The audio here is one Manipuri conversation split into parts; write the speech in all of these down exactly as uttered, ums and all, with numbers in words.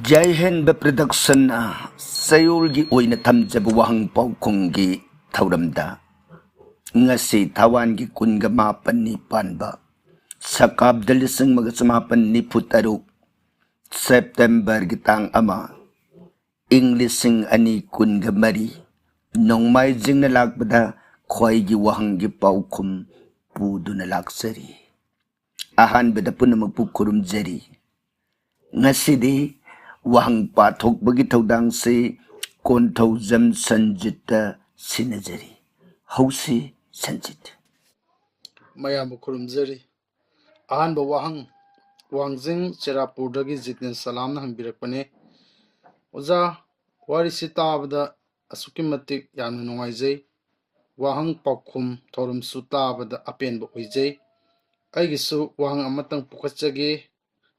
ꯖꯥꯏ ꯍꯤꯟꯗ ꯄ꯭ꯔꯗꯛꯁꯟꯅ ꯆꯌꯣꯜꯒꯤ ꯑꯣꯏꯅ ꯊꯝꯖꯕ ꯋꯥꯍꯪ ꯄꯥꯎꯈꯨꯝꯒꯤ ꯊꯧꯔꯝꯗ ꯉꯁꯤ ꯊꯥꯋꯥꯟꯒꯤ ꯀꯨꯟꯒ ꯃꯥꯄꯟꯅꯤ ꯄꯥꯟꯕ, ꯁꯀꯥꯞꯗ ꯂꯤꯁꯤꯡ ꯑꯃꯒ ꯆꯃꯥꯄꯟ ꯅꯤꯐꯨ ꯇꯔꯨꯛ, ꯁꯦꯞꯇꯦꯝꯕꯔꯒꯤ ꯇꯥꯡ ꯑꯃ, ꯏꯪ ꯂꯤꯁꯤꯡ ꯑꯅꯤ ꯀꯨꯟꯒ ꯃꯔꯤ, ꯅꯣꯡꯃꯥꯏꯖꯤꯡꯅ ꯂꯥꯛꯄꯗ ꯈ꯭ꯋꯥꯏꯒꯤ ꯋꯥꯍꯪꯒꯤ ꯄꯥꯎꯈꯨꯝ ꯄꯨꯗꯨꯅ ꯂꯥꯛꯆꯔꯤ꯫ ꯑꯍꯥꯟꯕꯗ ꯄꯨꯝꯅꯃꯛꯄꯨ ꯈꯨꯔꯨꯝꯖꯔꯤ꯫ ꯉꯁꯤꯗꯤ ꯋꯥꯍꯪ ꯄꯥꯊꯣꯛꯄꯒꯤ ꯊꯧꯗꯥꯡꯁꯤ ꯀꯣꯟꯊꯧꯖꯝ ꯁꯟꯖꯤꯠꯇ ꯁꯤꯟꯅꯖꯔꯤ꯫ ꯍꯧꯁꯤ ꯁꯟꯖꯤꯠ꯫ ꯃꯌꯥꯝꯕꯨ ꯈꯨꯔꯨꯝꯖꯔꯤ꯫ ꯑꯍꯥꯟꯕ ꯋꯥꯍꯪ ꯋꯥꯡꯖꯤꯡ ꯆꯦꯔꯥꯄꯨꯔꯗꯒꯤ ꯖꯤꯇꯦꯟ ꯁꯂꯥꯝꯅ ꯍꯪꯕꯤꯔꯛꯄꯅꯦ꯫ ꯑꯣꯖꯥ, ꯋꯥꯔꯤꯁꯤ ꯇꯥꯕꯗ ꯑꯁꯨꯛꯀꯤ ꯃꯇꯤꯛ ꯌꯥꯝꯅ ꯅꯨꯡꯉꯥꯏꯖꯩ꯫ ꯋꯥꯍꯪ ꯄꯥꯎꯈꯨꯝ ꯊꯧꯔꯝꯁꯨ ꯇꯥꯕꯗ ꯑꯄꯦꯟꯕ ꯑꯣꯏꯖꯩ꯫ ꯑꯩꯒꯤꯁꯨ ꯋꯥꯍꯪ ꯑꯃꯇꯪ ꯄꯨꯈꯠꯆꯒꯦ꯫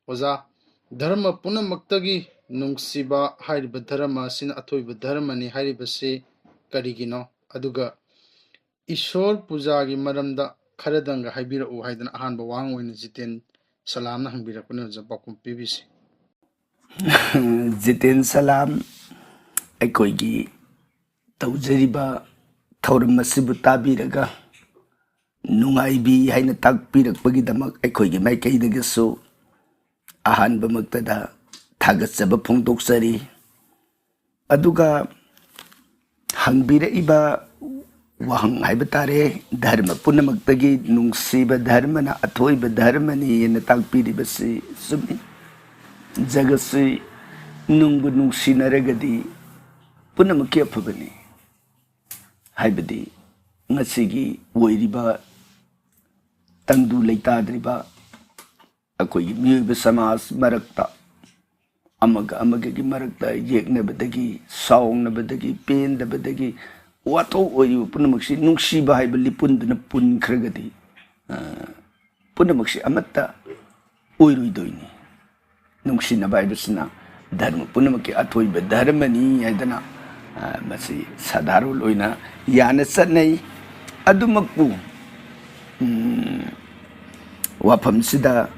ꯑꯣꯖꯥ, ꯙꯔꯃ ꯄꯨꯝꯅꯃꯛꯇꯒꯤ ꯅꯨꯡꯁꯤꯕ ꯍꯥꯏꯔꯤꯕ ꯙꯔꯃ ꯑꯁꯤꯅ ꯑꯊꯣꯏꯕ ꯙꯔꯃꯅꯤ ꯍꯥꯏꯔꯤꯕꯁꯤ ꯀꯔꯤꯒꯤꯅꯣ? ꯑꯗꯨꯒ ꯏꯁꯣꯔ ꯄꯨꯖꯥꯒꯤ ꯃꯔꯝꯗ ꯈꯔꯗꯪꯒ ꯍꯥꯏꯕꯤꯔꯛꯎ ꯍꯥꯏꯗꯅ ꯑꯍꯥꯟꯕ ꯋꯥꯍꯪ ꯑꯣꯏꯅ ꯖꯤꯇꯦꯟ ꯁꯂꯥꯝꯅ ꯍꯪꯕꯤꯔꯛꯄꯅꯦ꯫ ꯑꯣꯖꯥ, ꯄꯥꯎꯈꯨꯝ ꯄꯤꯕꯤꯁꯤ꯫ ꯖꯤꯇꯦꯟ ꯁꯂꯥꯝ, ꯑꯩꯈꯣꯏꯒꯤ ꯇꯧꯖꯔꯤꯕ ꯊꯧꯔꯝ ꯑꯁꯤꯕꯨ ꯇꯥꯕꯤꯔꯒ ꯅꯨꯡꯉꯥꯏꯕꯤ ꯍꯥꯏꯅ ꯇꯥꯛꯄꯤꯔꯛꯄꯒꯤꯗꯃꯛ ꯑꯩꯈꯣꯏꯒꯤ ꯃꯥꯏꯀꯩꯗꯒꯤꯁꯨ ꯑꯍꯥꯟꯕꯃꯛꯇꯗ ꯊꯥꯒꯠꯆꯕ ꯐꯣꯡꯗꯣꯛꯆꯔꯤ꯫ ꯑꯗꯨꯒ ꯍꯪꯕꯤꯔꯛꯏꯕ ꯋꯥꯍꯪ ꯍꯥꯏꯕ ꯇꯥꯔꯦ, ꯙꯔꯃ ꯄꯨꯝꯅꯃꯛꯇꯒꯤ ꯅꯨꯡꯁꯤꯕ ꯙꯔꯃꯅ ꯑꯊꯣꯏꯕ ꯙꯔꯃꯅꯤ ꯍꯥꯏꯅ ꯇꯥꯛꯄꯤꯔꯤꯕꯁꯤ ꯆꯨꯝꯃꯤ꯫ ꯖꯒꯠꯁꯤ ꯅꯨꯡꯕꯨ ꯅꯨꯡꯁꯤꯅꯔꯒꯗꯤ ꯄꯨꯝꯅꯃꯛꯀꯤ ꯑꯐꯕꯅꯤ꯫ ꯍꯥꯏꯕꯗꯤ ꯉꯁꯤꯒꯤ ꯑꯣꯏꯔꯤꯕ ꯇꯪꯗꯨ ꯂꯩꯇꯥꯗ꯭ꯔꯤꯕ ꯑꯩꯈꯣꯏꯒꯤ ꯃꯤꯑꯣꯏꯕ ꯁꯃꯥꯖ ꯃꯔꯛꯇ ꯑꯃꯒ ꯑꯃꯒꯒꯤ ꯃꯔꯛꯇ ꯌꯦꯛꯅꯕꯗꯒꯤ, ꯁꯥꯎꯅꯕꯗꯒꯤ, ꯄꯦꯟꯗꯕꯗꯒꯤ ꯋꯥꯊꯣꯛ ꯑꯣꯏꯔꯤꯕ ꯄꯨꯝꯅꯃꯛꯁꯤ ꯅꯨꯡꯁꯤꯕ ꯍꯥꯏꯕ ꯂꯤꯄꯨꯟꯗꯨꯅ ꯄꯨꯟꯈ꯭ꯔꯒꯗꯤ, ꯑ, ꯄꯨꯝꯅꯃꯛꯁꯤ ꯑꯃꯠꯇ ꯑꯣꯏꯔꯣꯏꯗꯣꯏꯅꯤ꯫ ꯅꯨꯡꯁꯤꯅꯕ ꯍꯥꯏꯕꯁꯤꯅ ꯙꯔꯃ ꯄꯨꯝꯅꯃꯛꯀꯤ ꯑꯊꯣꯏꯕ ꯙꯔꯃꯅꯤ ꯍꯥꯏꯗꯅ, ꯑ, ꯃꯁꯤ ꯁꯥꯙꯥꯔꯣꯟ ꯑꯣꯏꯅ ꯌꯥꯅ ꯆꯠꯅꯩ꯫ ꯑꯗꯨꯃꯛꯄꯨ, ꯎꯝ, ꯋꯥꯐꯝꯁꯤꯗ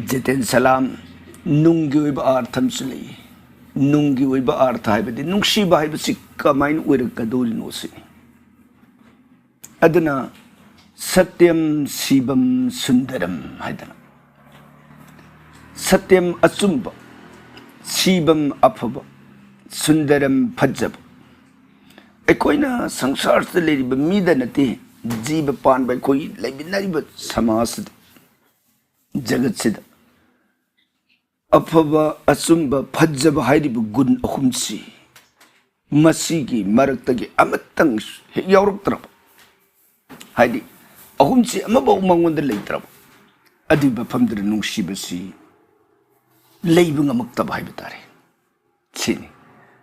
ꯖꯤꯇꯦꯟ ꯁꯂꯥꯝ, ꯅꯨꯡꯒꯤ ꯑꯣꯏꯕ ꯑꯥꯔꯊ ꯑꯃꯁꯨ ꯂꯩ꯫ ꯅꯨꯡꯒꯤ ꯑꯣꯏꯕ ꯑꯥꯔꯊ ꯍꯥꯏꯕꯗꯤ ꯅꯨꯡꯁꯤꯕ ꯍꯥꯏꯕꯁꯤ ꯀꯃꯥꯏꯅ ꯑꯣꯏꯔꯛꯀꯗꯧꯔꯤꯅꯣ ꯁꯤꯅꯤ꯫ ꯑꯗꯨꯅ ꯁꯇ꯭ꯌꯝ ꯁꯤꯕꯝ ꯁꯨꯟꯗꯔꯝ ꯍꯥꯏꯗꯅ, ꯁꯇ꯭ꯌꯝ ꯑꯆꯨꯝꯕ, ꯁꯤꯕꯝ ꯑꯐꯕ, ꯁꯨꯟꯗꯔꯝ ꯐꯖꯕ꯫ ꯑꯩꯈꯣꯏꯅ ꯁꯪꯁꯥꯔꯁꯤꯗ ꯂꯩꯔꯤꯕ ꯃꯤꯗ ꯅꯠꯇꯦ, ꯖꯤꯕ ꯄꯥꯟꯕ ꯑꯩꯈꯣꯏ ꯂꯩꯃꯤꯟꯅꯔꯤꯕ ꯁꯃꯥꯖꯁꯤꯗ, ꯖꯒꯠꯁꯤꯗ ꯑꯐꯕ, ꯑꯆꯨꯝꯕ, ꯐꯖꯕ ꯍꯥꯏꯔꯤꯕ ꯒꯨꯟ ꯑꯍꯨꯝꯁꯤ ꯃꯁꯤꯒꯤ ꯃꯔꯛꯇꯒꯤ ꯑꯃꯇꯪ ꯍꯦꯛ ꯌꯥꯎꯔꯛꯇ꯭ꯔꯕ, ꯍꯥꯏꯗꯤ ꯑꯍꯨꯝꯁꯤ ꯑꯃꯐꯥꯎ ꯃꯉꯣꯟꯗ ꯂꯩꯇ꯭ꯔꯕ, ꯑꯗꯨꯒꯤ ꯃꯐꯝꯗꯨꯗ ꯅꯨꯡꯁꯤꯕꯁꯤ ꯂꯩꯕ ꯉꯝꯃꯛꯇꯕ ꯍꯥꯏꯕ ꯇꯥꯔꯦ꯫ ꯁꯤꯅꯤ꯫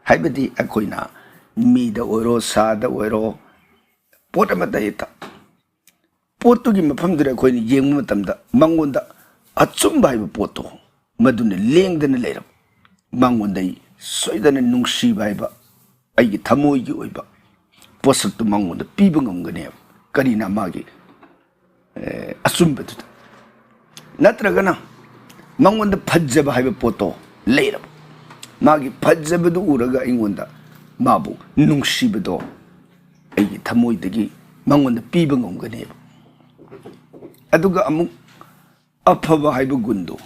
ꯍꯥꯏꯕꯗꯤ ꯑꯩꯈꯣꯏꯅ ꯃꯤꯗ ꯑꯣꯏꯔꯣ, ꯁꯥꯗ ꯑꯣꯏꯔꯣ, ꯄꯣꯠ ꯑꯃꯠꯇ ꯍꯦꯛꯇ ꯄꯣꯠꯇꯨꯒꯤ ꯃꯐꯝꯗꯨꯗ ꯑꯩꯈꯣꯏꯅ ꯌꯦꯡꯕ ꯃꯇꯝꯗ ꯃꯉꯣꯟꯗ ꯑꯆꯨꯝꯕ ꯍꯥꯏꯕ ꯄꯣꯠꯇꯣ ꯃꯗꯨꯅ ꯂꯦꯡꯗꯅ ꯂꯩꯔꯕ, ꯃꯉꯣꯟꯗ ꯑꯩ ꯁꯣꯏꯗꯅ ꯅꯨꯡꯁꯤꯕ ꯍꯥꯏꯕ ꯑꯩꯒꯤ ꯊꯃꯣꯏꯒꯤ ꯑꯣꯏꯕ ꯄꯣꯠꯁꯛꯇꯨ ꯃꯉꯣꯟꯗ ꯄꯤꯕ ꯉꯝꯒꯅꯦꯕ꯫ ꯀꯔꯤꯅ ꯃꯥꯒꯤ, ꯑꯦ, ꯑꯆꯨꯝꯕꯗꯨꯗ? ꯅꯠꯇ꯭ꯔꯒꯅ ꯃꯉꯣꯟꯗ ꯐꯖꯕ ꯍꯥꯏꯕ ꯄꯣꯠꯇꯣ ꯂꯩꯔꯕ, ꯃꯥꯒꯤ ꯐꯖꯕꯗꯨ ꯎꯔꯒ ꯑꯩꯉꯣꯟꯗ ꯃꯥꯕꯨ ꯅꯨꯡꯁꯤꯕꯗꯣ ꯑꯩꯒꯤ ꯊꯃꯣꯏꯗꯒꯤ ꯃꯉꯣꯟꯗ ꯄꯤꯕ ꯉꯝꯒꯅꯦꯕ꯫ ꯑꯗꯨꯒ ꯑꯃꯨꯛ ꯑꯐꯕ ꯍꯥꯏꯕ ꯒꯨꯟꯗꯣ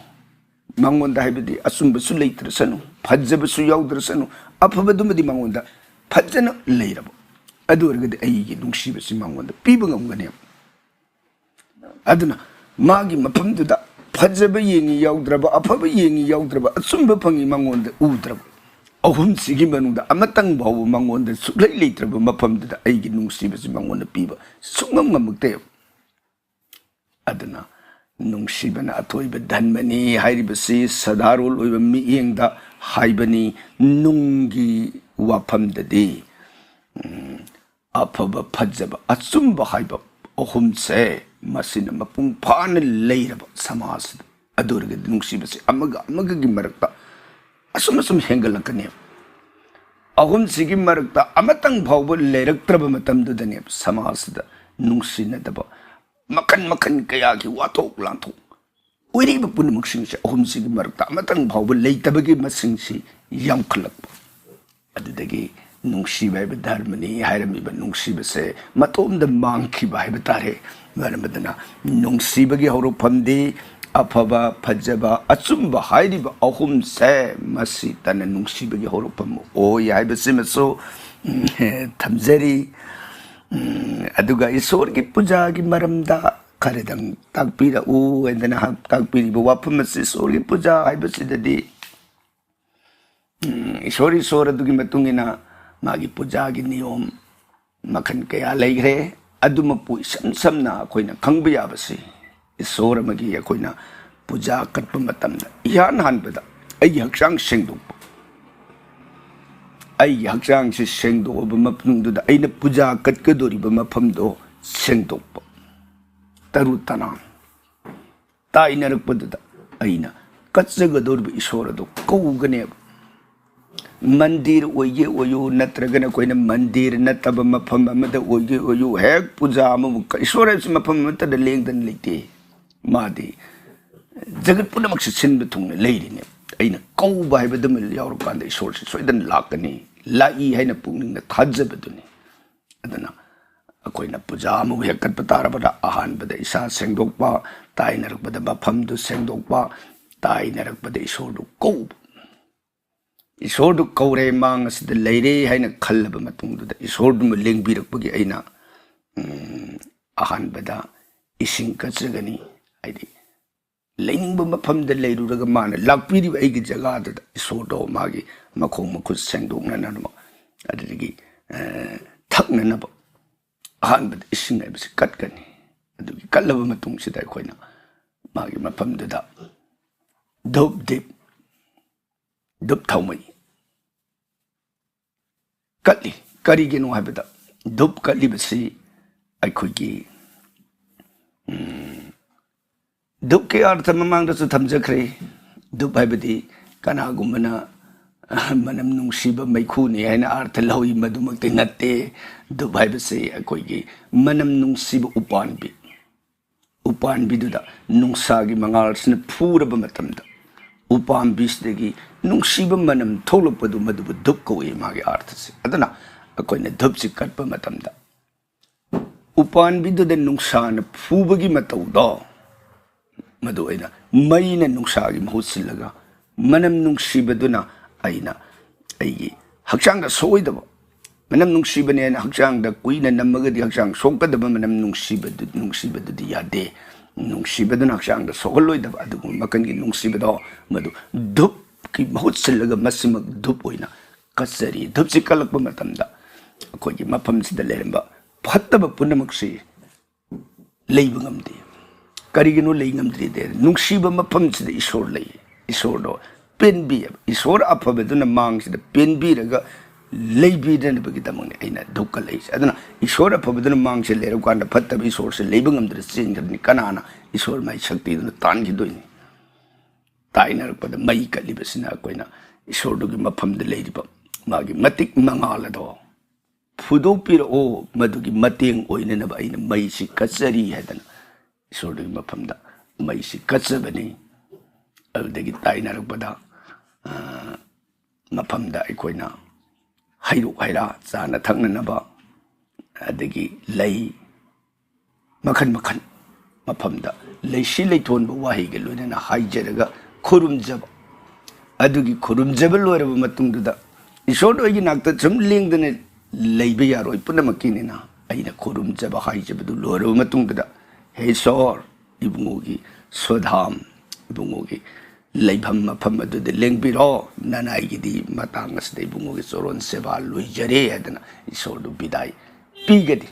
ꯃꯉꯣꯟꯗ, ꯍꯥꯏꯕꯗꯤ ꯑꯆꯨꯝꯕꯁꯨ ꯂꯩꯇ꯭ꯔꯁꯅꯨ, ꯐꯖꯕꯁꯨ ꯌꯥꯎꯗ꯭ꯔꯁꯅꯨ, ꯑꯐꯕꯗꯨꯃꯗꯤ ꯃꯉꯣꯟꯗ ꯐꯖꯅ ꯂꯩꯔꯕ, ꯑꯗꯨ ꯑꯣꯏꯔꯒꯗꯤ ꯑꯩꯒꯤ ꯅꯨꯡꯁꯤꯕꯁꯤ ꯃꯉꯣꯟꯗ ꯄꯤꯕ ꯉꯝꯒꯅꯦꯕ꯫ ꯑꯗꯨꯅ ꯃꯥꯒꯤ ꯃꯐꯝꯗꯨꯗ ꯐꯖꯕ ꯌꯦꯡꯉꯤ ꯌꯥꯎꯗ꯭ꯔꯕ, ꯑꯐꯕ ꯌꯦꯡꯉꯤ ꯌꯥꯎꯗ꯭ꯔꯕ, ꯑꯆꯨꯝꯕ ꯐꯪꯉꯤ ꯃꯉꯣꯟꯗ ꯎꯗ꯭ꯔꯕ, ꯑꯍꯨꯝꯁꯤꯒꯤ ꯃꯅꯨꯡꯗ ꯑꯃꯇꯪ ꯐꯥꯎꯕ ꯃꯉꯣꯟꯗ ꯁꯨꯛꯂꯩ ꯂꯩꯇ꯭ꯔꯕ ꯃꯐꯝꯗꯨꯗ ꯑꯩꯒꯤ ꯅꯨꯡꯁꯤꯕꯁꯤ ꯃꯉꯣꯟꯗ ꯄꯤꯕ ꯁꯨꯡꯉꯝ ꯉꯝꯃꯛꯇꯦꯕ꯫ ꯑꯗꯨꯅ ꯅꯨꯡꯁꯤꯕꯅ ꯑꯊꯣꯏꯕ ꯙꯟꯃꯅꯤ ꯍꯥꯏꯔꯤꯕꯁꯤ ꯁꯗꯥꯔꯣꯜ ꯑꯣꯏꯕ ꯃꯤꯠꯌꯦꯡꯗ ꯍꯥꯏꯕꯅꯤ꯫ ꯅꯨꯡꯒꯤ ꯋꯥꯐꯝꯗꯗꯤ, ꯎꯝ, ꯑꯐꯕ, ꯐꯖꯕ, ꯑꯆꯨꯝꯕ ꯍꯥꯏꯕ ꯑꯍꯨꯝꯁꯦ ꯃꯁꯤꯅ ꯃꯄꯨꯡ ꯐꯥꯅ ꯂꯩꯔꯕ ꯁꯃꯥꯖꯁꯤꯗ, ꯑꯗꯨ ꯑꯣꯏꯔꯒꯗꯤ ꯅꯨꯡꯁꯤꯕꯁꯤ ꯑꯃꯒ ꯑꯃꯒꯒꯤ ꯃꯔꯛꯇ ꯑꯁꯨꯝ ꯑꯁꯨꯝ ꯍꯦꯟꯒꯠꯂꯛꯀꯅꯦꯕ꯫ ꯑꯍꯨꯝꯁꯤꯒꯤ ꯃꯔꯛꯇ ꯑꯃꯇꯪ ꯐꯥꯎꯕ ꯂꯩꯔꯛꯇ꯭ꯔꯕ ꯃꯇꯝꯗꯨꯗꯅꯦꯕ ꯁꯃꯥꯖꯁꯤꯗ ꯅꯨꯡꯁꯤꯅꯗꯕ ꯃꯈꯟ ꯃꯈꯟ ꯀꯌꯥꯒꯤ ꯋꯥꯊꯣꯛ ꯂꯥꯟꯊꯣꯛ ꯑꯣꯏꯔꯤꯕ ꯄꯨꯝꯅꯃꯛꯁꯤꯡꯁꯦ ꯑꯍꯨꯝꯁꯤꯒꯤ ꯃꯔꯛꯇ ꯑꯃꯇꯪ ꯐꯥꯎꯕ ꯂꯩꯇꯕꯒꯤ ꯃꯁꯤꯡꯁꯤ ꯌꯥꯝꯈꯠꯂꯛꯄ꯫ ꯑꯗꯨꯗꯒꯤ ꯅꯨꯡꯁꯤꯕ ꯍꯥꯏꯕ ꯙꯔꯃꯅꯤ ꯍꯥꯏꯔꯝꯃꯤꯕ ꯅꯨꯡꯁꯤꯕꯁꯦ ꯃꯇꯣꯝꯗ ꯃꯥꯡꯈꯤꯕ ꯍꯥꯏꯕ ꯇꯥꯔꯦ꯫ ꯃꯔꯝ ꯑꯗꯨꯅ ꯅꯨꯡꯁꯤꯕꯒꯤ ꯍꯧꯔꯛꯐꯝꯗꯤ ꯑꯐꯕ, ꯐꯖꯕ, ꯑꯆꯨꯝꯕ ꯍꯥꯏꯔꯤꯕ ꯑꯍꯨꯝꯁꯦ, ꯃꯁꯤ ꯇꯅ ꯅꯨꯡꯁꯤꯕꯒꯤ ꯍꯧꯔꯛꯐꯝ ꯑꯣꯏ ꯍꯥꯏꯕꯁꯤꯃꯁꯨ, ꯎꯝ, ꯊꯝꯖꯔꯤ꯫ ꯎꯝ, ꯑꯗꯨꯒ ꯏꯁꯣꯔꯒꯤ ꯄꯨꯖꯥꯒꯤ ꯃꯔꯝꯗ ꯈꯔꯗꯪ ꯇꯥꯛꯄꯤꯔꯛꯎ ꯍꯥꯏꯗꯅ ꯍꯥ-, ꯇꯥꯛꯄꯤꯔꯤꯕ ꯋꯥꯐꯝ ꯑꯁꯤ, ꯏꯁꯣꯔꯒꯤ ꯄꯨꯖꯥ ꯍꯥꯏꯕꯁꯤꯗꯗꯤ, ꯎꯝ, ꯏꯁꯣꯔ, ꯏꯁꯣꯔ ꯑꯗꯨꯒꯤ ꯃꯇꯨꯡ ꯏꯟꯅ ꯃꯥꯒꯤ ꯄꯨꯖꯥꯒꯤ ꯅꯤꯌꯣꯝ ꯃꯈꯜ ꯀꯌꯥ ꯂꯩꯈ꯭ꯔꯦ꯫ ꯑꯗꯨꯃꯛꯄꯨ ꯏꯁꯝ ꯁꯝꯅ ꯑꯩꯈꯣꯏꯅ ꯈꯪꯕ ꯌꯥꯕꯁꯤ, ꯏꯁꯣꯔ ꯑꯃꯒꯤ ꯑꯩꯈꯣꯏꯅ ꯄꯨꯖꯥ ꯀꯠꯄ ꯃꯇꯝꯗ ꯏꯍꯥꯟ ꯍꯥꯟꯕꯗ ꯑꯩꯒꯤ ꯍꯛꯆꯥꯡ ꯁꯦꯡꯗꯣꯛꯄ꯫ ꯑꯩꯒꯤ ꯍꯛꯆꯥꯡꯁꯤ ꯁꯦꯡꯗꯣꯛꯑꯕ ꯃꯇꯨꯡꯗꯨꯗ ꯑꯩꯅ ꯄꯨꯖꯥ ꯀꯠꯀꯗꯧꯔꯤꯕ ꯃꯐꯝꯗꯣ ꯁꯦꯡꯗꯣꯛꯄ꯫ ꯇꯔꯨ ꯇꯅꯥꯟ ꯇꯥꯏꯅꯔꯛꯄꯗꯨꯗ ꯑꯩꯅ ꯀꯠꯆꯒꯗꯧꯔꯤꯕ ꯏꯁꯣꯔ ꯑꯗꯨ ꯀꯧꯒꯅꯦꯕ꯫ ꯃꯟꯗꯤꯔ ꯑꯣꯏꯒꯦ ꯑꯣꯏꯌꯨ, ꯅꯠꯇ꯭ꯔꯒꯅ ꯑꯩꯈꯣꯏꯅ ꯃꯟꯗꯤꯔ ꯅꯠꯇꯕ ꯃꯐꯝ ꯑꯃꯗ ꯑꯣꯏꯒꯦ ꯑꯣꯏꯌꯨ, ꯍꯦꯛ ꯄꯨꯖꯥ ꯑꯃꯕꯨ ꯀ-, ꯏꯁꯣꯔ ꯍꯥꯏꯕꯁꯤ ꯃꯐꯝ ꯑꯃꯠꯇꯗ ꯂꯦꯡꯗꯅ ꯂꯩꯇꯦ꯫ ꯃꯥꯗꯤ ꯖꯒꯠ ꯄꯨꯝꯅꯃꯛꯁꯤ ꯁꯤꯟꯕ ꯊꯨꯡꯅ ꯂꯩꯔꯤꯅꯦ꯫ ꯑꯩꯅ ꯀꯧꯕ ꯍꯥꯏꯕꯗꯨꯃ ꯌꯥꯎꯔꯀꯥꯟꯗ ꯏꯁꯣꯔꯁꯤ ꯁꯣꯏꯗꯅ ꯂꯥꯛꯀꯅꯤ, ꯂꯥꯛꯏ ꯍꯥꯏꯅ ꯄꯨꯛꯅꯤꯡꯗ ꯊꯥꯖꯕꯗꯨꯅꯤ꯫ ꯑꯗꯨꯅ ꯑꯩꯈꯣꯏꯅ ꯄꯨꯖꯥ ꯑꯃꯕꯨ ꯍꯦꯛ ꯀꯠꯄ ꯇꯥꯔꯕꯗ ꯑꯍꯥꯟꯕꯗ ꯏꯁꯥ ꯁꯦꯡꯗꯣꯛꯄ, ꯇꯥꯏꯅꯔꯛꯄꯗ ꯃꯐꯝꯗꯨ ꯁꯦꯡꯗꯣꯛꯄ, ꯇꯥꯏꯅꯔꯛꯄꯗ ꯏꯁꯣꯔꯗꯨ ꯀꯧꯕ꯫ ꯏꯁꯣꯔꯗꯨ ꯀꯧꯔꯦ, ꯃꯥꯡ ꯑꯁꯤꯗ ꯂꯩꯔꯦ ꯍꯥꯏꯅ ꯈꯜꯂꯕ ꯃꯇꯨꯡꯗꯨꯗ ꯏꯁꯣꯔꯗꯨꯃ ꯂꯦꯡꯕꯤꯔꯛꯄꯒꯤ ꯑꯩꯅ, ꯎꯝ, ꯑꯍꯥꯟꯕꯗ ꯏꯁꯤꯡ ꯀꯠꯆꯒꯅꯤ꯫ ꯍꯥꯏꯗꯤ ꯂꯩꯅꯤꯡꯕ ꯃꯐꯝꯗ ꯂꯩꯔꯨꯔꯒ ꯃꯥꯅ ꯂꯥꯛꯄꯤꯔꯤꯕ ꯑꯩꯒꯤ ꯖꯒꯥꯗꯨꯗ ꯏꯁꯣꯔꯗꯣ ꯃꯥꯒꯤ ꯃꯈꯣꯡ ꯃꯈꯨꯠ ꯁꯦꯡꯗꯣꯛꯅꯅꯕ, ꯑꯗꯨꯗꯒꯤ, ꯑ, ꯊꯛꯅꯅꯕ ꯑꯍꯥꯟꯕꯗ ꯏꯁꯤꯡ ꯍꯥꯏꯕꯁꯤ ꯀꯠꯀꯅꯤ꯫ ꯑꯗꯨꯒꯤ ꯀꯠꯂꯕ ꯃꯇꯨꯡꯁꯤꯗ ꯑꯩꯈꯣꯏꯅ ꯃꯥꯒꯤ ꯃꯐꯝꯗꯨꯗ ꯙꯨꯞ ꯗꯤꯞ, ꯙꯨꯞ ꯊꯥꯎꯃꯩ ꯀꯠꯂꯤ꯫ ꯀꯔꯤꯒꯤꯅꯣ ꯍꯥꯏꯕꯗ ꯙꯨꯞ ꯀꯠꯂꯤꯕꯁꯤ ꯑꯩꯈꯣꯏꯒꯤ, ꯎꯝ, ꯙꯨꯞꯀꯤ ꯑꯥꯔꯊ ꯃꯃꯥꯡꯗꯁꯨ ꯊꯝꯖꯈ꯭ꯔꯦ꯫ ꯙꯨꯞ ꯍꯥꯏꯕꯗꯤ ꯀꯅꯥꯒꯨꯝꯕꯅ, ꯑ, ꯃꯅꯝ ꯅꯨꯡꯁꯤꯕ ꯃꯩꯈꯨꯅꯤ ꯍꯥꯏꯅ ꯑꯥꯔꯊ ꯂꯧꯏ, ꯃꯗꯨꯃꯛꯇꯤ ꯅꯠꯇꯦ꯫ ꯙꯨꯞ ꯍꯥꯏꯕꯁꯤ ꯑꯩꯈꯣꯏꯒꯤ ꯃꯅꯝ ꯅꯨꯡꯁꯤꯕ ꯎꯄꯥꯟꯕꯤ, ꯎꯄꯥꯝꯕꯤꯗꯨꯗ ꯅꯨꯡꯁꯥꯒꯤ ꯃꯉꯥꯜꯁꯤꯅ ꯐꯨꯔꯕ ꯃꯇꯝꯗ ꯎꯄꯥꯝꯕꯤꯁꯤꯗꯒꯤ ꯅꯨꯡꯁꯤꯕ ꯃꯅꯝ ꯊꯣꯛꯂꯛꯄꯗꯨ, ꯃꯗꯨꯕꯨ ꯙꯨꯞ ꯀꯧꯏ, ꯃꯥꯒꯤ ꯑꯥꯔꯊꯁꯦ꯫ ꯑꯗꯨꯅ ꯑꯩꯈꯣꯏꯅ ꯙꯨꯞꯁꯤ ꯀꯠꯄ ꯃꯇꯝꯗ ꯎꯄꯥꯝꯕꯤꯗꯨꯗ ꯅꯨꯡꯁꯥꯅ ꯐꯨꯕꯒꯤ ꯃꯇꯧꯗꯣ, ꯃꯗꯨ ꯑꯩꯅ ꯃꯩꯅ ꯅꯨꯡꯁꯥꯒꯤ ꯃꯍꯨꯠ ꯁꯤꯜꯂꯒ ꯃꯅꯝ ꯅꯨꯡꯁꯤꯕꯗꯨꯅ ꯑꯩꯅ ꯑꯩꯒꯤ ꯍꯛꯆꯥꯡꯗ ꯁꯣꯛꯑꯣꯏꯗꯕ, ꯃꯅꯝ ꯅꯨꯡꯁꯤꯕꯅꯦꯅ ꯍꯛꯆꯥꯡꯗ ꯀꯨꯏꯅ ꯅꯝꯃꯒꯗꯤ ꯍꯛꯆꯥꯡ ꯁꯣꯛꯀꯗꯕ ꯃꯅꯝ ꯅꯨꯡꯁꯤꯕꯗꯨ, ꯅꯨꯡꯁꯤꯕꯗꯨꯗꯤ ꯌꯥꯗꯦ꯫ ꯅꯨꯡꯁꯤꯕꯗꯨꯅ ꯍꯛꯆꯥꯡꯗ ꯁꯣꯛꯍꯜꯂꯣꯏꯗꯕ ꯑꯗꯨꯒꯨꯝꯕ ꯃꯈꯜꯒꯤ ꯅꯨꯡꯁꯤꯕꯗꯣ, ꯃꯗꯨ ꯙꯨꯞꯀꯤ ꯃꯍꯨꯠ ꯁꯤꯜꯂꯒ ꯃꯁꯤꯃꯛ ꯙꯨꯞ ꯑꯣꯏꯅ ꯀꯠꯆꯔꯤ꯫ ꯙꯨꯞꯁꯤ ꯀꯠꯂꯛꯄ ꯃꯇꯝꯗ ꯑꯩꯈꯣꯏꯒꯤ ꯃꯐꯝꯁꯤꯗ ꯂꯩꯔꯝꯕ ꯐꯠꯇꯕ ꯄꯨꯝꯅꯃꯛꯁꯤ ꯂꯩꯕ ꯉꯝꯗꯦ꯫ ꯀꯔꯤꯒꯤꯅꯣ ꯂꯩ ꯉꯝꯗ꯭ꯔꯤꯗꯤ, ꯅꯨꯡꯁꯤꯕ ꯃꯐꯝꯁꯤꯗ ꯏꯁꯣꯔ ꯂꯩ꯫ ꯏꯁꯣꯔꯗꯣ ꯄꯦꯟꯕꯤ, ꯏꯁꯣꯔ ꯑꯐꯕꯗꯨꯅ ꯃꯥꯡꯁꯤꯗ ꯄꯦꯟꯕꯤꯔꯒ ꯂꯩꯕꯤꯗꯅꯕꯒꯤꯗꯃꯛꯅꯤ ꯑꯩꯅ ꯙꯨꯞ ꯀꯠꯂꯛꯏꯁꯦ꯫ ꯑꯗꯨꯅ ꯏꯁꯣꯔ ꯑꯐꯕꯗꯨꯅ ꯃꯥꯡꯁꯤꯗ ꯂꯩꯔꯀꯥꯟꯗ ꯐꯠꯇꯕ ꯏꯁꯣꯔꯁꯦ ꯂꯩꯕ ꯉꯝꯗꯅ ꯆꯦꯟꯈ꯭ꯔꯅꯤ꯫ ꯀꯅꯥꯅ ꯏꯁꯣꯔ ꯃꯥꯏ ꯁꯛꯇꯤꯗꯨꯅ ꯇꯥꯟꯈꯤꯗꯣꯏꯅꯤ? ꯇꯥꯏꯅꯔꯛꯄꯗ ꯃꯩ ꯀꯠꯂꯤꯕꯁꯤꯅ ꯑꯩꯈꯣꯏꯅ ꯏꯁꯣꯔꯗꯨꯒꯤ ꯃꯐꯝꯗ ꯂꯩꯔꯤꯕ ꯃꯥꯒꯤ ꯃꯇꯤꯛ ꯃꯉꯥꯜ ꯑꯗꯣ ꯐꯨꯗꯣꯛꯄꯤꯔꯛꯑꯣ, ꯃꯗꯨꯒꯤ ꯃꯇꯦꯡ ꯑꯣꯏꯅꯅꯕ ꯑꯩꯅ ꯃꯩꯁꯤ ꯀꯠꯆꯔꯤ ꯍꯥꯏꯗꯅ ꯏꯁꯣꯔꯗꯨꯒꯤ ꯃꯐꯝꯗ ꯃꯩꯁꯤ ꯀꯠꯆꯕꯅꯤ꯫ ꯑꯗꯨꯗꯒꯤ ꯇꯥꯏꯅꯔꯛꯄꯗ, ꯑ, ꯃꯐꯝꯗ ꯑꯩꯈꯣꯏꯅ ꯍꯩꯔꯨꯛ ꯍꯩꯔꯥ, ꯆꯥꯅ ꯊꯛꯅꯅꯕ, ꯑꯗꯒꯤ ꯂꯩ, ꯃꯈꯜ ꯃꯈꯜ ꯃꯐꯝꯗ ꯂꯩꯁꯤ ꯂꯩꯊꯣꯟꯕ ꯋꯥꯍꯩꯒ ꯂꯣꯏꯅꯅ ꯍꯥꯏꯖꯔꯒ ꯈꯨꯔꯨꯝꯖꯕ꯫ ꯑꯗꯨꯒꯤ ꯈꯨꯔꯨꯝꯖꯕ ꯂꯣꯏꯔꯕ ꯃꯇꯨꯡꯗꯨꯗ ꯏꯁꯣꯔꯗꯣ ꯑꯩꯒꯤ ꯅꯥꯛꯇ ꯁꯨꯝ ꯂꯦꯡꯗꯅ ꯂꯩꯕ ꯌꯥꯔꯣꯏ, ꯄꯨꯝꯅꯃꯛꯀꯤꯅꯤꯅ ꯑꯩꯅ ꯈꯨꯔꯨꯝꯖꯕ ꯍꯥꯏꯖꯕꯗꯨ ꯂꯣꯏꯔꯕ ꯃꯇꯨꯡꯗꯨꯗ, "ꯍꯦ ꯏꯁꯣꯔ, ꯏꯕꯨꯡꯉꯣꯒꯤ ꯁꯣꯗꯥꯝ, ꯏꯕꯨꯡꯉꯣꯒꯤ ꯂꯩꯐꯝ ꯃꯐꯝ ꯑꯗꯨꯗ ꯂꯦꯡꯕꯤꯔꯣ, ꯅꯅꯥꯏꯒꯤꯗꯤ ꯃꯇꯥꯡ ꯑꯁꯤꯗ ꯏꯕꯨꯡꯉꯣꯒꯤ ꯆꯣꯔꯣꯟ ꯁꯦꯕꯥ ꯂꯣꯏꯖꯔꯦ" ꯍꯥꯏꯗꯅ ꯏꯁꯣꯔꯗꯨ ꯕꯤꯗꯥꯏ ꯄꯤꯒꯅꯤ꯫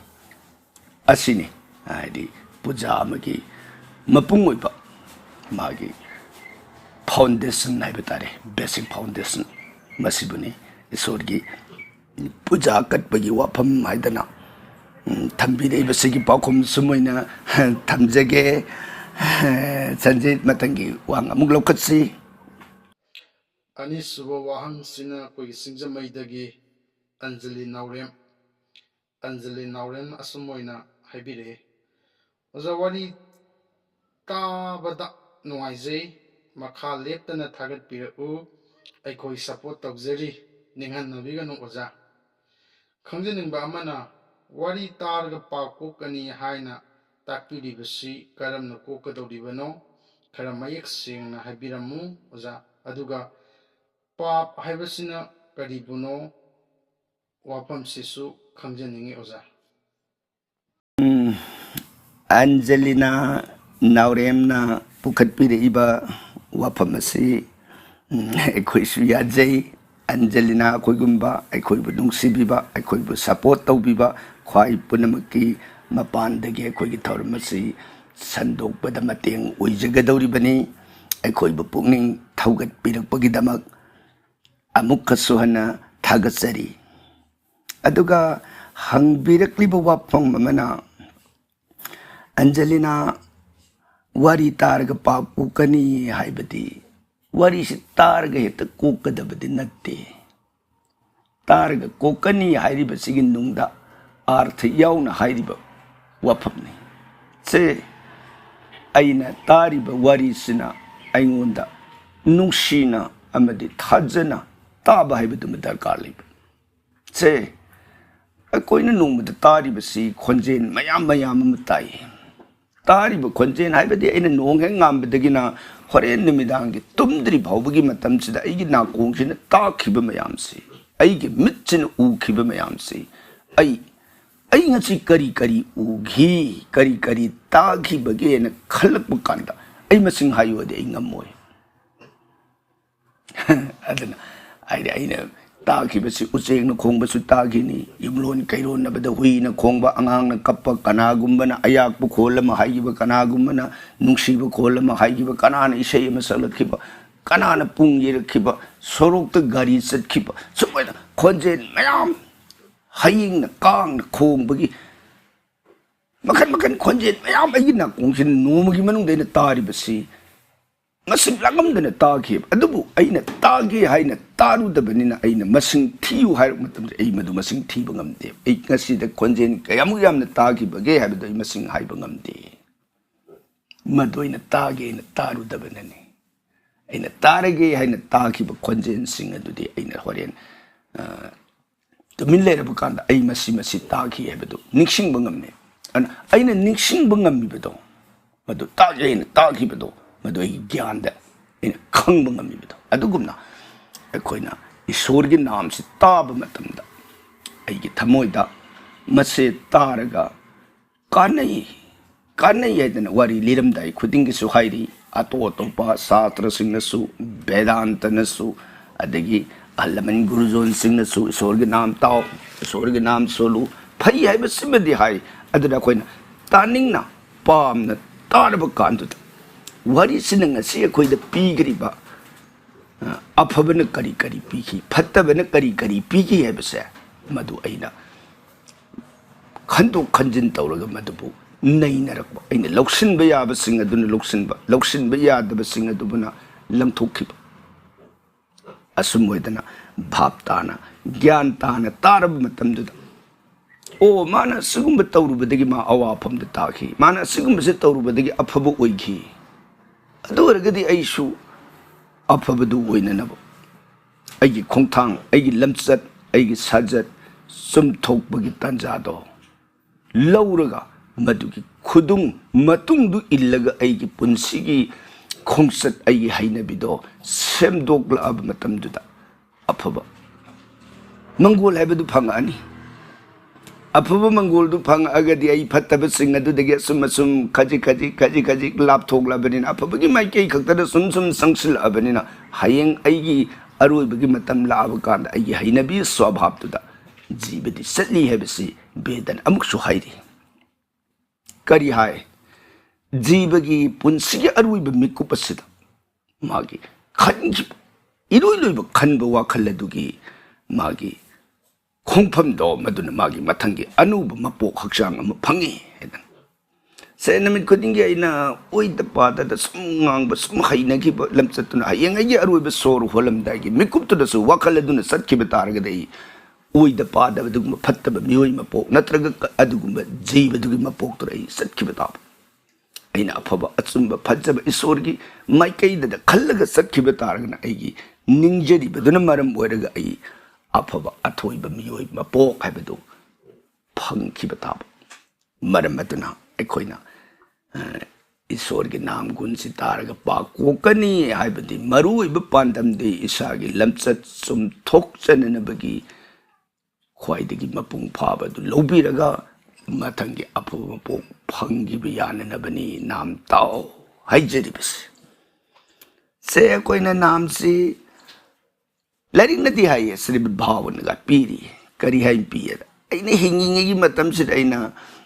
ꯑꯁꯤꯅꯤ, ꯍꯥꯏꯗꯤ, ꯄꯨꯖꯥ ꯑꯃꯒꯤ ꯃꯄꯨꯡ ꯑꯣꯏꯕ ꯃꯥꯒꯤ foundation ꯍꯥꯏꯕ ꯇꯥꯔꯦ, basic foundation ꯃꯁꯤꯕꯨꯅꯤ ꯏꯁꯣꯔꯒꯤ ꯄꯨꯖꯥ ꯀꯠꯄꯒꯤ ꯋꯥꯐꯝ ꯍꯥꯏꯗꯅ, ꯎꯝ, ꯊꯝꯕꯤꯔꯛꯏꯕꯁꯤꯒꯤ ꯄꯥꯎꯈꯨꯝ ꯁꯨꯝ ꯑꯣꯏꯅ ꯊꯝꯖꯒꯦ꯫ ꯁꯟꯖꯤꯠ, ꯃꯊꯪꯒꯤ ꯋꯥꯍꯪ ꯑꯃꯨꯛ ꯂꯧꯈꯠꯁꯤ꯫ ꯑꯅꯤꯁꯨꯕ ꯋꯥꯍꯪꯁꯤꯅ ꯑꯩꯈꯣꯏꯒꯤ ꯁꯤꯡꯖꯃꯩꯗꯒꯤ ꯑꯟꯖꯂꯤ ꯅꯥꯎꯔꯦꯝ꯫ ꯑꯟꯖꯂꯤ ꯅꯥꯎꯔꯦꯝ ꯑꯁꯨꯝ ꯑꯣꯏꯅ ꯍꯥꯏꯕꯤꯔꯛꯑꯦ, "ꯑꯣꯖꯥ, ꯋꯥꯔꯤ ꯇꯥꯕꯗ ꯅꯨꯡꯉꯥꯏꯖꯩ꯫ ꯃꯈꯥ ꯂꯦꯞꯇꯅ ꯊꯥꯒꯠꯄꯤꯔꯛꯎ꯫ ꯑꯩꯈꯣꯏ ꯁꯄꯣꯔꯠ ꯇꯧꯖꯔꯤ꯫ ꯅꯤꯡꯍꯟꯅꯕꯤꯒꯅꯨ ꯑꯣꯖꯥ꯫ ꯈꯪꯖꯅꯤꯡꯕ ꯑꯃꯅ, ꯋꯥꯔꯤ ꯇꯥꯔꯒ ꯄꯥꯞ ꯀꯣꯛꯀꯅꯤ ꯍꯥꯏꯅ ꯇꯥꯛꯄꯤꯔꯤꯕꯁꯤ ꯀꯔꯝꯅ ꯀꯣꯛꯀꯗꯧꯔꯤꯕꯅꯣ? ꯈꯔ ꯃꯌꯦꯛ ꯁꯦꯡꯅ ꯍꯥꯏꯕꯤꯔꯝꯃꯨ ꯑꯣꯖꯥ꯫ ꯑꯗꯨꯒ ꯄꯥꯞ ꯍꯥꯏꯕꯁꯤꯅ ꯀꯔꯤꯕꯨꯅꯣ? ꯋꯥꯐꯝꯁꯤꯁꯨ ꯈꯪꯖꯅꯤꯡꯉꯤ ꯑꯣꯖꯥ꯫ ꯎꯝ, ꯑꯟꯖꯂꯤꯅꯥ ꯅꯥꯎꯔꯦꯝꯅ ꯄꯨꯈꯠꯄꯤꯔꯛꯏꯕ ꯋꯥꯐꯝ ꯑꯁꯤ, ꯎꯝ, ꯑꯩꯈꯣꯏꯁꯨ ꯌꯥꯖꯩ꯫ ꯑꯟꯖꯂꯤꯅꯥ ꯑꯩꯈꯣꯏꯒꯨꯝꯕ, ꯑꯩꯈꯣꯏꯕꯨ ꯅꯨꯡꯁꯤꯕꯤꯕ, ꯑꯩꯈꯣꯏꯕꯨ ꯁꯄꯣꯔꯠ ꯇꯧꯕꯤꯕ ꯈ꯭ꯋꯥꯏ ꯄꯨꯝꯅꯃꯛꯀꯤ ꯃꯄꯥꯟꯗꯒꯤ ꯑꯩꯈꯣꯏꯒꯤ ꯊꯧꯔꯝ ꯑꯁꯤ ꯁꯟꯗꯣꯛꯄꯗ ꯃꯇꯦꯡ ꯑꯣꯏꯖꯒꯗꯧꯔꯤꯕꯅꯤ꯫ ꯑꯩꯈꯣꯏꯕꯨ ꯄꯨꯛꯅꯤꯡ ꯊꯧꯒꯠꯄꯤꯔꯛꯄꯒꯤꯗꯃꯛ ꯑꯃꯨꯛꯀꯁꯨ ꯍꯟꯅ ꯊꯥꯒꯠꯆꯔꯤ꯫ ꯑꯗꯨꯒ ꯍꯪꯕꯤꯔꯛꯂꯤꯕ ꯋꯥꯐꯝ ꯑꯃꯅ, ꯑꯟꯖꯂꯤꯅꯥ, ꯋꯥꯔꯤ ꯇꯥꯔꯒ ꯄꯥꯞ ꯀꯣꯛꯀꯅꯤ ꯍꯥꯏꯕꯗꯤ, ꯋꯥꯔꯤꯁꯤ ꯇꯥꯔꯒ ꯍꯦꯛꯇ ꯀꯣꯛꯀꯗꯕꯗꯤ ꯅꯠꯇꯦ꯫ ꯇꯥꯔꯒ ꯀꯣꯛꯀꯅꯤ ꯍꯥꯏꯔꯤꯕꯁꯤꯒꯤ ꯅꯨꯡꯗ ꯑꯥꯔꯊ ꯌꯥꯎꯅ ꯍꯥꯏꯔꯤꯕ ꯋꯥꯐꯝꯅꯤ꯫ ꯁꯦ, ꯑꯩꯅ ꯇꯥꯔꯤꯕ ꯋꯥꯔꯤꯁꯤꯅ ꯑꯩꯉꯣꯟꯗ ꯅꯨꯡꯁꯤꯅ ꯑꯃꯗꯤ ꯊꯥꯖꯅ ꯇꯥꯕ ꯍꯥꯏꯕꯗꯨꯃ ꯗꯔꯀꯥꯔ ꯂꯩꯕ꯫ ꯁꯦ, ꯑꯩꯈꯣꯏꯅ ꯅꯣꯡꯃꯗ ꯇꯥꯔꯤꯕꯁꯤ ꯈꯣꯟꯖꯦꯜ ꯃꯌꯥꯝ ꯃꯌꯥꯝ ꯑꯃ ꯇꯥꯏ꯫ ꯇꯥꯔꯤꯕ ꯈꯣꯟꯖꯦꯜ ꯍꯥꯏꯕꯗꯤ ꯑꯩꯅ ꯅꯣꯡ ꯍꯦꯛ ꯉꯥꯟꯕꯗꯒꯤꯅ ꯍꯣꯔꯦꯟ ꯅꯨꯃꯤꯗꯥꯡꯒꯤ ꯇꯨꯝꯗ꯭ꯔꯤ ꯐꯥꯎꯕꯒꯤ ꯃꯇꯝꯁꯤꯗ ꯑꯩꯒꯤ ꯅꯥꯀꯣꯡꯁꯤꯅ ꯇꯥꯈꯤꯕ ꯃꯌꯥꯝꯁꯤ, ꯑꯩꯒꯤ ꯃꯤꯠꯁꯤꯅ ꯎꯈꯤꯕ ꯃꯌꯥꯝꯁꯤ, ꯑꯩ, ꯑꯩ ꯉꯁꯤ ꯀꯔꯤ ꯀꯔꯤ ꯎꯈꯤ, ꯀꯔꯤ ꯀꯔꯤ ꯇꯥꯈꯤꯕꯒꯦꯅ ꯈꯜꯂꯛꯄ ꯀꯥꯟꯗ ꯑꯩ ꯃꯁꯤꯡ ꯍꯥꯏꯌꯨ ꯍꯥꯏꯗꯤ ꯑꯩ ꯉꯝꯃꯣꯏ꯫ ꯑꯗꯨꯅ ꯍꯥꯏꯗꯤ ꯑꯩꯅ ꯇꯥꯈꯤꯕꯁꯤ ꯎꯆꯦꯛꯅ ꯈꯣꯡꯕꯁꯨ ꯇꯥꯈꯤꯅꯤ, ꯌꯨꯝꯂꯣꯟ ꯀꯩꯔꯣꯟꯅꯕꯗ ꯍꯨꯏꯅ ꯈꯣꯡꯕ, ꯑꯉꯥꯡꯅ ꯀꯞꯄ, ꯀꯅꯥꯒꯨꯝꯕꯅ ꯑꯌꯥꯛꯄ ꯈꯣꯜ ꯑꯃ ꯍꯥꯏꯈꯤꯕ, ꯀꯅꯥꯒꯨꯝꯕꯅ ꯅꯨꯡꯁꯤꯕ ꯈꯣꯜ ꯑꯃ ꯍꯥꯏꯈꯤꯕ, ꯀꯅꯥꯅ ꯏꯁꯩ ꯑꯃ ꯁꯛꯂꯛꯈꯤꯕ, ꯀꯅꯥꯅ ꯄꯨꯡ ꯌꯩꯔꯛꯈꯤꯕ, ꯁꯣꯔꯣꯛꯇ ꯒꯥꯔꯤ ꯆꯠꯈꯤꯕ, ꯁꯨꯃꯥꯏꯅ ꯈꯣꯟꯖꯦꯜ ꯃꯌꯥꯝ, ꯍꯌꯤꯡꯅ ꯀꯥꯡꯅ ꯈꯣꯡꯕꯒꯤ ꯃꯈꯟ ꯃꯈꯟ ꯈꯣꯟꯖꯦꯜ ꯃꯌꯥꯝ ꯑꯩꯒꯤ ꯅꯥꯀꯣꯡꯁꯤꯗ ꯅꯣꯡꯃꯒꯤ ꯃꯅꯨꯡꯗ ꯑꯩꯅ ꯇꯥꯔꯤꯕꯁꯤ ꯃꯁꯤꯡ ꯂꯥꯡꯉꯝꯗꯅ ꯇꯥꯈꯤꯕ꯫ ꯑꯗꯨꯕꯨ ꯑꯩꯅ ꯇꯥꯒꯦ ꯍꯥꯏꯅ ꯇꯥꯔꯨꯗꯕꯅꯤꯅ ꯑꯩꯅ ꯃꯁꯤꯡ ꯊꯤꯌꯨ ꯍꯥꯏꯔꯛꯄ ꯃꯇꯝꯗ ꯑꯩ ꯃꯗꯨ ꯃꯁꯤꯡ ꯊꯤꯕ ꯉꯝꯗꯦ꯫ ꯑꯩ ꯉꯁꯤꯗ ꯈꯣꯟꯖꯦꯜ ꯀꯌꯥꯃꯨꯛ ꯌꯥꯝꯅ ꯇꯥꯈꯤꯕꯒꯦ ꯍꯥꯏꯕꯗꯨ ꯑꯩ ꯃꯁꯤꯡ ꯍꯥꯏꯕ ꯉꯝꯗꯦ꯫ ꯃꯗꯨ ꯑꯩꯅ ꯇꯥꯒꯦꯅ ꯇꯥꯔꯨꯗꯕꯅꯅꯤ꯫ ꯑꯩꯅ ꯇꯥꯔꯒꯦ ꯍꯥꯏꯅ ꯇꯥꯈꯤꯕ ꯈꯣꯟꯖꯦꯜꯁꯤꯡ ꯑꯗꯨꯗꯤ ꯑꯩꯅ ꯍꯣꯔꯦꯟ, ꯑ, ꯇꯨꯃꯤꯟ ꯂꯩꯔꯕ ꯀꯥꯟꯗ ꯑꯩ ꯃꯁꯤ, ꯃꯁꯤ ꯇꯥꯈꯤ ꯍꯥꯏꯕꯗꯨ ꯅꯤꯡꯁꯤꯡꯕ ꯉꯝꯃꯤ꯫ ꯑꯗꯨꯅ ꯑꯩꯅ ꯅꯤꯡꯁꯤꯡꯕ ꯉꯝꯃꯤꯕꯗꯣ, ꯃꯗꯨ ꯇꯥꯒꯦ ꯍꯥꯏꯅ ꯇꯥꯈꯤꯕꯗꯣ, ꯃꯗꯨ ꯑꯩꯒꯤ ꯒ꯭ꯌꯥꯟꯗ ꯑꯩꯅ ꯈꯪꯕ ꯉꯝꯃꯤꯕꯗꯣ꯫ ꯑꯗꯨꯒꯨꯝꯅ ꯑꯩꯈꯣꯏꯅ ꯏꯁꯣꯔꯒꯤ ꯅꯥꯝꯁꯤ ꯇꯥꯕ ꯃꯇꯝꯗ ꯑꯩꯒꯤ ꯊꯃꯣꯏꯗ ꯃꯁꯦ ꯇꯥꯔꯒ ꯀꯥꯟꯅꯩ, ꯀꯥꯟꯅꯩ ꯍꯥꯏꯗꯅ ꯋꯥꯔꯤ ꯂꯤꯔꯝꯗꯥꯏ ꯈꯨꯗꯤꯡꯒꯤꯁꯨ ꯍꯥꯏꯔꯤ, ꯑꯇꯣꯞ ꯑꯇꯣꯞꯄ ꯁꯥꯁꯇ꯭ꯔꯁꯤꯡꯅꯁꯨ, ꯕꯦꯗꯥꯟꯇꯅꯁꯨ, ꯑꯗꯒꯤ ꯑꯍꯜ ꯂꯃꯟ ꯒꯨꯔꯨꯖꯣꯟꯁꯤꯡꯅꯁꯨ ꯏꯁꯣꯔꯒꯤ ꯅꯥꯝ ꯇꯥꯎ, ꯏꯁꯣꯔꯒꯤ ꯅꯥꯝ ꯁꯣꯜꯂꯨ, ꯐꯩ ꯍꯥꯏꯕꯁꯤꯃꯗꯤ ꯍꯥꯏ꯫ ꯑꯗꯨꯅ ꯑꯩꯈꯣꯏꯅ ꯇꯥꯅꯤꯡꯅ ꯄꯥꯝꯅ ꯇꯥꯔꯕ ꯀꯥꯟꯗꯨꯗ ꯋꯥꯔꯤꯁꯤꯅ ꯉꯁꯤ ꯑꯩꯈꯣꯏꯗ ꯄꯤꯈ꯭ꯔꯤꯕ, ꯑ, ꯑꯐꯕꯅ ꯀꯔꯤ ꯀꯔꯤ ꯄꯤꯈꯤ, ꯐꯠꯇꯕꯅ ꯀꯔꯤ ꯀꯔꯤ ꯄꯤꯈꯤ ꯍꯥꯏꯕꯁꯦ ꯃꯗꯨ ꯑꯩꯅ ꯈꯟꯗꯣꯛ ꯈꯟꯖꯤꯟ ꯇꯧꯔꯒ ꯃꯗꯨꯕꯨ ꯅꯩꯅꯔꯛꯄ, ꯑꯩꯅ ꯂꯧꯁꯤꯟꯕ ꯌꯥꯕꯁꯤꯡ ꯑꯗꯨꯅ ꯂꯧꯁꯤꯟꯕ, ꯂꯧꯁꯤꯟꯕ ꯌꯥꯗꯕꯁꯤꯡ ꯑꯗꯨꯕꯨꯅ ꯂꯪꯊꯣꯛꯈꯤꯕ꯫ ꯑꯁꯨꯝ ꯑꯣꯏꯗꯅ ꯚꯥꯞ ꯇꯥꯅ, ꯒ꯭ꯌꯥꯟ ꯇꯥꯅ ꯇꯥꯔꯕ ꯃꯇꯝꯗꯨꯗ, "ꯑꯣ, ꯃꯥꯅ ꯑꯁꯤꯒꯨꯝꯕ ꯇꯧꯔꯨꯕꯗꯒꯤ ꯃꯥ ꯑꯋꯥꯐꯝꯗ ꯇꯥꯈꯤ, ꯃꯥꯅ ꯑꯁꯤꯒꯨꯝꯕꯁꯦ ꯇꯧꯔꯨꯕꯗꯒꯤ ꯑꯐꯕ ꯑꯣꯏꯈꯤ, ꯑꯗꯨ ꯑꯣꯏꯔꯒꯗꯤ ꯑꯩꯁꯨ ꯑꯐꯕꯗꯨ ꯑꯣꯏꯅꯅꯕ ꯑꯩꯒꯤ ꯈꯣꯡꯊꯥꯡ, ꯑꯩꯒꯤ ꯂꯝꯆꯠ, ꯑꯩꯒꯤ ꯁꯥꯖꯠ ꯆꯨꯝꯊꯣꯛꯄꯒꯤ ꯇꯥꯟꯖꯥꯗꯣ ꯂꯧꯔꯒ, ꯃꯗꯨꯒꯤ ꯈꯨꯗꯨꯡ ꯃꯇꯨꯡꯗꯨ ꯏꯜꯂꯒ ꯑꯩꯒꯤ ꯄꯨꯟꯁꯤꯒꯤ ꯈꯣꯡꯆꯠ, ꯑꯩꯒꯤ ꯍꯩꯅꯕꯤꯗꯣ ꯁꯦꯝꯗꯣꯛꯂꯛꯑꯕ ꯃꯇꯝꯗꯨꯗ ꯑꯐꯕ ꯃꯪꯒꯣꯜ ꯍꯥꯏꯕꯗꯨ ꯐꯪꯉꯛꯑꯅꯤ꯫ ꯑꯐꯕ ꯃꯪꯒꯣꯜꯗꯨ ꯐꯪꯉꯛꯑꯒꯗꯤ ꯑꯩ ꯐꯠꯇꯕꯁꯤꯡ ꯑꯗꯨꯗꯒꯤ ꯑꯁꯨꯝ ꯑꯁꯨꯝ ꯈꯖꯤꯛ ꯈꯖꯤꯛ, ꯈꯖꯤꯛ ꯈꯖꯤꯛ ꯂꯥꯞꯊꯣꯛꯂꯕꯅꯤꯅ, ꯑꯐꯕꯒꯤ ꯃꯥꯏꯀꯩ ꯈꯛꯇꯗ ꯁꯨꯝ ꯁꯨꯝ ꯆꯪꯁꯤꯜꯂꯛꯑꯕꯅꯤꯅ, ꯍꯌꯦꯡ ꯑꯩꯒꯤ ꯑꯔꯣꯏꯕꯒꯤ ꯃꯇꯝ ꯂꯥꯛꯑꯕ ꯀꯥꯟꯗ ꯑꯩꯒꯤ ꯍꯩꯅꯕꯤ ꯁ꯭ꯋꯥꯚꯥꯕꯇꯨꯗ ꯖꯤꯕꯗꯤ ꯆꯠꯂꯤ" ꯍꯥꯏꯕꯁꯤ ꯕꯦꯗꯅ ꯑꯃꯨꯛꯁꯨ ꯍꯥꯏꯔꯤ꯫ ꯀꯔꯤ ꯍꯥꯏ? ꯖꯤꯕꯒꯤ ꯄꯨꯟꯁꯤꯒꯤ ꯑꯔꯣꯏꯕ ꯃꯤꯀꯨꯞ ꯑꯁꯤꯗ ꯃꯥꯒꯤ ꯈꯟꯈꯤꯕ, ꯏꯔꯣꯏ ꯂꯣꯏꯕ ꯈꯟꯕ ꯋꯥꯈꯜ ꯑꯗꯨꯒꯤ ꯃꯥꯒꯤ ꯈꯣꯡꯐꯝꯗꯣ, ꯃꯗꯨꯅ ꯃꯥꯒꯤ ꯃꯊꯪꯒꯤ ꯑꯅꯧꯕ ꯃꯄꯣꯛ ꯍꯛꯆꯥꯡ ꯑꯃ ꯐꯪꯉꯤ ꯍꯥꯏꯗꯅ꯫ ꯁꯦ, ꯅꯨꯃꯤꯠ ꯈꯨꯗꯤꯡꯒꯤ ꯑꯩꯅ ꯑꯣꯏꯗ ꯄꯥꯗꯗ ꯁꯨꯝ ꯉꯥꯡꯕ, ꯁꯨꯝ ꯍꯩꯅꯈꯤꯕ ꯂꯝꯆꯠꯇꯨꯅ ꯍꯌꯦꯡ ꯑꯩꯒꯤ ꯑꯔꯣꯏꯕ ꯁꯣꯔ ꯍꯣꯜꯂꯝꯗꯥꯏꯒꯤ ꯃꯤꯀꯨꯞꯇꯨꯗꯁꯨ ꯋꯥꯈꯜ ꯑꯗꯨꯅ ꯆꯠꯈꯤꯕ ꯇꯥꯔꯒꯗꯤ, ꯑꯩ ꯑꯣꯏꯗ ꯄꯥꯗꯕ ꯑꯗꯨꯒꯨꯝꯕ ꯐꯠꯇꯕ ꯃꯤꯑꯣꯏ ꯃꯄꯣꯛ ꯅꯠꯇ꯭ꯔꯒ ꯀ-, ꯑꯗꯨꯒꯨꯝꯕ ꯖꯤꯕꯗꯨꯒꯤ ꯃꯄꯣꯛꯇꯨꯗ ꯑꯩ ꯆꯠꯈꯤꯕ ꯇꯥꯕ꯫ ꯑꯩꯅ ꯑꯐꯕ, ꯑꯆꯨꯝꯕ, ꯐꯖꯕ ꯏꯁꯣꯔꯒꯤ ꯃꯥꯏꯀꯩꯗꯗ ꯈꯜꯂꯒ ꯆꯠꯈꯤꯕ ꯇꯥꯔꯒꯅ ꯑꯩꯒꯤ ꯅꯤꯡꯖꯔꯤꯕꯗꯨꯅ ꯃꯔꯝ ꯑꯣꯏꯔꯒ ꯑꯩ ꯑꯐꯕ, ꯑꯊꯣꯏꯕ ꯃꯤꯑꯣꯏ ꯃꯄꯣꯛ ꯍꯥꯏꯕꯗꯨ ꯐꯪꯈꯤꯕ ꯇꯥꯕ꯫ ꯃꯔꯝ ꯑꯗꯨꯅ ꯑꯩꯈꯣꯏꯅ, ꯑ, ꯏꯁꯣꯔꯒꯤ ꯅꯥꯝ ꯒꯨꯟꯁꯤ ꯇꯥꯔꯒ ꯄꯥꯛ ꯀꯣꯛꯀꯅꯤ ꯍꯥꯏꯕꯗꯤ ꯃꯔꯨꯑꯣꯏꯕ ꯄꯥꯟꯗꯝꯗꯤ ꯏꯁꯥꯒꯤ ꯂꯝꯆꯠ ꯆꯨꯝꯊꯣꯛꯆꯅꯅꯕꯒꯤ ꯈ꯭ꯋꯥꯏꯗꯒꯤ ꯃꯄꯨꯡ ꯐꯥꯕ ꯑꯗꯨ ꯂꯧꯕꯤꯔꯒ ꯃꯊꯪꯒꯤ ꯑꯐꯕ ꯃꯄꯣꯛ ꯐꯪꯈꯤꯕ ꯌꯥꯅꯅꯕꯅꯤ ꯅꯥꯝ ꯇꯥꯎ ꯍꯥꯏꯖꯔꯤꯕꯁꯦ꯫ ꯁꯦ ꯑꯩꯈꯣꯏꯅ ꯅꯥꯝꯁꯤ ꯂꯥꯏꯔꯤꯛꯅꯗꯤ ꯍꯥꯏꯌꯦ, ꯁ꯭ꯔꯤꯃꯗ ꯚꯥꯒꯋꯟꯒ ꯄꯤꯔꯤ꯫ ꯀꯔꯤ ꯍꯥꯏꯅ ꯄꯤꯌꯦꯗ? ꯑꯩꯅ ꯍꯤꯡꯉꯤꯉꯩꯒꯤ ꯃꯇꯝꯁꯤꯗ ꯑꯩꯅ,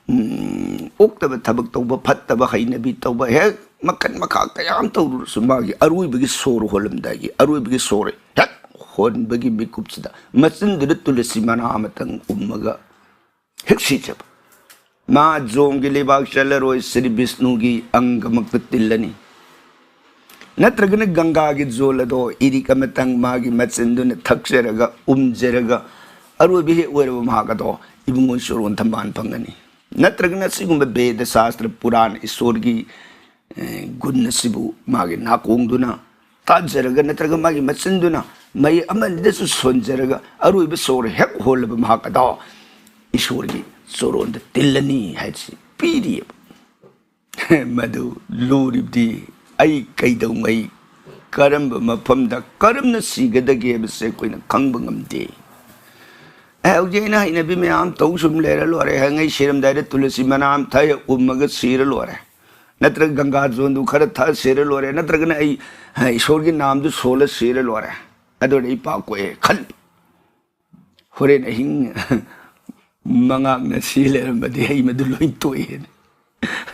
ꯎꯝ, ꯑꯣꯛꯇꯕ ꯊꯕꯛ ꯇꯧꯕ, ꯐꯠꯇꯕ ꯍꯩꯅꯕꯤ ꯇꯧꯕ, ꯍꯦꯛ ꯃꯈꯟ ꯃꯈꯥ ꯀꯌꯥ ꯑꯃ ꯇꯧꯔꯨꯔꯁꯨ, ꯃꯥꯒꯤ ꯑꯔꯣꯏꯕꯒꯤ ꯁꯣꯔ ꯍꯣꯜꯂꯝꯗꯥꯏꯒꯤ ꯑꯔꯣꯏꯕꯒꯤ ꯁꯣꯔ ꯍꯦꯛ ꯍꯣꯟꯕꯒꯤ ꯃꯤꯀꯨꯞꯁꯤꯗ ꯃꯆꯤꯟꯗꯨꯗ ꯇꯨꯂꯁꯤ ꯃꯅꯥ ꯑꯃꯇꯪ ꯎꯝꯃꯒ ꯍꯦꯛ ꯁꯤꯖꯕ꯫ ꯃꯥ ꯖꯣꯝꯒꯤ ꯂꯩꯕꯥꯛ ꯆꯠꯂꯔꯣꯏ, ꯁ꯭ꯔꯤ ꯕꯤꯁꯅꯨꯒꯤ ꯑꯪꯒꯃꯛꯇ ꯇꯤꯜꯂꯅꯤ꯫ ꯅꯠꯇ꯭ꯔꯒꯅ ꯒꯪꯒꯥꯒꯤ ꯖꯣꯜ ꯑꯗꯣ ꯏꯔꯤꯛ ꯑꯃꯇꯪ ꯃꯥꯒꯤ ꯃꯆꯤꯟꯗꯨꯅ ꯊꯛꯆꯔꯒ, ꯎꯝꯖꯔꯒ, ꯑꯔꯣꯏꯕ ꯍꯦꯛ ꯑꯣꯏꯔꯕ ꯃꯍꯥꯛ ꯑꯗꯣ ꯏꯕꯨꯡꯉꯣ ꯆꯣꯔꯣꯟ ꯊꯝꯕꯥꯜ ꯐꯪꯒꯅꯤ꯫ ꯅꯠꯇ꯭ꯔꯒꯅ ꯁꯤꯒꯨꯝꯕ ꯕꯦꯗ ꯁꯥꯁꯇ꯭ꯔ ꯄꯨꯔꯥꯟ ꯏꯁꯣꯔꯒꯤ, ꯑꯦ, ꯒꯨꯟ ꯑꯁꯤꯕꯨ ꯃꯥꯒꯤ ꯅꯥꯀꯣꯡꯗꯨꯅ ꯇꯥꯖꯔꯒ ꯅꯠꯇ꯭ꯔꯒ ꯃꯥꯒꯤ ꯃꯆꯤꯟꯗꯨꯅ ꯃꯌꯦꯛ ꯑꯃ ꯑꯅꯤꯗꯁꯨ ꯁꯣꯟꯖꯔꯒ ꯑꯔꯣꯏꯕ ꯁꯣꯔ ꯍꯦꯛ ꯍꯣꯜꯂꯕ ꯃꯍꯥꯛ ꯑꯗꯣ ꯏꯁꯣꯔꯒꯤ ꯆꯣꯔꯣꯟꯗ ꯇꯤꯜꯂꯅꯤ ꯍꯥꯏꯁꯤ ꯄꯤꯔꯤꯑꯕ꯫ ꯃꯗꯨ ꯂꯨꯔꯤꯕꯗꯤ ꯑꯩ ꯀꯩꯗꯧꯉꯩ ꯀꯔꯝꯕ ꯃꯐꯝꯗ ꯀꯔꯝꯅ ꯁꯤꯒꯗꯒꯦ ꯍꯥꯏꯕꯁꯦ ꯑꯩꯈꯣꯏꯅ ꯈꯪꯕ ꯉꯝꯗꯦ꯫ ꯑꯦ, ꯍꯧꯖꯤꯛ ꯑꯩꯅ ꯍꯩꯅꯕꯤ ꯃꯌꯥꯝ ꯇꯧ ꯁꯨꯝ ꯂꯩꯔ ꯂꯣꯏꯔꯦ꯫ ꯍꯌꯦꯡ ꯑꯩ ꯁꯤꯔꯝꯗꯥꯏꯗ ꯇꯨꯂꯁꯤ ꯃꯅꯥ ꯑꯃ ꯊꯛꯑ ꯎꯝꯃꯒ ꯁꯤꯔ ꯂꯣꯏꯔꯦ꯫ ꯅꯠꯇ꯭ꯔꯒ ꯒꯪꯒꯥ ꯖꯣꯟꯗꯨ ꯈꯔ ꯊꯛꯑ ꯁꯤꯔ ꯂꯣꯏꯔꯦ꯫ ꯅꯠꯇ꯭ꯔꯒꯅ ꯑꯩ, ꯑ, ꯏꯁꯣꯔꯒꯤ ꯅꯥꯝꯗꯨ ꯁꯣꯜꯂ ꯁꯤꯔ ꯂꯣꯏꯔꯦ꯫ ꯑꯗꯨꯅ ꯑꯩ ꯄꯥꯛ ꯀꯣꯛꯑꯦ ꯈꯜꯂꯤ꯫ ꯍꯣꯔꯦꯟ ꯑꯍꯤꯡ ꯃꯉꯥꯛꯅ ꯁꯤ ꯂꯩꯔꯝꯕꯗꯤ ꯑꯩ ꯃꯗꯨ ꯂꯣꯏ ꯇꯣꯛꯑꯦꯅ꯫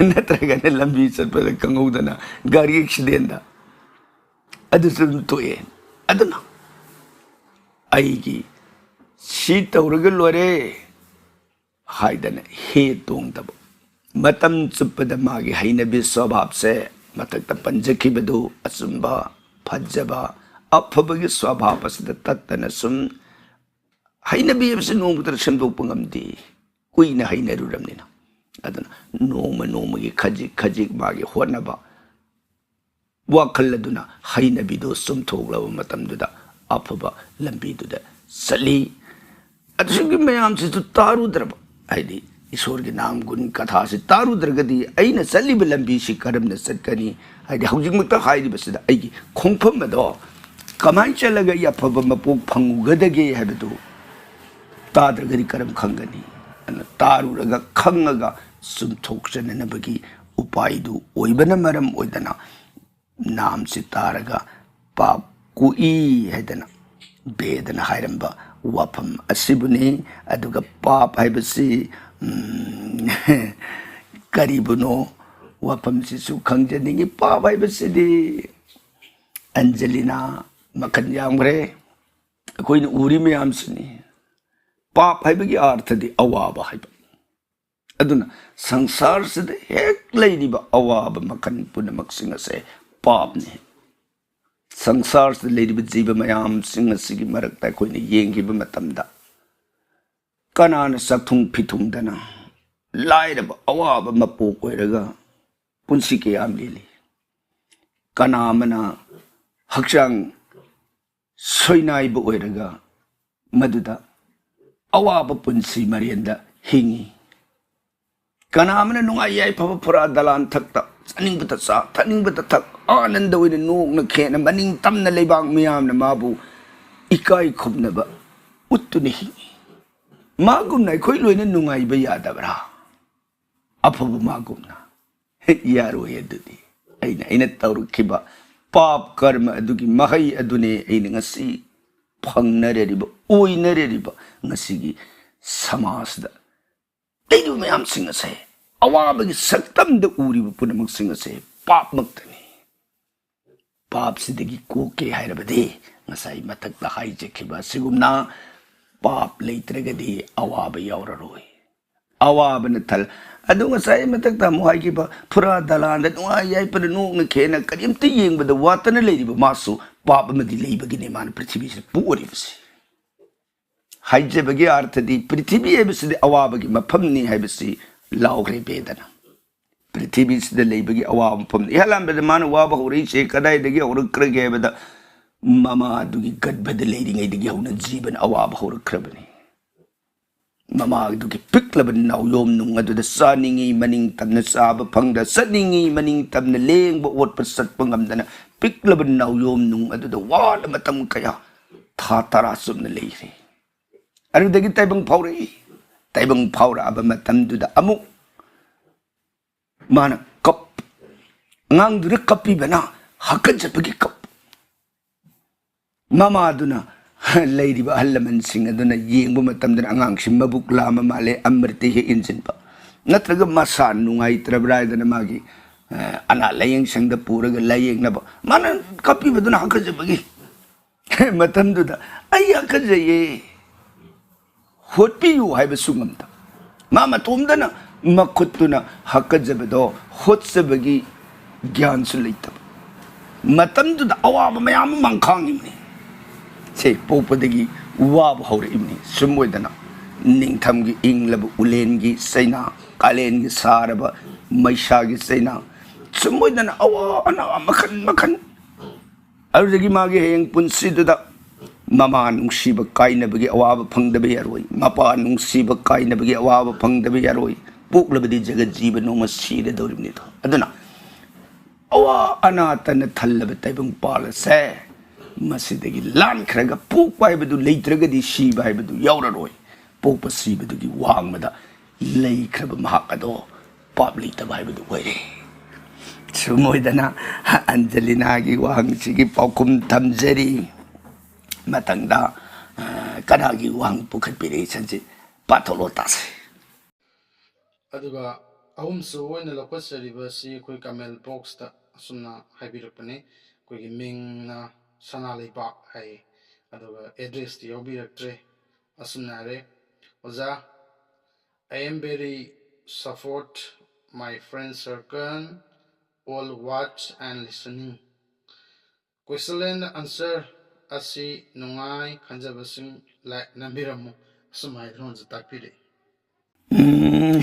ꯅꯠꯇ꯭ꯔꯒꯅ ꯂꯝꯕꯤ ꯆꯠꯄꯗ ꯈꯪꯍꯧꯗꯅ ꯒꯥꯔꯤ ꯑꯦꯛꯁꯤꯗꯦꯟꯗ ꯑꯗꯨꯁꯨ ꯑꯗꯨꯝ ꯇꯣꯛꯑꯦ꯫ ꯑꯗꯨꯅ ꯑꯩꯒꯤ ꯁꯤ ꯇꯧꯔꯒ ꯂꯣꯏꯔꯦ ꯍꯥꯏꯗꯅ ꯍꯦ ꯇꯣꯡꯗꯕ, ꯃꯇꯝ ꯆꯨꯞꯄꯗ ꯃꯥꯒꯤ ꯍꯩꯅꯕꯤ ꯁ꯭ꯋꯚꯥꯕꯁꯦ, ꯃꯊꯛꯇ ꯄꯟꯖꯈꯤꯕꯗꯨ, ꯑꯆꯨꯝꯕ, ꯐꯖꯕ, ꯑꯐꯕꯒꯤ ꯁ꯭ꯋꯚꯥꯕ ꯑꯁꯤꯗ ꯇꯠꯇꯅ ꯁꯨꯝ ꯍꯩꯅꯕꯤ ꯍꯥꯏꯕꯁꯤ ꯅꯣꯡꯃꯇ ꯁꯦꯝꯗꯣꯛꯄ ꯉꯝꯗꯦ, ꯀꯨꯏꯅ ꯍꯩꯅꯔꯨꯔꯕꯅꯤꯅ꯫ ꯑꯗꯨꯅ ꯅꯣꯡꯃ ꯅꯣꯡꯃꯒꯤ ꯈꯖꯤꯛ ꯈꯖꯤꯛ ꯃꯥꯒꯤ ꯍꯣꯠꯅꯕ, ꯋꯥꯈꯜ ꯑꯗꯨꯅ ꯍꯩꯅꯕꯤꯗꯨ ꯆꯨꯝꯊꯣꯛꯂꯕ ꯃꯇꯝꯗꯨꯗ ꯑꯐꯕ ꯂꯝꯕꯤꯗꯨꯗ ꯆꯠꯂꯤ꯫ ꯑꯁꯤꯒꯤ ꯃꯌꯥꯝꯁꯤꯁꯨ ꯇꯥꯔꯨꯗ꯭ꯔꯕ, ꯍꯥꯏꯗꯤ ꯏꯁꯣꯔꯒꯤ ꯅꯥꯝ ꯒꯨꯟ ꯀꯊꯥꯁꯤ ꯇꯥꯔꯨꯗ꯭ꯔꯒꯗꯤ ꯑꯩꯅ ꯆꯠꯂꯤꯕ ꯂꯝꯕꯤꯁꯤ ꯀꯔꯝꯅ ꯆꯠꯀꯅꯤ? ꯍꯥꯏꯗꯤ ꯍꯧꯖꯤꯛꯃꯛꯇ ꯍꯥꯏꯔꯤꯕꯁꯤꯗ ꯑꯩꯒꯤ ꯈꯣꯡꯐꯝ ꯑꯗꯣ ꯀꯃꯥꯏꯅ ꯆꯠꯂꯒ ꯑꯩ ꯑꯐꯕ ꯃꯄꯣꯛ ꯐꯪꯉꯨꯒꯗꯒꯦ ꯍꯥꯏꯕꯗꯨ ꯇꯥꯗ꯭ꯔꯒꯗꯤ ꯀꯔꯝ ꯈꯪꯒꯅꯤ? ꯑꯗꯨꯅ ꯇꯥꯔꯨꯔꯒ ꯈꯪꯉꯒ ꯆꯨꯝꯊꯣꯛꯆꯅꯅꯕꯒꯤ ꯎꯄꯥꯏꯗꯨ ꯑꯣꯏꯕꯅ ꯃꯔꯝ ꯑꯣꯏꯗꯅ ꯅꯥꯝꯁꯤ ꯇꯥꯔꯒ ꯄꯥꯞ ꯀꯣꯛꯏ ꯍꯥꯏꯗꯅ ꯕꯦꯗꯅ ꯍꯥꯏꯔꯝꯕ ꯋꯥꯐꯝ ꯑꯁꯤꯕꯨꯅꯤ꯫ ꯑꯗꯨꯒ ꯄꯥꯞ ꯍꯥꯏꯕꯁꯤ, ꯎꯝ, ꯀꯔꯤꯕꯨꯅꯣ? ꯋꯥꯐꯝꯁꯤꯁꯨ ꯈꯪꯖꯅꯤꯡꯉꯤ꯫ ꯄꯥꯞ ꯍꯥꯏꯕꯁꯤꯗꯤ ꯑꯟꯖꯂꯤꯅꯥ ꯃꯈꯜ ꯌꯥꯝꯈ꯭ꯔꯦ꯫ ꯑꯩꯈꯣꯏꯅ ꯎꯔꯤ ꯃꯌꯥꯝꯁꯤꯅꯤ꯫ ꯄꯥꯞ ꯍꯥꯏꯕꯒꯤ ꯑꯥꯔꯊꯗꯤ ꯑꯋꯥꯕ ꯍꯥꯏꯕ꯫ ꯑꯗꯨꯅ ꯁꯪꯁꯥꯔꯁꯤꯗ ꯍꯦꯛ ꯂꯩꯔꯤꯕ ꯑꯋꯥꯕ ꯃꯈꯜ ꯄꯨꯝꯅꯃꯛꯁꯤꯡ ꯑꯁꯦ ꯄꯥꯞꯅꯤ꯫ ꯁꯪꯁꯥꯔꯁꯤꯗ ꯂꯩꯔꯤꯕ ꯖꯤꯕ ꯃꯌꯥꯝꯁꯤꯡ ꯑꯁꯤꯒꯤ ꯃꯔꯛꯇ ꯑꯩꯈꯣꯏꯅ ꯌꯦꯡꯈꯤꯕ ꯃꯇꯝꯗ, ꯀꯅꯥꯅ ꯆꯥꯛꯊꯨꯡ ꯐꯤꯊꯨꯡꯗꯅ ꯂꯥꯏꯔꯕ ꯑꯋꯥꯕ ꯃꯄꯣꯛ ꯑꯣꯏꯔꯒ ꯄꯨꯟꯁꯤ ꯀꯌꯥꯝ ꯂꯦꯜꯂꯤ? ꯀꯅꯥ ꯑꯃꯅ ꯍꯛꯆꯥꯡ ꯁꯣꯏꯅꯥꯏꯕ ꯑꯣꯏꯔꯒ ꯃꯗꯨꯗ ꯑꯋꯥꯕ ꯄꯨꯟꯁꯤ ꯃꯔꯦꯟꯗ ꯍꯤꯡꯉꯤ? ꯀꯅꯥ ꯑꯃꯅ ꯅꯨꯡꯉꯥꯏ ꯌꯥꯏꯐꯕ ꯐꯨꯔꯥ ꯗꯂꯥꯟ ꯊꯛꯇ ꯆꯥꯅꯤꯡꯕꯇ ꯆꯥ, ꯊꯛꯅꯤꯡꯕꯇ ꯊꯛ, ꯑꯥꯅꯟꯗ ꯑꯣꯏꯅ ꯅꯣꯛꯅ ꯈꯦꯅ ꯃꯅꯤꯡ ꯇꯝꯅ ꯂꯩꯕꯥꯛ ꯃꯤꯌꯥꯝꯅ ꯃꯥꯕꯨ ꯏꯀꯥꯏ ꯈꯨꯝꯅꯕ ꯎꯠꯇꯨꯅ ꯍꯤꯡꯉꯤ? ꯃꯥꯒꯨꯝꯅ ꯑꯩꯈꯣꯏ ꯂꯣꯏꯅ ꯅꯨꯡꯉꯥꯏꯕ ꯌꯥꯗꯕ꯭ꯔꯥ? ꯑꯐꯕ ꯃꯥꯒꯨꯝꯅ? ꯌꯥꯔꯣꯏ꯫ ꯑꯗꯨꯗꯤ ꯑꯩꯅ, ꯑꯩꯅ ꯇꯧꯔꯛꯈꯤꯕ ꯄꯥꯞ ꯀꯔꯃ ꯑꯗꯨꯒꯤ ꯃꯍꯩ ꯑꯗꯨꯅꯦ ꯑꯩꯅ ꯉꯁꯤ ꯐꯪꯅꯔꯤꯕ, ꯑꯣꯏꯅꯔꯤꯕ ꯉꯁꯤꯒꯤ ꯁꯃꯥꯖꯗ ꯂꯩꯔꯤꯕ ꯃꯌꯥꯝꯁꯤꯡ ꯑꯁꯦ, ꯑꯋꯥꯕꯒꯤ ꯁꯛꯇꯝꯗ ꯎꯔꯤꯕ ꯄꯨꯝꯅꯃꯛꯁꯤꯡ ꯑꯁꯦ ꯄꯥꯞꯃꯛꯇꯅꯤ꯫ ꯄꯥꯞꯁꯤꯗꯒꯤ ꯀꯣꯛꯀꯦ ꯍꯥꯏꯔꯕꯗꯤ ꯉꯁꯥꯏ ꯃꯊꯛꯇ ꯍꯥꯏꯖꯈꯤꯕ ꯑꯁꯤꯒꯨꯝꯅ ꯄꯥꯞ ꯂꯩꯇ꯭ꯔꯒꯗꯤ ꯑꯋꯥꯕ ꯌꯥꯎꯔꯔꯣꯏ꯫ ꯑꯋꯥꯕꯅ ꯊꯜ-, ꯑꯗꯨ ꯉꯁꯥꯏ ꯃꯊꯛꯇ ꯑꯃꯨꯛ ꯍꯥꯏꯈꯤꯕ ꯐꯨꯔꯥ ꯗꯂꯥꯟꯗ ꯅꯨꯡꯉꯥꯏ ꯌꯥꯏꯐꯅ ꯅꯣꯛꯅ ꯈꯦꯅ ꯀꯔꯤꯝꯇ ꯌꯦꯡꯕꯗ ꯋꯥꯠꯇꯅ ꯂꯩꯔꯤꯕ ꯃꯥꯁꯨ ꯄꯥꯞ ꯑꯃꯗꯤ ꯂꯩꯕꯒꯤꯅꯤ ꯃꯥꯅ ꯄ꯭ꯔꯤꯊꯤꯕꯤꯁꯤꯗ ꯄꯣꯛꯂꯤꯕꯁꯤ꯫ ꯍꯥꯏꯖꯕꯒꯤ ꯑꯥꯔꯊꯗꯤ ꯄ꯭ꯔꯤꯊꯤꯕꯤ ꯍꯥꯏꯕꯁꯤꯗꯤ ꯑꯋꯥꯕꯒꯤ ꯃꯐꯝꯅꯤ ꯍꯥꯏꯕꯁꯤ ꯂꯥꯎꯈ꯭ꯔꯦ ꯕꯦꯗꯅ꯫ ꯄ꯭ꯔꯤꯊꯤꯕꯤꯁꯤꯗ ꯂꯩꯕꯒꯤ ꯑꯋꯥꯕ ꯃꯐꯝꯗ ꯏꯍꯥꯟ ꯍꯥꯟꯕꯗ ꯃꯥꯅ ꯋꯥꯕ ꯍꯧꯔꯛꯏꯁꯦ ꯀꯗꯥꯏꯗꯒꯤ ꯍꯧꯔꯛꯈ꯭ꯔꯒꯦ ꯍꯥꯏꯕꯗ, ꯃꯃꯥꯗꯨꯒꯤ ꯒꯔꯚꯗ ꯂꯩꯔꯤꯉꯩꯗꯒꯤ ꯍꯧꯅ ꯖꯤꯕꯅ ꯑꯋꯥꯕ ꯍꯧꯔꯛꯈ꯭ꯔꯕꯅꯤ꯫ ꯃꯃꯥꯗꯨꯒꯤ ꯄꯤꯛꯂꯕ ꯅꯥꯎꯌꯣꯝ ꯅꯨꯡ ꯑꯗꯨꯗ ꯆꯥꯅꯤꯡꯉꯤ ꯃꯅꯤꯡ ꯇꯝꯅ ꯆꯥꯕ ꯐꯪꯗ, ꯆꯠꯅꯤꯡꯉꯤ ꯃꯅꯤꯡ ꯇꯝꯅ ꯂꯦꯡꯕ ꯑꯣꯠꯄ ꯆꯠꯄ ꯉꯝꯗꯅ, ꯄꯤꯛꯂꯕ ꯅꯥꯎꯌꯣꯝ ꯅꯨꯡ ꯑꯗꯨꯗ ꯋꯥꯅ ꯃꯇꯝ ꯀꯌꯥ, ꯊꯥ ꯇꯔꯥ ꯆꯨꯞꯅ ꯂꯩꯈ꯭ꯔꯦ꯫ ꯑꯗꯨꯗꯒꯤ ꯇꯥꯏꯕꯪ ꯐꯥꯎꯔꯛꯏ꯫ ꯇꯥꯏꯕꯪ ꯐꯥꯎꯔꯛꯑꯕ ꯃꯇꯝꯗꯨꯗ ꯑꯃꯨꯛ ꯃꯥꯅ ꯀꯞ ꯑꯉꯥꯡꯗꯨꯅ ꯀꯞꯄꯤꯕꯅ ꯍꯥꯀꯠꯆꯕꯒꯤ ꯀꯞ꯫ ꯃꯃꯥꯗꯨꯅ ꯂꯩꯔꯤꯕ ꯑꯍꯜ ꯂꯃꯟꯁꯤꯡ ꯑꯗꯨꯅ ꯌꯦꯡꯕ ꯃꯇꯝꯗꯅ ꯑꯉꯥꯡꯁꯤ ꯃꯕꯨꯛ ꯂꯥꯝꯃ ꯃꯥꯜꯂꯦ, ꯑꯃ꯭ꯔꯤꯇ ꯍꯦꯛ ꯏꯟꯁꯤꯟꯕ, ꯅꯠꯇ꯭ꯔꯒ ꯃꯁꯥ ꯅꯨꯡꯉꯥꯏꯇ꯭ꯔꯕ꯭ꯔꯥ ꯍꯥꯏꯗꯅ ꯃꯥꯒꯤ, ꯑ, ꯑꯅꯥ ꯂꯥꯏꯌꯦꯡ ꯁꯪꯗ ꯄꯨꯔꯒ ꯂꯥꯏꯌꯦꯡꯅꯕ꯫ ꯃꯥꯅ ꯀꯞꯄꯤꯕꯗꯨꯅ ꯍꯥꯀꯠꯆꯕꯒꯤ꯫ ꯃꯇꯝꯗꯨꯗ ꯑꯩ ꯍꯥꯀꯠꯆꯩꯌꯦ, ꯍꯣꯠꯄꯤꯌꯨ ꯍꯥꯏꯕꯁꯨ ꯉꯝꯗꯕ, ꯃꯥ ꯃꯇꯣꯝꯗꯅ ꯃꯈꯨꯠꯇꯨꯅ ꯍꯥꯀꯠꯆꯕꯗꯣ ꯍꯣꯠꯆꯕꯒꯤ ꯒ꯭ꯌꯥꯟꯁꯨ ꯂꯩꯇꯕ, ꯃꯇꯝꯗꯨꯗ ꯑꯋꯥꯕ ꯃꯌꯥꯝ ꯑꯃ ꯃꯥꯡꯈꯥꯡꯉꯤꯕꯅꯤ꯫ ꯁꯦ, ꯄꯣꯛꯄꯗꯒꯤ ꯋꯥꯕ ꯍꯧꯔꯛꯏꯕꯅꯤ꯫ ꯁꯨꯝ ꯑꯣꯏꯗꯅ ꯅꯤꯡꯊꯝꯒꯤ ꯏꯪꯂꯕ ꯎꯂꯦꯟꯒꯤ ꯆꯩꯅꯥ, ꯀꯥꯂꯦꯟꯒꯤ ꯁꯥꯔꯕ ꯃꯩꯁꯥꯒꯤ ꯆꯩꯅꯥ, ꯁꯨꯝ ꯑꯣꯏꯗꯅ ꯑꯋꯥ ꯑꯅꯥ ꯃꯈꯜ ꯃꯈꯜ꯫ ꯑꯗꯨꯗꯒꯤ ꯃꯥꯒꯤ ꯍꯌꯦꯡ ꯄꯨꯟꯁꯤꯗꯨꯗ ꯃꯃꯥ ꯅꯨꯡꯁꯤꯕ ꯀꯥꯏꯅꯕꯒꯤ ꯑꯋꯥꯕ ꯐꯪꯗꯕ ꯌꯥꯔꯣꯏ, ꯃꯄꯥ ꯅꯨꯡꯁꯤꯕ ꯀꯥꯏꯅꯕꯒꯤ ꯑꯋꯥꯕ ꯐꯪꯗꯕ ꯌꯥꯔꯣꯏ, ꯄꯣꯛꯂꯕꯗꯤ ꯖꯒꯠ ꯖꯤꯕ ꯅꯣꯡꯃ ꯁꯤꯔꯗꯧꯔꯤꯕꯅꯤꯗꯣ꯫ ꯑꯗꯨꯅ ꯑꯋꯥ ꯑꯅꯥꯇꯅ ꯊꯜꯂꯕ ꯇꯥꯏꯕꯪ ꯄꯥꯜ ꯑꯁꯦ ꯃꯁꯤꯗꯒꯤ ꯂꯥꯟꯈ꯭ꯔꯒ ꯄꯣꯛꯄ ꯍꯥꯏꯕꯗꯨ ꯂꯩꯇ꯭ꯔꯒꯗꯤ ꯁꯤꯕ ꯍꯥꯏꯕꯗꯨ ꯌꯥꯎꯔꯔꯣꯏ꯫ ꯄꯣꯛꯄ ꯁꯤꯕꯗꯨꯒꯤ ꯋꯥꯡꯃꯗ ꯂꯩꯈ꯭ꯔꯕ ꯃꯍꯥꯛ ꯑꯗꯣ ꯄꯥꯞ ꯂꯩꯇꯕ ꯍꯥꯏꯕꯗꯨ ꯑꯣꯏꯔꯦ꯫ ꯁꯨꯝ ꯑꯣꯏꯗꯅ ꯑꯟꯖꯂꯤꯅꯥꯒꯤ ꯋꯥꯍꯪꯁꯤꯒꯤ ꯄꯥꯎꯈꯨꯝ ꯊꯝꯖꯔꯤ꯫ ꯃꯊꯪꯗ, ꯑ, ꯀꯅꯥꯒꯤ ꯋꯥꯍꯪ ꯄꯨꯈꯠꯄꯤꯔꯛꯏ ꯁꯟꯁꯤ ꯄꯥꯊꯣꯛꯂꯣ ꯇꯥꯁꯤ꯫ ꯑꯗꯨꯒ ꯑꯍꯨꯝꯁꯨ ꯑꯣꯏꯅ ꯂꯧꯈꯠꯆꯔꯤꯕ ꯑꯁꯤ ꯑꯩꯈꯣꯏ comment boxꯇ ꯑꯁꯨꯝꯅ ꯍꯥꯏꯕꯤꯔꯛꯄꯅꯤ꯫ ꯑꯩꯈꯣꯏꯒꯤ ꯃꯤꯡꯅ ꯁꯅꯥ ꯂꯩꯕꯥꯛ ꯍꯥꯏ, ꯑꯗꯨꯒ addressꯇꯤ ꯌꯥꯎꯕꯤꯔꯛꯇ꯭ꯔꯦ꯫ ꯑꯁꯨꯝꯅ ꯍꯥꯏꯔꯦ, ꯑꯣꯖꯥ, I am very support my friend circle, all watch and listening. Question and answer ꯑꯁꯤ ꯅꯨꯡꯉꯥꯏ ꯈꯟꯖꯕꯁꯤꯡ like ꯅꯝꯕꯤꯔꯝꯃꯨ, ꯑꯁꯨꯝ ꯍꯥꯏꯗꯨꯅ ꯇꯥꯛꯄꯤꯔꯛꯏ꯫ ꯎꯝ,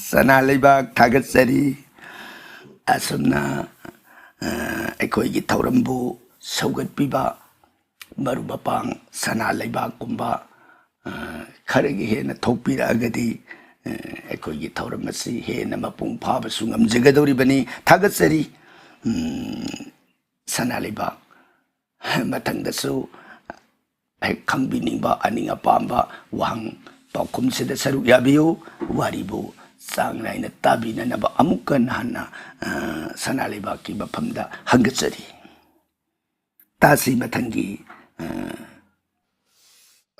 ꯁꯅꯥ ꯂꯩꯕꯥꯛ ꯊꯥꯒꯠꯆꯔꯤ꯫ ꯑꯁꯨꯝꯅ ꯑ, ꯑꯩꯈꯣꯏꯒꯤ ꯊꯧꯔꯝꯕꯨ ꯁꯧꯒꯠꯄꯤꯕ ꯃꯔꯨꯞ ꯃꯄꯥꯡ ꯁꯅꯥ ꯂꯩꯕꯥꯛꯀꯨꯝꯕ ꯑ, ꯈꯔꯒꯤ ꯍꯦꯟꯅ ꯊꯣꯛꯄꯤꯔꯛꯑꯒꯗꯤ ꯑ, ꯑꯩꯈꯣꯏꯒꯤ ꯊꯧꯔꯝ ꯑꯁꯤ ꯍꯦꯟꯅ ꯃꯄꯨꯡ ꯐꯥꯕꯁꯨ ꯉꯝꯖꯒꯗꯧꯔꯤꯕꯅꯤ꯫ ꯊꯥꯒꯠꯆꯔꯤ꯫ ꯎꯝ, ꯁꯅꯥ ꯂꯩꯕꯥꯛ ꯃꯊꯪꯗꯁꯨ ꯍꯦꯛ ꯈꯪꯕꯤꯅꯤꯡꯕ ꯑꯅꯤꯡ ꯑꯄꯥꯝꯕ ꯋꯥꯍꯪ ꯄꯥꯎꯈꯨꯝꯁꯤꯗ ꯁꯔꯨꯛ ꯌꯥꯕꯤꯌꯨ꯫ ꯋꯥꯔꯤꯕꯨ ꯆꯥꯡ ꯅꯥꯏꯅ ꯇꯥꯕꯤꯅꯅꯕ ꯑꯃꯨꯛꯀ ꯍꯟꯅ ꯑ, ꯁꯅꯥ ꯂꯩꯕꯥꯛꯀꯤ ꯃꯐꯝꯗ ꯍꯪꯒꯠꯆꯔꯤ꯫ ꯇꯥꯁꯤ ꯃꯊꯪꯒꯤ ꯑ,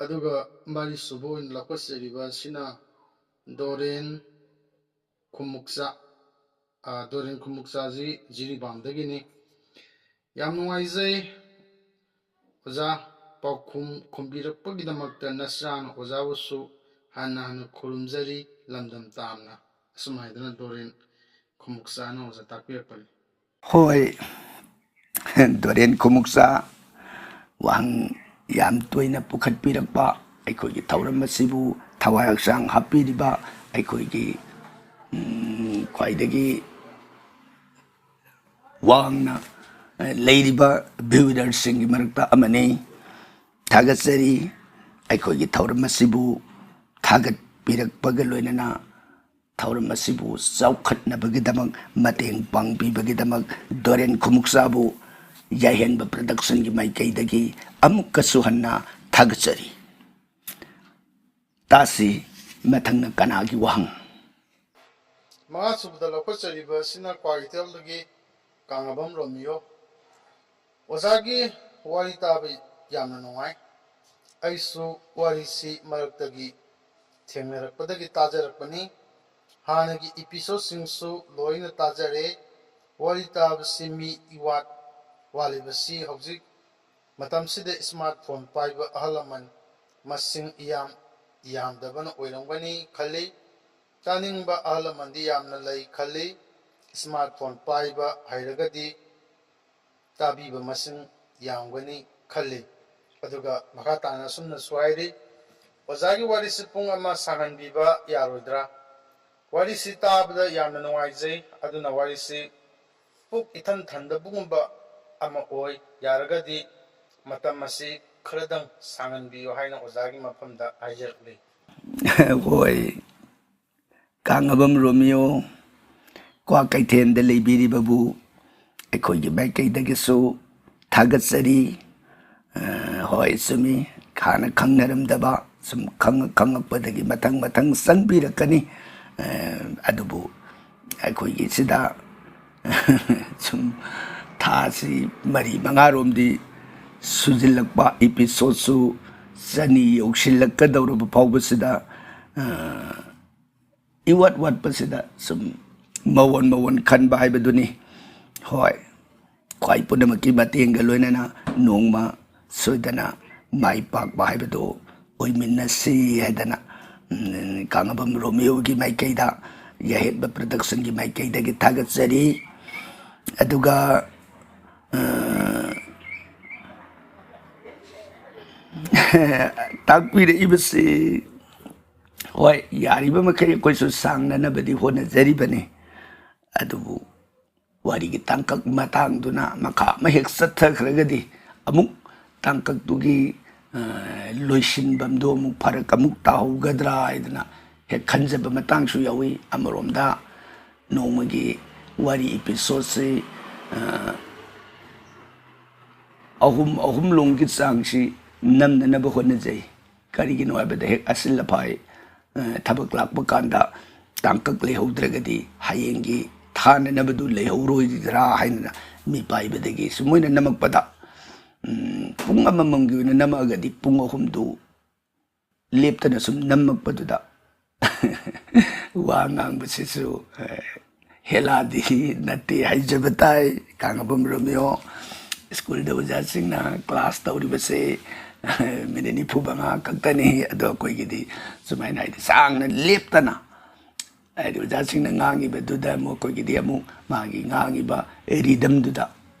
ꯑꯗꯨꯒ ꯃꯔꯤꯁꯨꯕ ꯑꯣꯏꯅ ꯂꯧꯈꯠꯆꯔꯤꯕ ꯑꯁꯤꯅ ꯗꯣꯔꯦꯟ ꯈꯨꯃꯨꯛꯆꯥ꯫ ꯑ, ꯗꯣꯔꯦꯟ ꯈꯨꯃꯨꯛꯆꯥꯁꯤ ꯖꯤꯔꯤꯕꯥꯝꯗꯒꯤꯅꯤ꯫ ꯌꯥꯝ ꯅꯨꯡꯉꯥꯏꯖꯩ ꯑꯣꯖꯥ, ꯄꯥꯎꯈꯨꯝ ꯈꯨꯝꯕꯤꯔꯛꯄꯒꯤꯗꯃꯛꯇ ꯅꯆꯥꯅ ꯑꯣꯖꯥꯕꯨꯁꯨ ꯍꯟꯅ ꯍꯟꯅ ꯈꯨꯔꯨꯝꯖꯔꯤ, ꯂꯝꯗꯝ ꯇꯥꯝꯅ꯫ ꯑꯁꯨꯝ ꯍꯥꯏꯗꯨꯅ ꯗꯣꯔꯦꯟ ꯈꯨꯃꯨꯛꯆꯥꯅ ꯑꯣꯖꯥ ꯇꯥꯛꯄꯤꯔꯛꯄꯅꯤ꯫ ꯍꯣꯏ, ꯗꯣꯔꯦꯟ ꯈꯨꯃꯨꯛꯆꯥ ꯋꯥꯍꯪ ꯌꯥꯝ ꯇꯣꯏꯅ ꯄꯨꯈꯠꯄꯤꯔꯛꯄ, ꯑꯩꯈꯣꯏꯒꯤ ꯊꯧꯔꯝ ꯑꯁꯤꯕꯨ ꯊꯋꯥꯏ ꯍꯛꯆꯥꯡ ꯍꯥꯞꯄꯤꯔꯤꯕ ꯑꯩꯈꯣꯏꯒꯤ, ꯎꯝ, ꯈ꯭ꯋꯥꯏꯗꯒꯤ ꯋꯥꯡꯅ, ꯑ, ꯂꯩꯔꯤꯕ ꯚ꯭ꯌꯨꯋꯔꯁꯤꯡꯒꯤ ꯃꯔꯛꯇ ꯑꯃꯅꯤ꯫ ꯊꯥꯒꯠꯆꯔꯤ꯫ ꯑꯩꯈꯣꯏꯒꯤ ꯊꯧꯔꯝ ꯑꯁꯤꯕꯨ ꯊꯥꯒꯠꯄꯤꯔꯛꯄꯒ ꯂꯣꯏꯅꯅ ꯊꯧꯔꯝ ꯑꯁꯤꯕꯨ ꯆꯥꯎꯈꯠꯅꯕꯒꯤꯗꯃꯛ ꯃꯇꯦꯡ ꯄꯥꯡꯕꯤꯕꯒꯤꯗꯃꯛ ꯗꯣꯔꯦꯟ ꯈꯨꯃꯨꯛꯆꯥꯕꯨ ꯌꯥꯏꯍꯦꯟꯕ ꯄ꯭ꯔꯗꯛꯁꯟꯒꯤ ꯃꯥꯏꯀꯩꯗꯒꯤ ꯑꯃꯨꯛꯀꯁꯨ ꯍꯟꯅ ꯊꯥꯒꯠꯆꯔꯤ꯫ ꯇꯥꯁꯤ ꯃꯊꯪꯅ ꯀꯅꯥꯒꯤ ꯋꯥꯍꯪ? ꯃꯉꯥꯁꯨꯕꯗ ꯂꯧꯈꯠꯆꯔꯤꯕ ꯑꯁꯤꯅ ꯀ꯭ꯋꯥꯀꯩꯊꯦꯜꯗꯒꯤ ꯀꯥꯡꯉꯕꯝ ꯔꯣꯃꯤꯌꯣ꯫ ꯑꯣꯖꯥꯒꯤ ꯋꯥꯔꯤ ꯇꯥꯕ ꯌꯥꯝꯅ ꯅꯨꯡꯉꯥꯏ꯫ ꯑꯩꯁꯨ ꯋꯥꯔꯤꯁꯤ ꯃꯔꯛꯇꯒꯤ ꯊꯦꯡꯅꯔꯛꯄꯗꯒꯤ ꯇꯥꯖꯔꯛꯄꯅꯤ꯫ ꯍꯥꯟꯅꯒꯤ ꯏꯄꯤꯁꯣꯗꯁꯤꯡꯁꯨ ꯂꯣꯏꯅ ꯇꯥꯖꯔꯦ꯫ ꯋꯥꯔꯤ ꯇꯥꯕꯁꯤ ꯃꯤ ꯏꯋꯥꯠ ꯋꯥꯠꯂꯤꯕꯁꯤ ꯍꯧꯖꯤꯛ ꯃꯇꯝꯁꯤꯗ ꯏꯁꯃꯥꯔꯠ ꯐꯣꯟ ꯄꯥꯏꯕ ꯑꯍꯜ ꯂꯃꯟ ꯃꯁꯤꯡ ꯏꯌꯥꯝ ꯌꯥꯝꯗꯕꯅ ꯑꯣꯏꯔꯝꯒꯅꯤ ꯈꯜꯂꯤ꯫ ꯇꯥꯅꯤꯡꯕ ꯑꯍꯜ ꯂꯃꯟꯗꯤ ꯌꯥꯝꯅ ꯂꯩ ꯈꯜꯂꯤ꯫ ꯏꯁꯃꯥꯔꯠ ꯐꯣꯟ ꯄꯥꯏꯕ ꯍꯩꯔꯒꯗꯤ ꯇꯥꯕꯤꯕ ꯃꯁꯤꯡ ꯌꯥꯝꯒꯅꯤ ꯈꯜꯂꯤ꯫ ꯑꯗꯨꯒ ꯃꯈꯥ ꯇꯥꯅ ꯑꯁꯨꯝꯅꯁꯨ ꯍꯥꯏꯔꯤ, ꯑꯣꯖꯥꯒꯤ ꯋꯥꯔꯤꯁꯤ ꯄꯨꯡ ꯑꯃ ꯁꯥꯡꯍꯟꯕꯤꯕ ꯌꯥꯔꯣꯏꯗ꯭ꯔꯥ? ꯋꯥꯔꯤꯁꯤ ꯇꯥꯕꯗ ꯌꯥꯝꯅ ꯅꯨꯡꯉꯥꯏꯖꯩ, ꯑꯗꯨꯅ ꯋꯥꯔꯤꯁꯤ ꯄꯨꯛ ꯏꯊꯟ ꯊꯟꯗꯕꯒꯨꯝꯕ ꯑꯃ ꯑꯣꯏ꯫ ꯌꯥꯔꯒꯗꯤ ꯃꯇꯝ ꯑꯁꯤ ꯈꯔꯗꯪ ꯁꯥꯡꯍꯟꯕꯤꯌꯨ ꯍꯥꯏꯅ ꯑꯣꯖꯥꯒꯤ ꯃꯐꯝꯗ ꯍꯥꯏꯖꯔꯛꯂꯤ꯫ ꯍꯣꯏ, ꯀꯥꯡꯉꯕꯝ ꯔꯣꯃꯤꯌꯣ, ꯀ꯭ꯋꯥꯀꯩꯊꯦꯜꯗ ꯂꯩꯕꯤꯔꯤꯕꯕꯨ ꯑꯩꯈꯣꯏꯒꯤ ꯃꯥꯏꯀꯩꯗꯒꯤꯁꯨ ꯊꯥꯒꯠꯆꯔꯤ꯫ ꯑ, ꯍꯣꯏ, ꯆꯨꯝꯃꯤ, ꯍꯥꯟꯅ ꯈꯪꯅꯔꯝꯗꯕ, ꯁꯨꯝ ꯈꯪꯉꯛ-, ꯈꯪꯉꯛꯄꯗꯒꯤ ꯃꯊꯪ ꯃꯊꯪ ꯆꯪꯕꯤꯔꯛꯀꯅꯤ꯫ ꯑ, ꯑꯗꯨꯕꯨ ꯑꯩꯈꯣꯏꯒꯤ ꯁꯤꯗ ꯁꯨꯝ ꯊꯥꯁꯤ ꯃꯔꯤ ꯃꯉꯥꯔꯣꯝꯗꯤ ꯁꯨꯖꯤꯜꯂꯛꯄ, ꯏꯄꯤꯁꯣꯠꯁꯨ ꯆꯅꯤ ꯌꯧꯁꯤꯜꯂꯛꯀꯗꯧꯔꯕ ꯐꯥꯎꯕꯁꯤꯗ, ꯑ, ꯏꯋꯥꯠ ꯋꯥꯠꯄꯁꯤꯗ ꯁꯨꯝ ꯃꯑꯣꯟ ꯃꯑꯣꯟ ꯈꯟꯕ ꯍꯥꯏꯕꯗꯨꯅꯤ꯫ ꯍꯣꯏ, ꯈ꯭ꯋꯥꯏ ꯄꯨꯝꯅꯃꯛꯀꯤ ꯃꯇꯦꯡꯒ ꯂꯣꯏꯅꯅ ꯅꯣꯡꯃ ꯁꯣꯏꯗꯅ ꯃꯥꯏ ꯄꯥꯛꯄ ꯍꯥꯏꯕꯗꯨ ꯑꯣꯏꯃꯤꯟꯅꯁꯤ ꯍꯥꯏꯗꯅ, ꯎꯝ, ꯀꯥꯡꯉꯕꯝ ꯔꯣꯃꯤꯌꯣꯒꯤ ꯃꯥꯏꯀꯩꯗ, ꯌꯥꯍꯦꯠꯕ ꯄ꯭ꯔꯗꯛꯁꯟꯒꯤ ꯃꯥꯏꯀꯩꯗꯒꯤ ꯊꯥꯒꯠꯆꯔꯤ꯫ ꯑꯗꯨꯒ, ꯑ, ꯇꯥꯛꯄꯤꯔꯛꯏꯕꯁꯤ, ꯍꯣꯏ, ꯌꯥꯔꯤꯕ ꯃꯈꯩ ꯑꯩꯈꯣꯏꯁꯨ ꯁꯥꯡꯅꯅꯕꯗꯤ ꯍꯣꯠꯅꯖꯔꯤꯕꯅꯤ꯫ ꯑꯗꯨꯕꯨ ꯋꯥꯔꯤꯒꯤ ꯇꯥꯡꯀꯛ ꯃꯇꯥꯡꯗꯨꯅ ꯃꯈꯥ ꯑꯃ ꯍꯦꯛ ꯆꯠꯊꯈ꯭ꯔꯒꯗꯤ ꯑꯃꯨꯛ ꯇꯥꯡꯀꯛꯇꯨꯒꯤ, ꯑ, ꯂꯣꯏꯁꯤꯟꯐꯝꯗꯨ ꯑꯃꯨꯛ ꯐꯔꯛ ꯑꯃꯨꯛ ꯇꯥꯍꯧꯒꯗ꯭ꯔꯥ ꯍꯥꯏꯗꯅ ꯍꯦꯛ ꯈꯟꯖꯕ ꯃꯇꯥꯡꯁꯨ ꯌꯥꯎꯏ꯫ ꯑꯃꯔꯣꯝꯗ ꯅꯣꯡꯃꯒꯤ ꯋꯥꯔꯤ ꯏꯄꯤꯁꯣꯠꯁꯤ, ꯑ, ꯑꯍꯨꯝ, ꯑꯍꯨꯝ ꯂꯣꯝꯒꯤ ꯆꯥꯡꯁꯤ ꯅꯝꯅꯅꯕ ꯍꯣꯠꯅꯖꯩ꯫ ꯀꯔꯤꯒꯤꯅꯣ ꯍꯥꯏꯕꯗ ꯍꯦꯛ ꯑꯁꯤꯜ ꯑꯐꯥꯏ, ꯑ, ꯊꯕꯛ ꯂꯥꯛꯄ ꯀꯥꯟꯗ ꯇꯥꯡꯀꯛ ꯂꯩꯍꯧꯗ꯭ꯔꯒꯗꯤ ꯍꯌꯦꯡꯒꯤ ꯊꯥꯅꯅꯕꯗꯨ ꯂꯩꯍꯧꯔꯣꯏꯗ꯭ꯔꯥ ꯍꯥꯏꯅ ꯃꯤꯄꯥꯏꯕꯗꯒꯤ ꯁꯨꯝ ꯃꯣꯏꯅ ꯅꯝꯃꯛꯄꯗ, ꯎꯝ, ꯄꯨꯡ ꯑꯃꯃꯝꯒꯤ ꯑꯣꯏꯅ ꯅꯝꯃꯛꯑꯒꯗꯤ ꯄꯨꯡ ꯑꯍꯨꯝꯗꯨ ꯂꯦꯞꯇꯅ ꯁꯨꯝ ꯅꯝꯃꯛꯄꯗꯨꯗ ꯋꯥ ꯉꯥꯡꯕꯁꯤꯁꯨ, ꯑ, ꯍꯦꯂꯥꯗꯤ ꯅꯠꯇꯦ ꯍꯥꯏꯖꯕ ꯇꯥꯏ꯫ ꯀꯥꯡꯉꯕꯝ ꯔꯣꯃꯤꯌꯣ ꯁ꯭ꯀꯨꯜꯗ ꯑꯣꯖꯥꯁꯤꯡꯅ ꯀ꯭ꯂꯥꯁ ꯇꯧꯔꯤꯕꯁꯦ ꯃꯤꯅꯤꯠ ꯅꯤꯐꯨ ꯃꯉꯥ ꯈꯛꯇꯅꯤ꯫ ꯑꯗꯣ ꯑꯩꯈꯣꯏꯒꯤꯗꯤ ꯁꯨꯃꯥꯏꯅ ꯍꯥꯏꯗꯤ ꯁꯥꯡꯅ ꯂꯦꯞꯇꯅ ꯍꯥꯏꯗꯤ ꯑꯣꯖꯥꯁꯤꯡꯅ ꯉꯥꯡꯉꯤꯕꯗꯨꯗ ꯑꯃꯨꯛ ꯑꯩꯈꯣꯏꯒꯤꯗꯤ ꯑꯃꯨꯛ ꯃꯥꯒꯤ ꯉꯥꯡꯉꯤꯕ ꯔꯤꯗꯝꯗꯨꯗ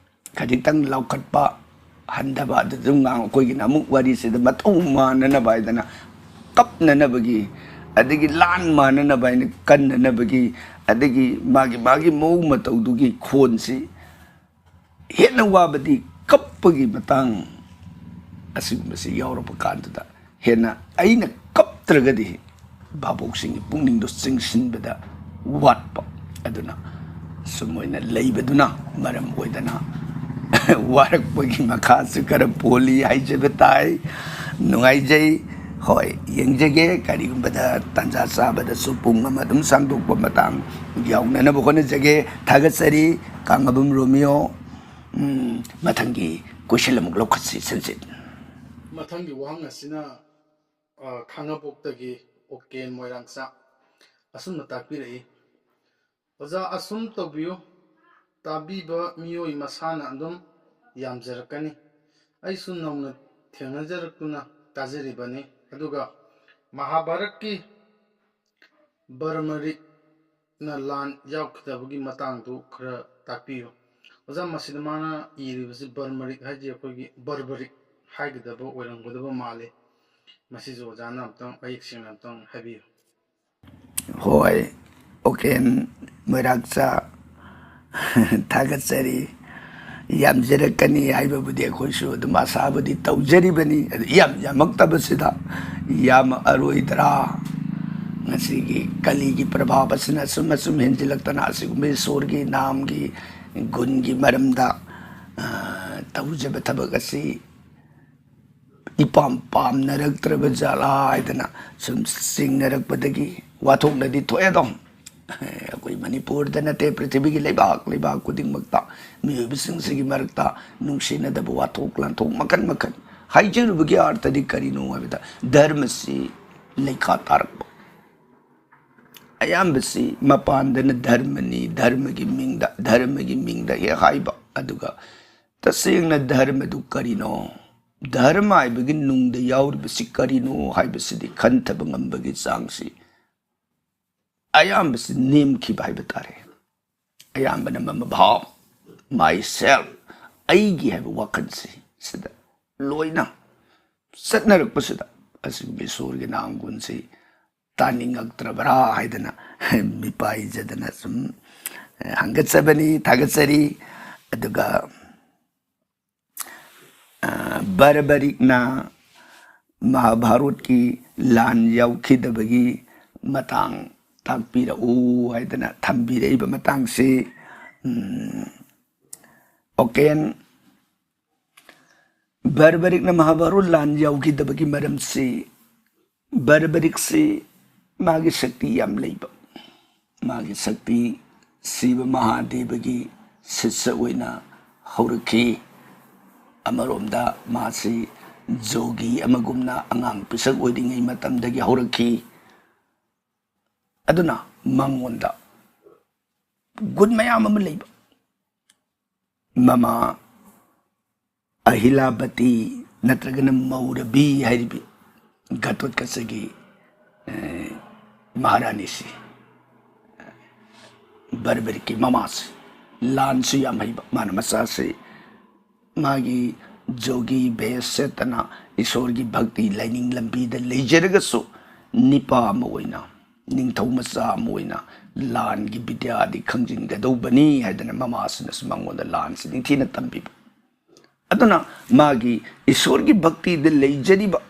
ꯈꯖꯤꯛꯇꯪ ꯂꯥꯎꯈꯠꯄ, ꯍꯟꯊꯕ, ꯑꯗꯨ ꯑꯗꯨꯝ ꯉꯥꯡ-, ꯑꯩꯈꯣꯏꯒꯤꯅ ꯑꯃꯨꯛ ꯋꯥꯔꯤꯁꯤꯗ ꯃꯇꯧ ꯃꯥꯟꯅꯅꯕ ꯍꯥꯏꯗꯅ ꯀꯞꯅꯅꯕꯒꯤ, ꯑꯗꯒꯤ ꯂꯥꯟ ꯃꯥꯟꯅꯅꯕ ꯍꯥꯏꯅ ꯀꯟꯅꯅꯕꯒꯤ, ꯑꯗꯒꯤ ꯃꯥꯒꯤ ꯃꯥꯒꯤ ꯃꯑꯣꯡ ꯃꯇꯧꯗꯨꯒꯤ ꯈꯣꯟꯁꯤ ꯍꯦꯟꯅ ꯋꯥꯕꯗꯤ ꯀꯞꯄꯒꯤ ꯃꯇꯥꯡ ꯑꯁꯤꯒꯨꯝꯕꯁꯤ ꯌꯥꯎꯔꯛꯄ ꯀꯥꯟꯗꯨꯗ ꯍꯦꯟꯅ ꯑꯩꯅ ꯀꯞꯇ꯭ꯔꯒꯗꯤ ꯚꯥꯕꯣꯛꯁꯤꯡꯒꯤ ꯄꯨꯛꯅꯤꯡꯗꯣ ꯆꯤꯡꯁꯤꯟꯕꯗ ꯋꯥꯠꯄ ꯑꯗꯨꯅ ꯁꯨꯝ ꯑꯣꯏꯅ ꯂꯩꯕꯗꯨꯅ ꯃꯔꯝ ꯑꯣꯏꯗꯅ ꯋꯥꯔꯛꯄꯒꯤ ꯃꯈꯥꯁꯨ ꯈꯔ ꯄꯣꯜꯂꯤ ꯍꯥꯏꯖꯕ ꯇꯥꯏ꯫ ꯅꯨꯡꯉꯥꯏꯖꯩ꯫ ꯍꯣꯏ, ꯌꯦꯡꯖꯒꯦ꯫ ꯀꯔꯤꯒꯨꯝꯕꯗ ꯇꯥꯟꯖꯥ ꯆꯥꯕꯗꯁꯨ ꯄꯨꯡ ꯑꯃ ꯑꯗꯨꯝ ꯁꯥꯡꯗꯣꯛꯄ ꯃꯇꯥꯡ ꯌꯥꯎꯅꯅꯕ ꯍꯣꯠꯅꯖꯒꯦ꯫ ꯊꯥꯒꯠꯆꯔꯤ꯫ ꯀꯥꯡꯉꯕꯝ ꯔꯣꯃꯤꯌꯣ꯫ ꯎꯝ, ꯃꯊꯪꯒꯤ ꯀꯣꯏꯁꯟ ꯑꯃꯨꯛ ꯂꯧꯈꯠꯁꯤ, ꯁꯟꯖꯤꯠ꯫ ꯃꯊꯪꯒꯤ ꯋꯥꯍꯪ ꯑꯁꯤꯅ, ꯑ, ꯈꯥꯡꯉꯕꯣꯛꯇꯒꯤ ꯑꯣꯀꯦꯟ ꯃꯣꯏꯔꯥꯡꯆꯥ ꯑꯁꯨꯝꯅ ꯇꯥꯛꯄꯤꯔꯛꯏ, "ꯑꯣꯖꯥ, ꯑꯁꯨꯝ ꯇꯧꯕꯤꯌꯨ, ꯇꯥꯕꯤꯕ ꯃꯤꯑꯣꯏ ꯃꯁꯥꯅ ꯑꯗꯨꯝ ꯌꯥꯝꯖꯔꯛꯀꯅꯤ꯫ ꯑꯩꯁꯨ ꯅꯧꯅ ꯊꯦꯡꯅꯖꯔꯛꯇꯨꯅ ꯇꯥꯖꯔꯤꯕꯅꯤ꯫ ꯑꯗꯨꯒ ꯃꯍꯥꯚꯥꯔꯠꯀꯤ ꯕꯔꯃꯔꯤꯛꯅ ꯂꯥꯟ ꯌꯥꯎꯈꯤꯗꯕꯒꯤ ꯃꯇꯥꯡꯗꯨ ꯈꯔ ꯇꯥꯛꯄꯤꯌꯨ꯫" ꯑꯣꯖꯥ, ꯃꯁꯤꯗ ꯃꯥꯅ ꯏꯔꯤꯕꯁꯤ ꯕꯔꯃꯔꯤꯛ ꯍꯥꯏꯁꯦ ꯑꯩꯈꯣꯏꯒꯤ ꯕꯔꯕꯔꯤꯛ ꯍꯥꯏꯒꯗꯕ ꯑꯣꯏꯔꯝꯒꯗꯕ ꯃꯥꯜꯂꯤ꯫ ꯃꯁꯤꯁꯨ ꯑꯣꯖꯥꯅ ꯑꯝꯇꯪ ꯃꯌꯦꯛ ꯁꯦꯡꯅ ꯑꯝꯇꯪ ꯍꯥꯏꯕꯤꯌꯨ꯫ ꯍꯣꯏ, ꯑꯣꯀꯦꯟ ꯃꯣꯏꯔꯥꯛꯆꯥ, ꯊꯥꯒꯠꯆꯔꯤ꯫ ꯌꯥꯝꯖꯔꯛꯀꯅꯤ ꯍꯥꯏꯕꯕꯨꯗꯤ ꯑꯩꯈꯣꯏꯁꯨ ꯑꯗꯨꯝ ꯑꯁꯥꯕꯨꯗꯤ ꯇꯧꯖꯔꯤꯕꯅꯤ꯫ ꯑꯗꯨ ꯌꯥꯝ ꯌꯥꯝꯃꯛꯇꯕꯁꯤꯗ, ꯌꯥꯝ ꯑꯔꯣꯏꯗ꯭ꯔꯥ? ꯉꯁꯤꯒꯤ ꯀꯂꯤꯒꯤ ꯄ꯭ꯔꯚꯥꯕ ꯑꯁꯤꯅ ꯑꯁꯨꯝ ꯑꯁꯨꯝ ꯍꯦꯟꯖꯤꯜꯂꯛꯇꯅ ꯑꯁꯤꯒꯨꯝꯕ ꯏꯁꯣꯔꯒꯤ ꯅꯥꯝꯒꯤ ꯒꯨꯟꯒꯤ ꯃꯔꯝꯗ, ꯑ, ꯇꯧꯖꯕ ꯊꯕꯛ ꯑꯁꯤ ꯏꯄꯥꯝ ꯄꯥꯝꯅꯔꯛꯇ꯭ꯔꯕ ꯖꯥꯠꯂꯥ ꯍꯥꯏꯗꯅ ꯁꯨꯝ ꯆꯤꯡꯅꯔꯛꯄꯗꯒꯤ ꯋꯥꯊꯣꯛꯅꯗꯤ ꯊꯣꯛꯑꯦ꯫ ꯑꯗꯣ ꯑꯩꯈꯣꯏ ꯃꯅꯤꯄꯨꯔꯗ ꯅꯠꯇꯦ, ꯄ꯭ꯔꯤꯊꯤꯕꯤꯒꯤ ꯂꯩꯕꯥꯛ ꯂꯩꯕꯥꯛ ꯈꯨꯗꯤꯡꯃꯛꯇ ꯃꯤꯑꯣꯏꯕꯁꯤꯡꯁꯤꯒꯤ ꯃꯔꯛꯇ ꯅꯨꯡꯁꯤꯅꯗꯕ ꯋꯥꯊꯣꯛ ꯂꯥꯟꯊꯣꯛ ꯃꯈꯜ ꯃꯈꯜ꯫ ꯍꯥꯏꯖꯔꯨꯕꯒꯤ ꯑꯥꯔꯊꯗꯤ ꯀꯔꯤꯅꯣ ꯍꯥꯏꯕꯗ, ꯙꯔꯃꯁꯤ ꯂꯩꯈꯥ ꯇꯥꯔꯛꯄ꯫ ꯑꯌꯥꯝꯕꯁꯤ ꯃꯄꯥꯟꯗꯅ ꯙꯔꯃꯅꯤ, ꯙꯔꯃꯒꯤ ꯃꯤꯡꯗ, ꯙꯔꯃꯒꯤ ꯃꯤꯡꯗ ꯍꯦꯛ ꯍꯥꯏꯕ, ꯑꯗꯨꯒ ꯇꯁꯦꯡꯅ ꯙꯔꯃꯗꯨ ꯀꯔꯤꯅꯣ? ꯙꯔꯃ ꯍꯥꯏꯕꯒꯤ ꯅꯨꯡꯗ ꯌꯥꯎꯔꯤꯕꯁꯤ ꯀꯔꯤꯅꯣ ꯍꯥꯏꯕꯁꯤꯗꯤ ꯈꯟꯊꯕ ꯉꯝꯕꯒꯤ ꯆꯥꯡꯁꯤ ꯑꯌꯥꯝꯕꯁꯤ ꯅꯦꯝꯈꯤꯕ ꯍꯥꯏꯕ ꯇꯥꯔꯦ꯫ ꯑꯌꯥꯝꯕꯅ ꯃꯃ ꯚꯥꯕ, myself, ꯑꯩꯒꯤ ꯍꯥꯏꯕ ꯋꯥꯈꯜꯁꯤ ꯁꯤꯗ ꯂꯣꯏꯅ ꯆꯠꯅꯔꯛꯄꯁꯤꯗ ꯑꯁꯤꯒꯨꯝꯕ ꯏꯁꯣꯔꯒꯤ ꯅꯥꯡꯒꯨꯟꯁꯤ ꯇꯥꯅꯤꯡꯉꯛꯇ꯭ꯔꯕ꯭ꯔꯥ ꯍꯥꯏꯗꯅ ꯃꯤꯄꯥꯏꯖꯗꯅ ꯁꯨꯝ ꯍꯪꯒꯠꯆꯕꯅꯤ, ꯊꯥꯒꯠꯆꯔꯤ꯫ ꯑꯗꯨꯒ ꯕꯔꯕꯔꯤꯛꯅ ꯃꯍꯥꯚꯥꯔꯠꯀꯤ ꯂꯥꯟ ꯌꯥꯎꯈꯤꯗꯕꯒꯤ ꯃꯇꯥꯡ ꯇꯥꯛꯄꯤꯔꯛꯎ ꯍꯥꯏꯗꯅ ꯊꯝꯕꯤꯔꯛꯏꯕ ꯃꯇꯥꯡꯁꯤ, ꯎꯝ, ꯑꯣꯀꯦꯟ ꯕꯔꯕꯔꯤꯛꯅ ꯃꯍꯥꯚꯥꯔꯠ ꯂꯥꯟ ꯌꯥꯎꯈꯤꯗꯕꯒꯤ ꯃꯔꯝꯁꯤ, ꯕꯔꯕꯔꯤꯛꯁꯤ ꯃꯥꯒꯤ ꯁꯛꯇꯤ ꯌꯥꯝ ꯂꯩꯕ, ꯃꯥꯒꯤ ꯁꯛꯇꯤ ꯁꯤꯕ ꯃꯍꯥꯗꯦꯕꯒꯤ ꯁꯤꯁ꯭ꯌ ꯑꯣꯏꯅ ꯍꯧꯔꯛꯈꯤ꯫ ꯑꯃꯔꯣꯝꯗ ꯃꯥꯁꯤ ꯖꯣꯒꯤ ꯑꯃꯒꯨꯝꯅ ꯑꯉꯥꯡ ꯄꯤꯁꯛ ꯑꯣꯏꯔꯤꯉꯩ ꯃꯇꯝꯗꯒꯤ ꯍꯧꯔꯛꯈꯤ꯫ ꯑꯗꯨꯅ ꯃꯉꯣꯟꯗ ꯒꯨꯟ ꯃꯌꯥꯝ ꯑꯃ ꯂꯩꯕ꯫ ꯃꯃꯥ ꯑꯍꯤꯂꯥꯕꯇꯤ ꯅꯠꯇ꯭ꯔꯒꯅ ꯃꯧꯔꯕꯤ ꯍꯥꯏꯔꯤꯕꯤ ꯘꯇꯣꯠꯀꯆꯒꯤ, ꯑꯦ, ꯃꯍꯥꯔꯥꯅꯤꯁꯤ, ꯕꯔꯕꯔꯤꯛꯀꯤ ꯃꯃꯥꯁꯤ, ꯂꯥꯟꯁꯨ ꯌꯥꯝ ꯍꯩꯕ꯫ ꯃꯥꯅ ꯃꯆꯥꯁꯤ ꯃꯥꯒꯤ ꯖꯣꯒꯤ ꯚꯦꯁ ꯁꯦꯠꯇꯅ ꯏꯁꯣꯔꯒꯤ ꯚꯛꯇꯤ ꯂꯥꯏꯅꯤꯡ ꯂꯝꯕꯤꯗ ꯂꯩꯖꯔꯒꯁꯨ, ꯅꯤꯄꯥ ꯑꯃ ꯑꯣꯏꯅ, ꯅꯤꯡꯊꯧ ꯃꯆꯥ ꯑꯃ ꯑꯣꯏꯅ ꯂꯥꯟꯒꯤ ꯕꯤꯗ꯭ꯌꯥꯗꯤ ꯈꯪꯖꯤꯟꯒꯗꯧꯕꯅꯤ ꯍꯥꯏꯗꯅ ꯃꯃꯥꯁꯤꯅꯁꯨ ꯃꯉꯣꯟꯗ ꯂꯥꯟꯁꯤ ꯅꯤꯡꯊꯤꯅ ꯇꯝꯕꯤꯕ꯫ ꯑꯗꯨꯅ ꯃꯥꯒꯤ ꯏꯁꯣꯔꯒꯤ ꯚꯛꯇꯤꯗ ꯂꯩꯖꯔꯤꯕ,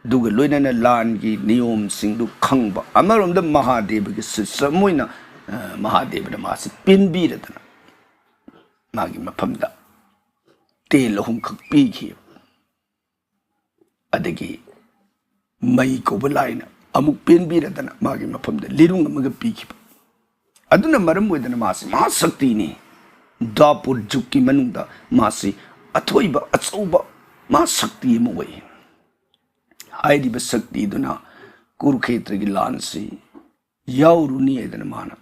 ꯑꯗꯨꯒ ꯂꯣꯏꯅꯅ ꯂꯥꯟꯒꯤ ꯅꯤꯌꯣꯝꯁꯤꯡꯗꯨ ꯈꯪꯕ, ꯑꯃꯔꯣꯝꯗ ꯃꯍꯥꯗꯦꯕꯒꯤ ꯁꯤꯁ꯭ꯌ ꯑꯃ ꯑꯣꯏꯅ, ꯑ, ꯃꯍꯥꯗꯦꯕꯅ ꯃꯥꯁꯤ ꯄꯦꯟꯕꯤꯔꯗꯅ ꯃꯥꯒꯤ ꯃꯐꯝꯗ ꯇꯦꯜ ꯑꯍꯨꯝꯈꯛ ꯄꯤꯈꯤ꯫ ꯑꯗꯒꯤ ꯃꯩ ꯀꯧꯕ ꯂꯥꯏꯅ ꯑꯃꯨꯛ ꯄꯦꯟꯕꯤꯔꯗꯅ ꯃꯥꯒꯤ ꯃꯐꯝꯗ ꯂꯤꯔꯨꯡ ꯑꯃꯒ ꯄꯤꯈꯤꯕ꯫ ꯑꯗꯨꯅ ꯃꯔꯝ ꯑꯣꯏꯗꯅ ꯃꯥꯁꯤ ꯃꯍꯥꯁꯛꯇꯤꯅꯤ꯫ ꯗ꯭ꯋꯥꯄꯨꯔ ꯖꯨꯒꯀꯤ ꯃꯅꯨꯡꯗ ꯃꯥꯁꯤ ꯑꯊꯣꯏꯕ ꯑꯆꯧꯕ ꯃꯍꯥꯁꯛꯇꯤ ꯑꯃ ꯑꯣꯏ꯫ ꯍꯥꯏꯔꯤꯕ ꯁꯛꯇꯤꯗꯨꯅ ꯀꯨꯔꯨꯈꯦꯇ꯭ꯔꯒꯤ ꯂꯥꯟꯁꯤ ꯌꯥꯎꯔꯨꯅꯤ ꯍꯥꯏꯗꯅ ꯃꯥꯅ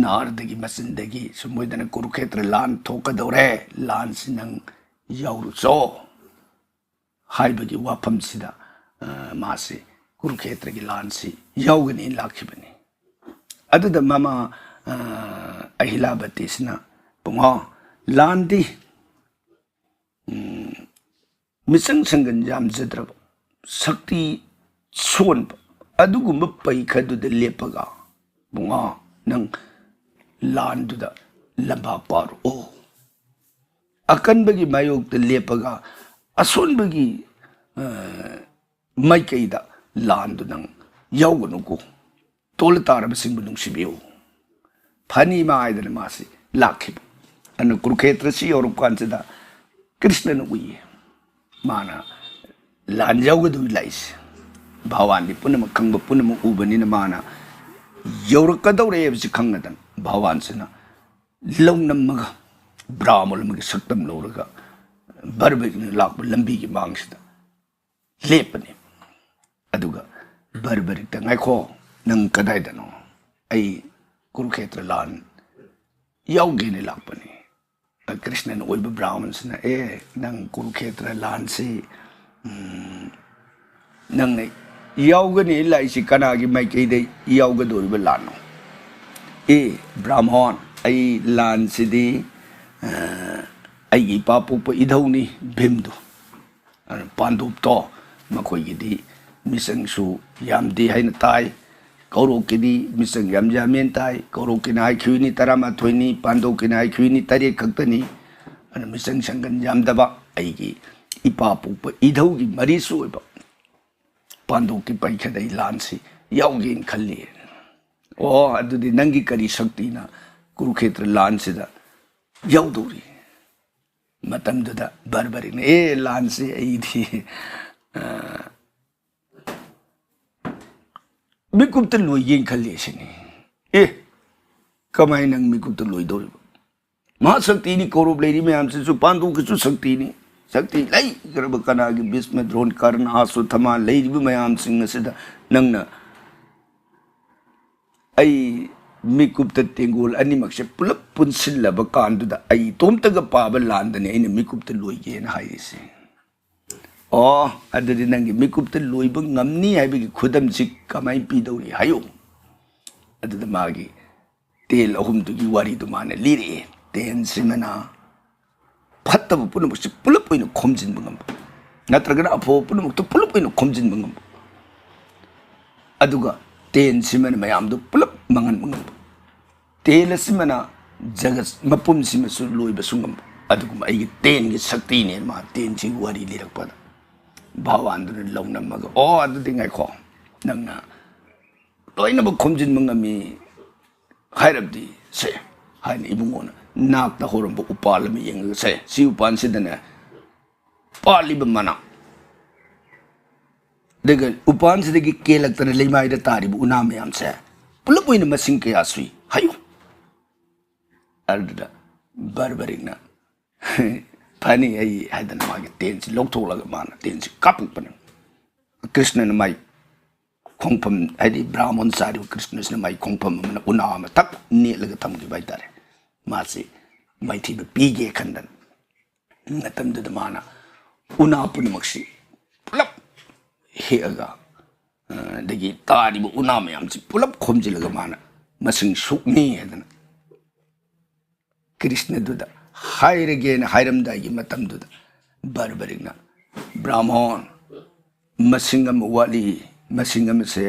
ꯅꯥꯔꯗꯒꯤ ꯃꯆꯤꯟꯗꯒꯤ ꯁꯨꯝ ꯑꯣꯏꯗꯅ ꯀꯨꯔꯨꯈꯦꯇ꯭ꯔ ꯂꯥꯟ ꯊꯣꯛꯀꯗꯧꯔꯦ, ꯂꯥꯟꯁꯤ ꯅꯪ ꯌꯥꯎꯔꯨꯆꯣ ꯍꯥꯏꯕꯒꯤ ꯋꯥꯐꯝꯁꯤꯗ, ꯑ, ꯃꯥꯁꯤ ꯀꯨꯔꯨꯈꯦꯇ꯭ꯔꯒꯤ ꯂꯥꯟꯁꯤ ꯌꯥꯎꯒꯅꯤ ꯂꯥꯛꯈꯤꯕꯅꯤ꯫ ꯑꯗꯨꯗ ꯃꯃꯥ, ꯑ, ꯑꯍꯤꯂꯥꯕꯇꯤꯁꯤꯅ, "ꯄꯨꯡꯉꯣ, ꯂꯥꯟꯗꯤ, ꯎꯝ, ꯃꯤꯆꯪ ꯁꯪꯒꯟ ꯌꯥꯝꯖꯗ꯭ꯔꯕ, ꯁꯛꯇꯤ ꯁꯣꯟꯕ ꯑꯗꯨꯒꯨꯝꯕ ꯄꯩꯈꯗꯨꯗ ꯂꯦꯞꯄꯒ, "ꯕꯨꯡꯉꯣ, ꯅꯪ ꯂꯥꯟꯗꯨꯗ ꯂꯝꯕꯥ ꯄꯥꯔꯣ꯫ ꯑꯀꯟꯕꯒꯤ ꯃꯥꯌꯣꯛꯇ ꯂꯦꯞꯄꯒ ꯑꯁꯣꯟꯕꯒꯤ, ꯑ, ꯃꯥꯏꯀꯩꯗ ꯂꯥꯟꯗꯨ ꯅꯪ ꯌꯥꯎꯒꯅꯨꯀꯣ꯫ ꯇꯣꯜꯂ ꯇꯥꯔꯕꯁꯤꯡꯕꯨ ꯅꯨꯡꯁꯤꯕꯤꯌꯨ꯫ ꯐꯅꯤ ꯏꯃꯥ" ꯍꯥꯏꯗꯅ ꯃꯥꯁꯤ ꯂꯥꯛꯈꯤꯕ꯫ ꯑꯗꯨꯅ ꯀꯨꯔꯨꯈꯦꯇ꯭ꯔꯁꯤ ꯌꯧꯔꯛꯄ ꯀꯥꯟꯁꯤꯗ ꯀ꯭ꯔꯤꯁꯅꯅ ꯎꯏꯌꯦ꯫ ꯃꯥꯅ ꯂꯥꯟ ꯌꯧꯒꯗꯧꯔꯤ ꯂꯥꯛꯏꯁꯦ꯫ ꯚꯒꯋꯥꯟꯗꯤ ꯄꯨꯝꯅꯃꯛ ꯈꯪꯕ, ꯄꯨꯝꯅꯃꯛ ꯎꯕꯅꯤꯅ ꯃꯥꯅ ꯌꯧꯔꯛꯀꯗꯧꯔꯦ ꯍꯥꯏꯕꯁꯤ ꯈꯪꯉꯗꯅ ꯚꯒꯋꯥꯟꯁꯤꯅ ꯂꯧ ꯅꯝꯃꯒ ꯕ꯭ꯔꯥꯍꯃꯟ ꯑꯃꯒꯤ ꯁꯛꯇꯝ ꯂꯧꯔꯒ ꯕꯔꯕꯔꯤꯛꯅ ꯂꯥꯛꯄ ꯂꯝꯕꯤꯒꯤ ꯃꯥꯡꯁꯤꯗ ꯂꯦꯞꯄꯅꯤ꯫ ꯑꯗꯨꯒ ꯕꯔꯕꯔꯤꯛꯇ, "ꯉꯥꯏꯈꯣ, ꯅꯪ ꯀꯗꯥꯏꯗꯅꯣ?" "ꯑꯩ ꯀꯨꯔꯨꯈꯦꯇ꯭ꯔ ꯂꯥꯟ ꯌꯥꯎꯒꯦꯅ ꯂꯥꯛꯄꯅꯤ"꯫ ꯀ꯭ꯔꯤꯁꯅꯅ ꯑꯣꯏꯕ ꯕ꯭ꯔꯥꯍꯃꯟꯁꯤꯅ, "ꯑꯦ, ꯅꯪ ꯀꯨꯔꯨꯈꯦꯇ꯭ꯔ ꯂꯥꯟꯁꯤ, ꯎꯝ, ꯅꯪꯅ ꯌꯥꯎꯒꯅꯤ ꯂꯥꯛꯏꯁꯤ ꯀꯅꯥꯒꯤ ꯃꯥꯏꯀꯩꯗ ꯌꯥꯎꯒꯗꯧꯔꯤꯕ ꯂꯥꯟꯅꯣ?" "ꯑꯦ, ꯕ꯭ꯔꯥꯍꯃꯟ, ꯑꯩ ꯂꯥꯟꯁꯤꯗꯤ, ꯑ, ꯑꯩꯒꯤ ꯏꯄꯥ ꯄꯣꯛꯄ ꯏꯙꯧꯅꯤ ꯚꯤꯝꯗꯨ꯫ ꯑꯗꯨꯅ ꯄꯥꯟꯗꯨꯞꯇꯣ, ꯃꯈꯣꯏꯒꯤꯗꯤ ꯃꯤꯆꯪꯁꯨ ꯌꯥꯝꯗꯦ ꯍꯥꯏꯅ ꯇꯥꯏ꯫ ꯀꯧꯔꯣꯛꯀꯤꯗꯤ ꯃꯤꯆꯪ ꯌꯥꯝ ꯌꯥꯝꯃꯦꯅ ꯇꯥꯏ꯫ ꯀꯧꯔꯣꯛꯀꯤꯅ ꯍꯥꯏꯈꯤꯕꯅꯤ ꯇꯔꯥꯃꯥꯊꯣꯏꯅꯤ, ꯄꯥꯟꯗꯨꯞꯀꯤꯅ ꯍꯥꯏꯈꯤꯕꯅꯤ ꯇꯔꯦꯠ ꯈꯛꯇꯅꯤ꯫ ꯑꯗꯨꯅ ꯃꯤꯆꯪ ꯁꯪꯒꯟ ꯌꯥꯝꯗꯕ ꯑꯩꯒꯤ ꯏꯄꯥ ꯄꯣꯛꯄ ꯏꯙꯧꯒꯤ ꯃꯔꯤꯁꯨ ꯑꯣꯏꯕ ꯄꯥꯟꯗꯨꯞꯀꯤ ꯄꯩꯈꯗ ꯑꯩ ꯂꯥꯟꯁꯤ ꯌꯥꯎꯒꯦꯅ ꯈꯜꯂꯤ"꯫ "ꯑꯣ, ꯑꯗꯨꯗꯤ ꯅꯪꯒꯤ ꯀꯔꯤ ꯁꯛꯇꯤꯅ ꯀꯨꯔꯨꯈꯦꯇ꯭ꯔ ꯂꯥꯟꯁꯤꯗ ꯌꯥꯎꯗꯧꯔꯤ?" ꯃꯇꯝꯗꯨꯗ ꯕꯔꯕꯔꯤꯛꯅ, "ꯑꯦ, ꯂꯥꯟꯁꯤ ꯑꯩꯗꯤ, ꯑ, ꯃꯤꯀꯨꯞꯇ ꯂꯣꯏꯒꯦꯅ ꯈꯜꯂꯤ" ꯁꯤꯅꯤ꯫ "ꯑꯦ, ꯀꯃꯥꯏꯅ ꯅꯪ ꯃꯤꯀꯨꯞꯇ ꯂꯣꯏꯗꯧꯔꯤꯕ? ꯃꯍꯥꯁꯛꯇꯤꯅꯤ, ꯀꯧꯔꯨꯞ ꯂꯩꯔꯤ ꯃꯌꯥꯝꯁꯤꯁꯨ, ꯄꯥꯟꯗꯨꯞꯀꯤꯁꯨ ꯁꯛꯇꯤꯅꯤ꯫ ꯁꯛꯇꯤ ꯂꯩꯈ꯭ꯔꯕ ꯀꯅꯥꯒꯤ ꯚꯤꯁꯃ, ꯗ꯭ꯔꯣꯟ, ꯀꯔꯅ, ꯑꯁ꯭ꯋꯠꯊꯥꯃꯥ ꯂꯩꯔꯤꯕ ꯃꯌꯥꯝꯁꯤꯡ ꯑꯁꯤꯗ ꯅꯪꯅ ꯑꯩ ꯃꯤꯀꯨꯞꯇ ꯇꯦꯡꯒꯣꯜ ꯑꯅꯤꯃꯛꯁꯦ ꯄꯨꯂꯞ ꯄꯨꯟꯁꯤꯜꯂꯕ ꯀꯥꯟꯗꯨꯗ ꯑꯩ ꯏꯇꯣꯝꯇꯒ ꯄꯥꯕ ꯂꯥꯟꯗꯅꯤ ꯑꯩꯅ ꯃꯤꯀꯨꯞꯇ ꯂꯣꯏꯒꯦꯅ ꯍꯥꯏꯔꯤꯁꯦ"꯫ "ꯑꯣ, ꯑꯗꯨꯗꯤ ꯅꯪꯒꯤ ꯃꯤꯀꯨꯞꯇ ꯂꯣꯏꯕ ꯉꯝꯅꯤ ꯍꯥꯏꯕꯒꯤ ꯈꯨꯗꯝꯁꯤ ꯀꯃꯥꯏꯅ ꯄꯤꯗꯧꯔꯤ ꯍꯥꯏꯌꯨ"꯫ ꯑꯗꯨꯗ ꯃꯥꯒꯤ ꯇꯦꯟ ꯑꯍꯨꯝꯗꯨꯒꯤ ꯋꯥꯔꯤꯗꯨ ꯃꯥꯅ ꯂꯤꯔꯛꯑꯦ꯫ ꯇꯦꯟꯁꯤꯃꯅ ꯐꯠꯇꯕ ꯄꯨꯝꯅꯃꯛꯁꯤ ꯄꯨꯂꯞ ꯑꯣꯏꯅ ꯈꯣꯝꯖꯤꯟꯕ ꯉꯝꯕ꯫ ꯅꯠꯇ꯭ꯔꯒꯅ ꯑꯐꯕ ꯄꯨꯝꯅꯃꯛꯇꯨ ꯄꯨꯂꯞ ꯑꯣꯏꯅ ꯈꯣꯝꯖꯤꯟꯕ ꯉꯝꯕ, ꯑꯗꯨꯒ ꯇꯦꯟꯁꯤꯃꯅ ꯃꯌꯥꯝꯗꯨ ꯄꯨꯂꯞ ꯃꯥꯡꯍꯟꯕ ꯉꯝꯕ, ꯇꯦꯟ ꯑꯁꯤꯃꯅ ꯖꯒꯠ ꯃꯄꯨꯝꯁꯤꯃꯁꯨ ꯂꯣꯏꯕꯁꯨ ꯉꯝꯕ, ꯑꯗꯨꯒꯨꯝꯕ ꯑꯩꯒꯤ ꯇꯦꯟꯒꯤ ꯁꯛꯇꯤꯅꯦ꯫ ꯃꯥ ꯇꯦꯟꯁꯤꯒꯤ ꯋꯥꯔꯤ ꯂꯤꯔꯛꯄꯗ ꯚꯒꯋꯥꯟꯗꯨꯅ ꯂꯧꯅꯝꯃꯒ, "ꯑꯣ, ꯑꯗꯨꯗꯤ ꯉꯥꯏꯈꯣ, ꯅꯪꯅ ꯂꯣꯏꯅꯃꯛ ꯈꯣꯝꯖꯤꯟꯕ ꯉꯝꯃꯤ ꯍꯥꯏꯔꯕꯗꯤ ꯁꯦ," ꯍꯥꯏꯅ ꯏꯕꯨꯡꯉꯣꯅ ꯅꯥꯛꯇ ꯍꯧꯔꯝꯕ ꯎꯄꯥꯜ ꯑꯃ ꯌꯦꯡꯉꯒ, "ꯁꯦ, ꯁꯤ ꯎꯄꯥꯜꯁꯤꯗꯅꯦ ꯄꯥꯜꯂꯤꯕ ꯃꯅꯥ, ꯑꯗꯨꯒ ꯎꯄꯥꯜꯁꯤꯗꯒꯤ ꯀꯦꯜꯂꯛꯇꯅ ꯂꯩꯃꯥꯏꯗ ꯇꯥꯔꯤꯕ ꯎꯅꯥ ꯃꯌꯥꯝꯁꯦ ꯄꯨꯂꯞ ꯑꯣꯏꯅ ꯃꯁꯤꯡ ꯀꯌꯥ ꯁꯨꯏ ꯍꯥꯏꯌꯨ꯫" ꯑꯗꯨꯗ ꯕꯔꯕꯔꯤꯛꯅ, "ꯐꯅꯤ ꯑꯩ," ꯍꯥꯏꯗꯅ ꯃꯥꯒꯤ ꯇꯦꯟꯁꯤ ꯂꯧꯊꯣꯛꯂꯒ ꯃꯥꯅ ꯇꯦꯟꯁꯤ ꯀꯥꯞꯄꯛꯄꯅꯦ꯫ ꯀ꯭ꯔꯤꯁꯅꯅ ꯃꯥꯏ ꯈꯣꯡꯐꯝ, ꯍꯥꯏꯗꯤ ꯕ꯭ꯔꯥꯍꯃꯣꯟ ꯆꯥꯔꯤꯕ ꯀ꯭ꯔꯤꯁꯅꯁꯤꯅ ꯃꯥꯏ ꯈꯣꯡꯐꯝ ꯑꯃꯅ ꯎꯅꯥ ꯑꯃ ꯊꯛ ꯅꯦꯠꯂꯒ ꯊꯝꯈꯤꯕ ꯍꯥꯏꯇꯥꯔꯦ꯫ ꯃꯥꯁꯤ ꯃꯥꯏꯊꯤꯕ ꯄꯤꯒꯦ ꯈꯟꯗꯅ꯫ ꯃꯇꯝꯗꯨꯗ ꯃꯥꯅ ꯎꯅꯥ ꯄꯨꯝꯅꯃꯛꯁꯤ ꯄꯨꯂꯞ ꯍꯦꯛꯑꯒ, ꯑ, ꯑꯗꯒꯤ ꯇꯥꯔꯤꯕ ꯎꯅꯥ ꯃꯌꯥꯝꯁꯤ ꯄꯨꯂꯞ ꯈꯣꯝꯖꯤꯜꯂꯒ ꯃꯥꯅ ꯃꯁꯤꯡ ꯁꯨꯛꯅꯤ ꯍꯥꯏꯗꯅ ꯀ꯭ꯔꯤꯁꯅꯗꯨꯗ ꯍꯥꯏꯔꯒꯦꯅ ꯍꯥꯏꯔꯝꯗꯥꯏꯒꯤ ꯃꯇꯝꯗꯨꯗ ꯕꯔꯕꯔꯤꯛꯅ, "ꯕ꯭ꯔꯥꯍꯃꯣꯟ, ꯃꯁꯤꯡ ꯑꯃ ꯋꯥꯠꯂꯤ, ꯃꯁꯤꯡ ꯑꯃꯁꯦ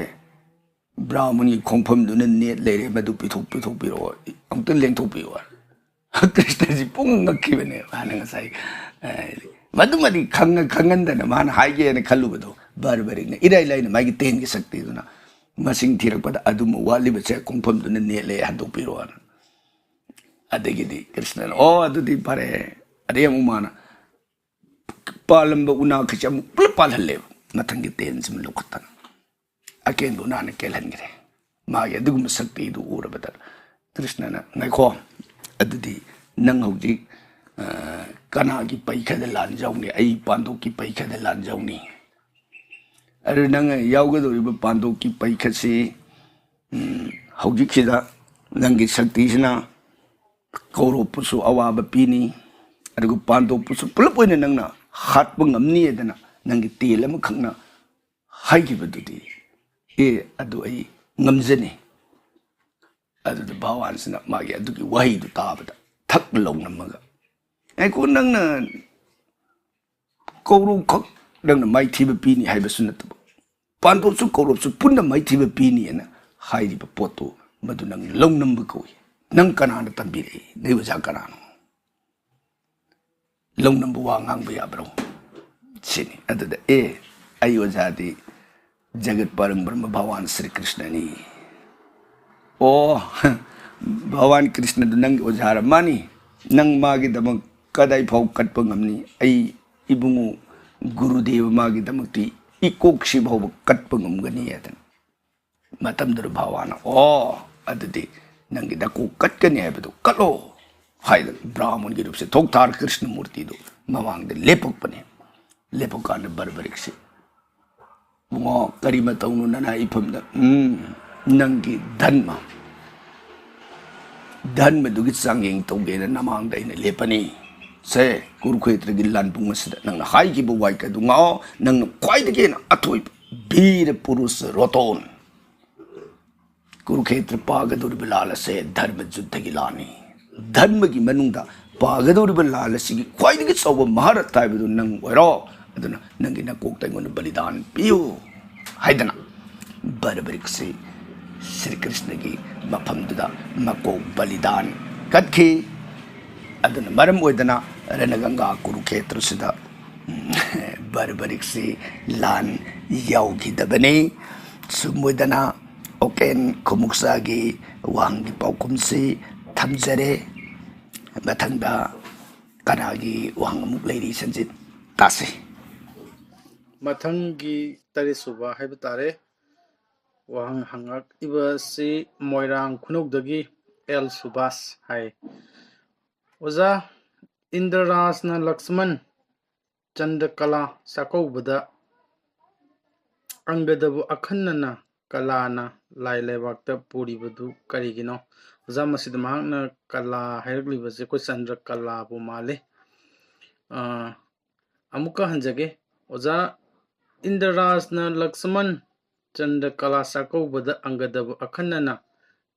ꯕ꯭ꯔꯥꯍꯃꯟꯒꯤ ꯈꯣꯡꯐꯝꯗꯨꯅ ꯅꯦꯠ ꯂꯩꯔꯦ, ꯃꯗꯨ ꯄꯤꯊꯣꯛ-, ꯄꯤꯊꯣꯛꯄꯤꯔꯛꯑꯣ, ꯑꯃꯨꯛꯇ ꯂꯦꯡꯊꯣꯛꯄꯤꯌꯨ꯫" ꯀ꯭ꯔꯤꯁꯅꯁꯤ ꯄꯨꯡꯉꯛ ꯉꯛꯈꯤꯕꯅꯦ꯫ ꯃꯥꯅ ꯉꯁꯥꯏ, ꯑ, ꯃꯗꯨꯃꯗꯤ ꯈꯪꯉ-, ꯈꯪꯍꯟꯗꯅ ꯃꯥꯅ ꯍꯥꯏꯒꯦꯅ ꯈꯜꯂꯨꯕꯗꯣ, ꯕꯔꯕꯔꯤꯛꯅ ꯏꯔꯥꯏ ꯂꯥꯏꯅ ꯃꯥꯒꯤ ꯇꯦꯟꯒꯤ ꯁꯛꯇꯤꯗꯨꯅ ꯃꯁꯤꯡ ꯊꯤꯔꯛꯄꯗ, "ꯑꯗꯨꯃ ꯋꯥꯠꯂꯤꯕꯁꯦ ꯈꯣꯡꯐꯝꯗꯨꯅ ꯅꯦꯠꯂꯦ, ꯍꯟꯗꯣꯛꯄꯤꯔꯣꯅ꯫" ꯑꯗꯒꯤꯗꯤ ꯀ꯭ꯔꯤꯁꯅꯅ, "ꯑꯣ, ꯑꯗꯨꯗꯤ ꯐꯔꯦ꯫" ꯑꯗꯩ ꯑꯃꯨꯛ ꯃꯥꯅ ꯄꯥꯜꯂꯝꯕ ꯎꯅꯥꯈꯩꯁꯦ ꯑꯃꯨꯛ ꯄꯨꯂꯞ ꯄꯥꯜꯍꯜꯂꯦꯕ, ꯃꯊꯪꯒꯤ ꯇꯦꯟꯁꯤꯃ ꯂꯧꯈꯠꯇꯅ꯫ ꯑꯀꯦꯟꯕ ꯎꯅꯥꯅ ꯀꯦꯜꯍꯟꯈ꯭ꯔꯦ꯫ ꯃꯥꯒꯤ ꯑꯗꯨꯒꯨꯝꯕ ꯁꯛꯇꯤꯗꯨ ꯎꯔꯕꯗ ꯀ꯭ꯔꯤꯁꯅꯅ, "ꯉꯥꯏꯈꯣ, ꯑꯗꯨꯗꯤ ꯅꯪ ꯍꯧꯖꯤꯛ, ꯑ, ꯀꯅꯥꯒꯤ ꯄꯩꯈꯗ ꯂꯥꯟꯖꯧꯅꯤ? ꯑꯩ ꯄꯥꯟꯗꯣꯞꯀꯤ ꯄꯩꯈꯗ ꯂꯥꯟꯖꯧꯅꯤ꯫ ꯑꯗꯨ ꯅꯪ ꯌꯥꯎꯒꯗꯧꯔꯤꯕ ꯄꯥꯟꯗꯣꯞꯀꯤ ꯄꯩꯈꯁꯤ, ꯎꯝ, ꯍꯧꯖꯤꯛꯁꯤꯗ ꯅꯪꯒꯤ ꯁꯛꯇꯤꯁꯤꯅ ꯀꯧꯔꯣꯞꯄꯨꯁꯨ ꯑꯋꯥꯕ ꯄꯤꯅꯤ, ꯑꯗꯨꯒ ꯄꯥꯟꯗꯣꯞꯄꯨꯁꯨ ꯄꯨꯂꯞ ꯑꯣꯏꯅ ꯅꯪꯅ ꯍꯥꯠꯄ ꯉꯝꯅꯤ ꯍꯥꯏꯗꯅ ꯅꯪꯒꯤ ꯇꯦꯟ ꯑꯃꯈꯛꯅ ꯍꯥꯏꯈꯤꯕꯗꯨꯗꯤ, ꯑꯦ, ꯑꯗꯨ ꯑꯩ ꯉꯝꯖꯅꯤ꯫" ꯑꯗꯨꯗ ꯚꯒꯋꯥꯟꯁꯤꯅ ꯃꯥꯒꯤ ꯑꯗꯨꯒꯤ ꯋꯥꯍꯩꯗꯨ ꯇꯥꯕꯗ ꯊꯛ ꯂꯧꯅꯝꯃꯒ, "ꯉꯥꯏꯈꯣ, ꯅꯪꯅ ꯀꯧꯔꯣꯞꯈꯛ ꯅꯪꯅ ꯃꯥꯏꯊꯤꯕ ꯄꯤꯅꯤ ꯍꯥꯏꯕꯁꯨ ꯅꯠꯇꯕ, ꯄꯥꯟꯗꯣꯞꯁꯨ ꯀꯧꯔꯣꯞꯁꯨ ꯄꯨꯟꯅ ꯃꯥꯏꯊꯤꯕ ꯄꯤꯅꯤ ꯍꯥꯏꯅ ꯍꯥꯏꯔꯤꯕ ꯄꯣꯠꯇꯨ, ꯃꯗꯨ ꯅꯪ ꯂꯧꯅꯝꯕ ꯀꯧꯏ꯫ ꯅꯪ ꯀꯅꯥꯅ ꯇꯝꯕꯤꯔꯛꯏ? ꯅꯪ ꯑꯣꯖꯥ ꯀꯅꯥꯅꯣ? ꯂꯧꯅꯝꯕ ꯋꯥ ꯉꯥꯡꯕ ꯌꯥꯕ꯭ꯔꯣ? ꯁꯤꯅꯤ꯫ ꯑꯗꯨꯗ ꯑꯦ, ꯑꯩ ꯑꯣꯖꯥꯗꯤ ꯖꯒꯠ ꯄꯥꯂꯪ ꯕ꯭ꯔꯍ꯭ꯃ ꯚꯒꯋꯥꯟ ꯁ꯭ꯔꯤ ꯀ꯭ꯔꯤꯁꯅꯅꯤ꯫ ꯑꯣ, ꯚꯒꯋꯥꯟ ꯀ꯭ꯔꯤꯁꯅꯗꯨ ꯅꯪꯒꯤ ꯑꯣꯖꯥꯔ ꯃꯥꯅꯤ? ꯅꯪ ꯃꯥꯒꯤꯗꯃꯛ ꯀꯗꯥꯏ ꯐꯥꯎ ꯀꯠꯄ ꯉꯝꯅꯤ? ꯑꯩ ꯏꯕꯨꯡꯉꯣ ꯒꯨꯔꯨꯗꯦꯕ ꯃꯥꯒꯤꯗꯃꯛꯇꯤ ꯏꯀꯣꯛꯁꯤ ꯐꯥꯎꯕ ꯀꯠꯄ ꯉꯝꯒꯅꯤ ꯍꯥꯏꯗꯅ꯫ ꯃꯇꯝꯗꯨꯗ ꯚꯒꯋꯥꯟꯅ, "ꯑꯣ, ꯑꯗꯨꯗꯤ ꯅꯪꯒꯤ ꯅꯀꯣꯛ ꯀꯠꯀꯅꯤ ꯍꯥꯏꯕꯗꯨ ꯀꯠꯂꯣ" ꯍꯥꯏꯗꯅ ꯕ꯭ꯔꯥꯍꯃꯟꯒꯤ ꯔꯨꯞꯁꯦ ꯊꯣꯛ ꯊꯥꯔ ꯀ꯭ꯔꯤꯁꯅ ꯃꯨꯔꯇꯤꯗꯨ ꯃꯃꯥꯡꯗ ꯂꯦꯞꯄꯛꯄꯅꯦ꯫ ꯂꯦꯞꯄꯀꯥꯟꯗ ꯕꯔꯕꯔꯤꯛꯁꯦ, "ꯏꯕꯨꯡꯉꯣ, ꯀꯔꯤ ꯃꯇꯧꯅꯣ ꯅꯅꯥꯏ ꯏꯐꯝꯗ?" "ꯎꯝ, ꯅꯪꯒꯤ ꯙꯟꯃ, ꯙꯟꯃꯗꯨꯒꯤ ꯆꯥꯡꯌꯦꯡ ꯇꯧꯒꯦꯅ ꯅꯃꯥꯡꯗ ꯑꯩꯅ ꯂꯦꯞꯄꯅꯤ꯫ ꯁꯦ, ꯀꯨꯔꯨꯈꯦꯇ꯭ꯔꯒꯤ ꯂꯥꯟꯄꯨꯡ ꯑꯁꯤꯗ ꯅꯪꯅ ꯍꯥꯏꯈꯤꯕ ꯋꯥꯍꯩ ꯑꯗꯨ ꯉꯥꯛꯑꯣ꯫ ꯅꯪꯅ ꯈ꯭ꯋꯥꯏꯗꯒꯤ ꯍꯦꯟꯅ ꯑꯊꯣꯏꯕ ꯕꯤꯔ ꯄꯨꯔꯨꯁ ꯔꯣꯇꯣꯟ꯫ ꯀꯨꯔꯨꯈꯦꯇ꯭ꯔ ꯄꯥꯒꯗꯧꯔꯤꯕ ꯂꯥꯟ ꯑꯁꯦ ꯙꯔꯃ ꯖꯨꯗ꯭ꯙꯒꯤ ꯂꯥꯟꯅꯤ꯫ ꯙꯔꯃꯒꯤ ꯃꯅꯨꯡꯗ ꯄꯥꯒꯗꯧꯔꯤꯕ ꯂꯥꯟ ꯑꯁꯤꯒꯤ ꯈ꯭ꯋꯥꯏꯗꯒꯤ ꯆꯥꯎꯕ ꯃꯍꯥꯔꯠ ꯍꯥꯏꯕꯗꯨ ꯅꯪ ꯑꯣꯏꯔꯣ꯫ ꯑꯗꯨꯅ ꯅꯪꯒꯤ ꯅꯀꯣꯛꯇ ꯑꯩꯉꯣꯟꯗ ꯕꯂꯤꯗꯥꯟ ꯄꯤꯌꯨ" ꯍꯥꯏꯗꯅ ꯕꯔꯕꯔꯤꯛꯁꯤ ꯁ꯭ꯔꯤ ꯀ꯭ꯔꯤꯁꯅꯒꯤ ꯃꯐꯝꯗꯨꯗ ꯃꯀꯣꯛ ꯕꯂꯤꯗꯥꯟ ꯀꯠꯈꯤ꯫ ꯑꯗꯨꯅ ꯃꯔꯝ ꯑꯣꯏꯗꯅ ꯔꯅꯒꯪꯒꯥ ꯀꯨꯔꯨꯈꯦꯇ꯭ꯔꯁꯤꯗ ꯕꯔꯕꯔꯤꯛꯁꯤ ꯂꯥꯟ ꯌꯥꯎꯈꯤꯗꯕꯅꯤ꯫ ꯁꯨꯝ ꯑꯣꯏꯗꯅ ꯑꯣꯀꯦꯟ ꯈꯨꯃꯨꯛꯆꯥꯒꯤ ꯋꯥꯍꯪꯒꯤ ꯄꯥꯎꯈꯨꯝꯁꯤ ꯊꯝꯖꯔꯦ꯫ ꯃꯊꯪꯗ ꯀꯅꯥꯒꯤ ꯋꯥꯍꯪ ꯑꯃꯨꯛ ꯂꯩꯔꯤ, ꯁꯟꯖꯤꯠ? ꯇꯥꯁꯤ꯫ ꯃꯊꯪꯒꯤ ꯇꯔꯦꯠ ꯁꯨꯕ ꯍꯥꯏꯕ ꯇꯥꯔꯦ꯫ ꯋꯥꯍꯪ ꯍꯪꯉꯛꯏꯕꯁꯤ ꯃꯣꯏꯔꯥꯡ ꯈꯨꯅꯧꯗꯒꯤ ꯑꯦꯜ ꯁꯨꯕꯥꯁ ꯍꯥꯏ꯫ ꯑꯣꯖꯥ, ꯏꯟꯗ꯭ꯔꯔꯥꯖꯅ ꯂꯛꯁꯃꯟ ꯆꯟꯗ꯭ꯔꯀꯂꯥ ꯆꯥꯛꯀꯧꯕꯗ ꯑꯪꯒꯗꯕꯨ ꯑꯈꯟꯅꯅ ꯀꯂꯥꯅ ꯂꯥꯏ ꯂꯩꯕꯥꯛꯇ ꯄꯨꯔꯤꯕꯗꯨ ꯀꯔꯤꯒꯤꯅꯣ? ꯑꯣꯖꯥ, ꯃꯁꯤꯗ ꯃꯍꯥꯛꯅ ꯀꯂꯥ ꯍꯥꯏꯔꯛꯂꯤꯕꯁꯦ ꯑꯩꯈꯣꯏ ꯆꯟꯗ꯭ꯔꯀꯂꯥꯕꯨ ꯃꯥꯜꯂꯤ꯫ ꯑꯥ, ꯑꯃꯨꯛꯀ ꯍꯟꯖꯒꯦ꯫ ꯑꯣꯖꯥ, ꯏꯟꯗ꯭ꯔꯔꯥꯖꯅ ꯂꯛꯁꯃꯟ ꯆꯟꯗ꯭ꯔꯀꯂꯥ ꯆꯥꯛꯀꯧꯕꯗ ꯑꯪꯒꯗꯕꯨ ꯑꯈꯟꯅꯅ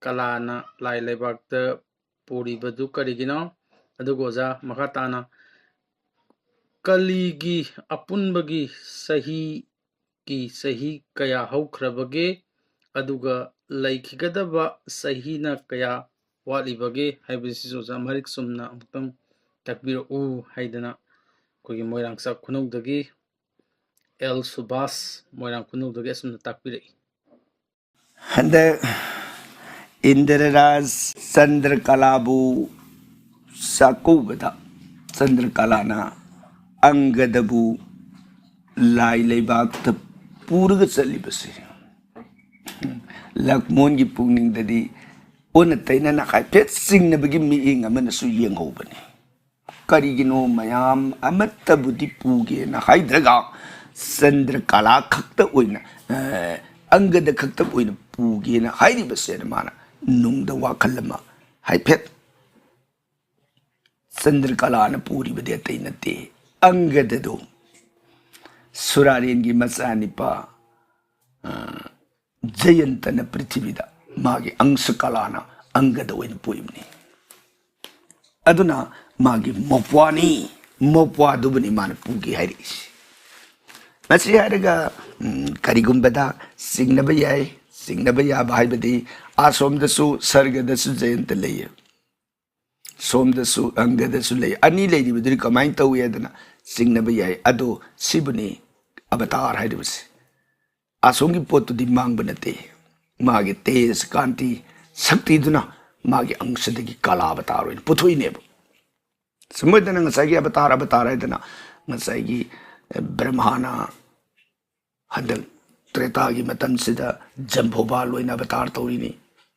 ꯀꯂꯥꯅ ꯂꯥꯏ ꯂꯩꯕꯥꯛꯇ ꯄꯨꯔꯤꯕꯗꯨ ꯀꯔꯤꯒꯤꯅꯣ? ꯑꯗꯨꯒ ꯑꯣꯖꯥ, ꯃꯈꯥ ꯇꯥꯅ ꯀꯂꯤꯒꯤ ꯑꯄꯨꯟꯕꯒꯤ ꯆꯍꯤꯒꯤ ꯆꯍꯤ ꯀꯌꯥ ꯍꯧꯈ꯭ꯔꯕꯒꯦ? ꯑꯗꯨꯒ ꯂꯩꯈꯤꯒꯗꯕ ꯆꯍꯤꯅ ꯀꯌꯥ ꯋꯥꯠꯂꯤꯕꯒꯦ ꯍꯥꯏꯕꯁꯤꯁꯨ ꯑꯣꯖꯥ ꯃꯔꯤꯛ ꯆꯨꯝꯅ ꯑꯃꯨꯛꯇꯪ ꯇꯥꯛꯄꯤꯔꯛꯎ ꯍꯥꯏꯗꯅ ꯑꯩꯈꯣꯏꯒꯤ ꯃꯣꯏꯔꯥꯡ ꯆꯥꯛ ꯈꯨꯅꯧꯗꯒꯤ ꯑꯦꯜ ꯁꯨꯕꯥꯁ ꯃꯣꯏꯔꯥꯡ ꯈꯨꯅꯧꯗꯒꯤ ꯑꯁꯨꯝꯅ ꯇꯥꯛꯄꯤꯔꯛꯏ꯫ ꯍꯟꯗꯛ ꯏꯟꯗ꯭ꯔꯔꯥꯖ ꯆꯟꯗ꯭ꯔꯀꯂꯥꯕꯨ ꯆꯥꯛꯀꯧꯕꯗ ꯆꯟꯗ꯭ꯔꯀꯂꯥꯅ ꯑꯪꯒꯗꯕꯨ ꯂꯥꯏ ꯂꯩꯕꯥꯛꯇ ꯄꯨꯔꯒ ꯆꯠꯂꯤꯕꯁꯦ ꯂꯛꯃꯣꯟꯒꯤ ꯄꯨꯛꯅꯤꯡꯗꯗꯤ ꯑꯣꯟꯅ ꯇꯩꯅꯅ ꯍꯥꯏꯐꯦꯠ ꯆꯤꯡꯅꯕꯒꯤ ꯃꯤꯠꯌꯦꯡ ꯑꯃꯅꯁꯨ ꯌꯦꯡꯍꯧꯕꯅꯤ꯫ ꯀꯔꯤꯒꯤꯅꯣ ꯃꯌꯥꯝ ꯑꯃꯠꯇꯕꯨꯗꯤ ꯄꯨꯒꯦꯅ ꯍꯥꯏꯗ꯭ꯔꯒ ꯆꯟꯗ꯭ꯔꯀꯂꯥ ꯈꯛꯇ ꯑꯣꯏꯅ, ꯑ, ꯑꯪꯒꯗ ꯈꯛꯇ ꯑꯣꯏꯅ ꯄꯨꯒꯦꯅ ꯍꯥꯏꯔꯤꯕꯁꯦꯅ ꯃꯥꯅ ꯅꯨꯡꯗ ꯋꯥꯈꯜ ꯑꯃ ꯍꯥꯏꯐꯦꯠ ꯆꯟꯗ꯭ꯔꯀꯂꯥꯅ ꯄꯨꯔꯤꯕꯗꯤ ꯑꯇꯩ ꯅꯠꯇꯦ, ꯑꯪꯒꯗꯗꯣ ꯁꯨꯔꯥꯔꯦꯟꯒꯤ ꯃꯆꯥꯅꯤꯄꯥ, ꯑ, ꯖꯌꯟꯇꯅ ꯄ꯭ꯔꯤꯊꯤꯕꯤꯗ ꯃꯥꯒꯤ ꯑꯪꯁ ꯀꯂꯥꯅ ꯑꯪꯒꯗ ꯑꯣꯏꯅ ꯄꯨꯏꯕꯅꯤ꯫ ꯑꯗꯨꯅ ꯃꯥꯒꯤ ꯃꯧꯄ꯭ꯋꯥꯅꯤ, ꯃꯧꯄ꯭ꯋꯥꯗꯨꯕꯨꯅꯤ ꯃꯥꯅ ꯄꯨꯒꯦ ꯍꯥꯏꯔꯛꯏꯁꯤ꯫ ꯃꯁꯤ ꯍꯥꯏꯔꯒ, ꯎꯝ, ꯀꯔꯤꯒꯨꯝꯕꯗ ꯆꯤꯡꯅꯕ ꯌꯥꯏ꯫ ꯆꯤꯡꯅꯕ ꯌꯥꯕ ꯍꯥꯏꯕꯗꯤ ꯑꯁꯣꯝꯗꯁꯨ ꯁꯔꯒꯗꯁꯨ ꯖꯌꯟꯇ ꯂꯩꯌꯦ, ꯁꯣꯝꯗꯁꯨ ꯑꯪꯒꯗꯁꯨ ꯂꯩ꯫ ꯑꯅꯤ ꯂꯩꯔꯤꯕꯗꯨꯗꯤ ꯀꯃꯥꯏꯅ ꯇꯧꯏ ꯍꯥꯏꯗꯅ ꯆꯤꯡꯅꯕ ꯌꯥꯏ꯫ ꯑꯗꯣ ꯁꯤꯕꯨꯅꯤ ꯑꯕꯇꯥꯔ ꯍꯥꯏꯔꯤꯕꯁꯦ꯫ ꯑꯁꯣꯝꯒꯤ ꯄꯣꯠꯇꯨꯗꯤ ꯃꯥꯡꯕ ꯅꯠꯇꯦ꯫ ꯃꯥꯒꯤ ꯇꯦꯖ, ꯀꯥꯟꯇꯤ, ꯁꯛꯇꯤꯗꯨꯅ ꯃꯥꯒꯤ ꯑꯪꯁꯗꯒꯤ ꯀꯂꯥ ꯑꯕꯇꯥꯔ ꯑꯣꯏꯅ ꯄꯨꯊꯣꯛꯏꯅꯦꯕ꯫ ꯁꯨꯝ ꯑꯣꯏꯗꯅ ꯉꯁꯥꯏꯒꯤ ꯑꯕꯇꯥꯔ, ꯑꯕꯇꯥꯔ ꯍꯥꯏꯗꯅ ꯉꯁꯥꯏꯒꯤ, ꯑꯦ, ꯕ꯭ꯔꯍꯃꯥꯅ ꯍꯟꯗꯛ ꯇ꯭ꯔꯦꯇꯥꯒꯤ ꯃꯇꯝꯁꯤꯗ ꯖꯝꯕꯣꯕꯥꯟ ꯑꯣꯏꯅ ꯑꯕꯇꯥꯔ ꯇꯧꯔꯤꯅꯤ,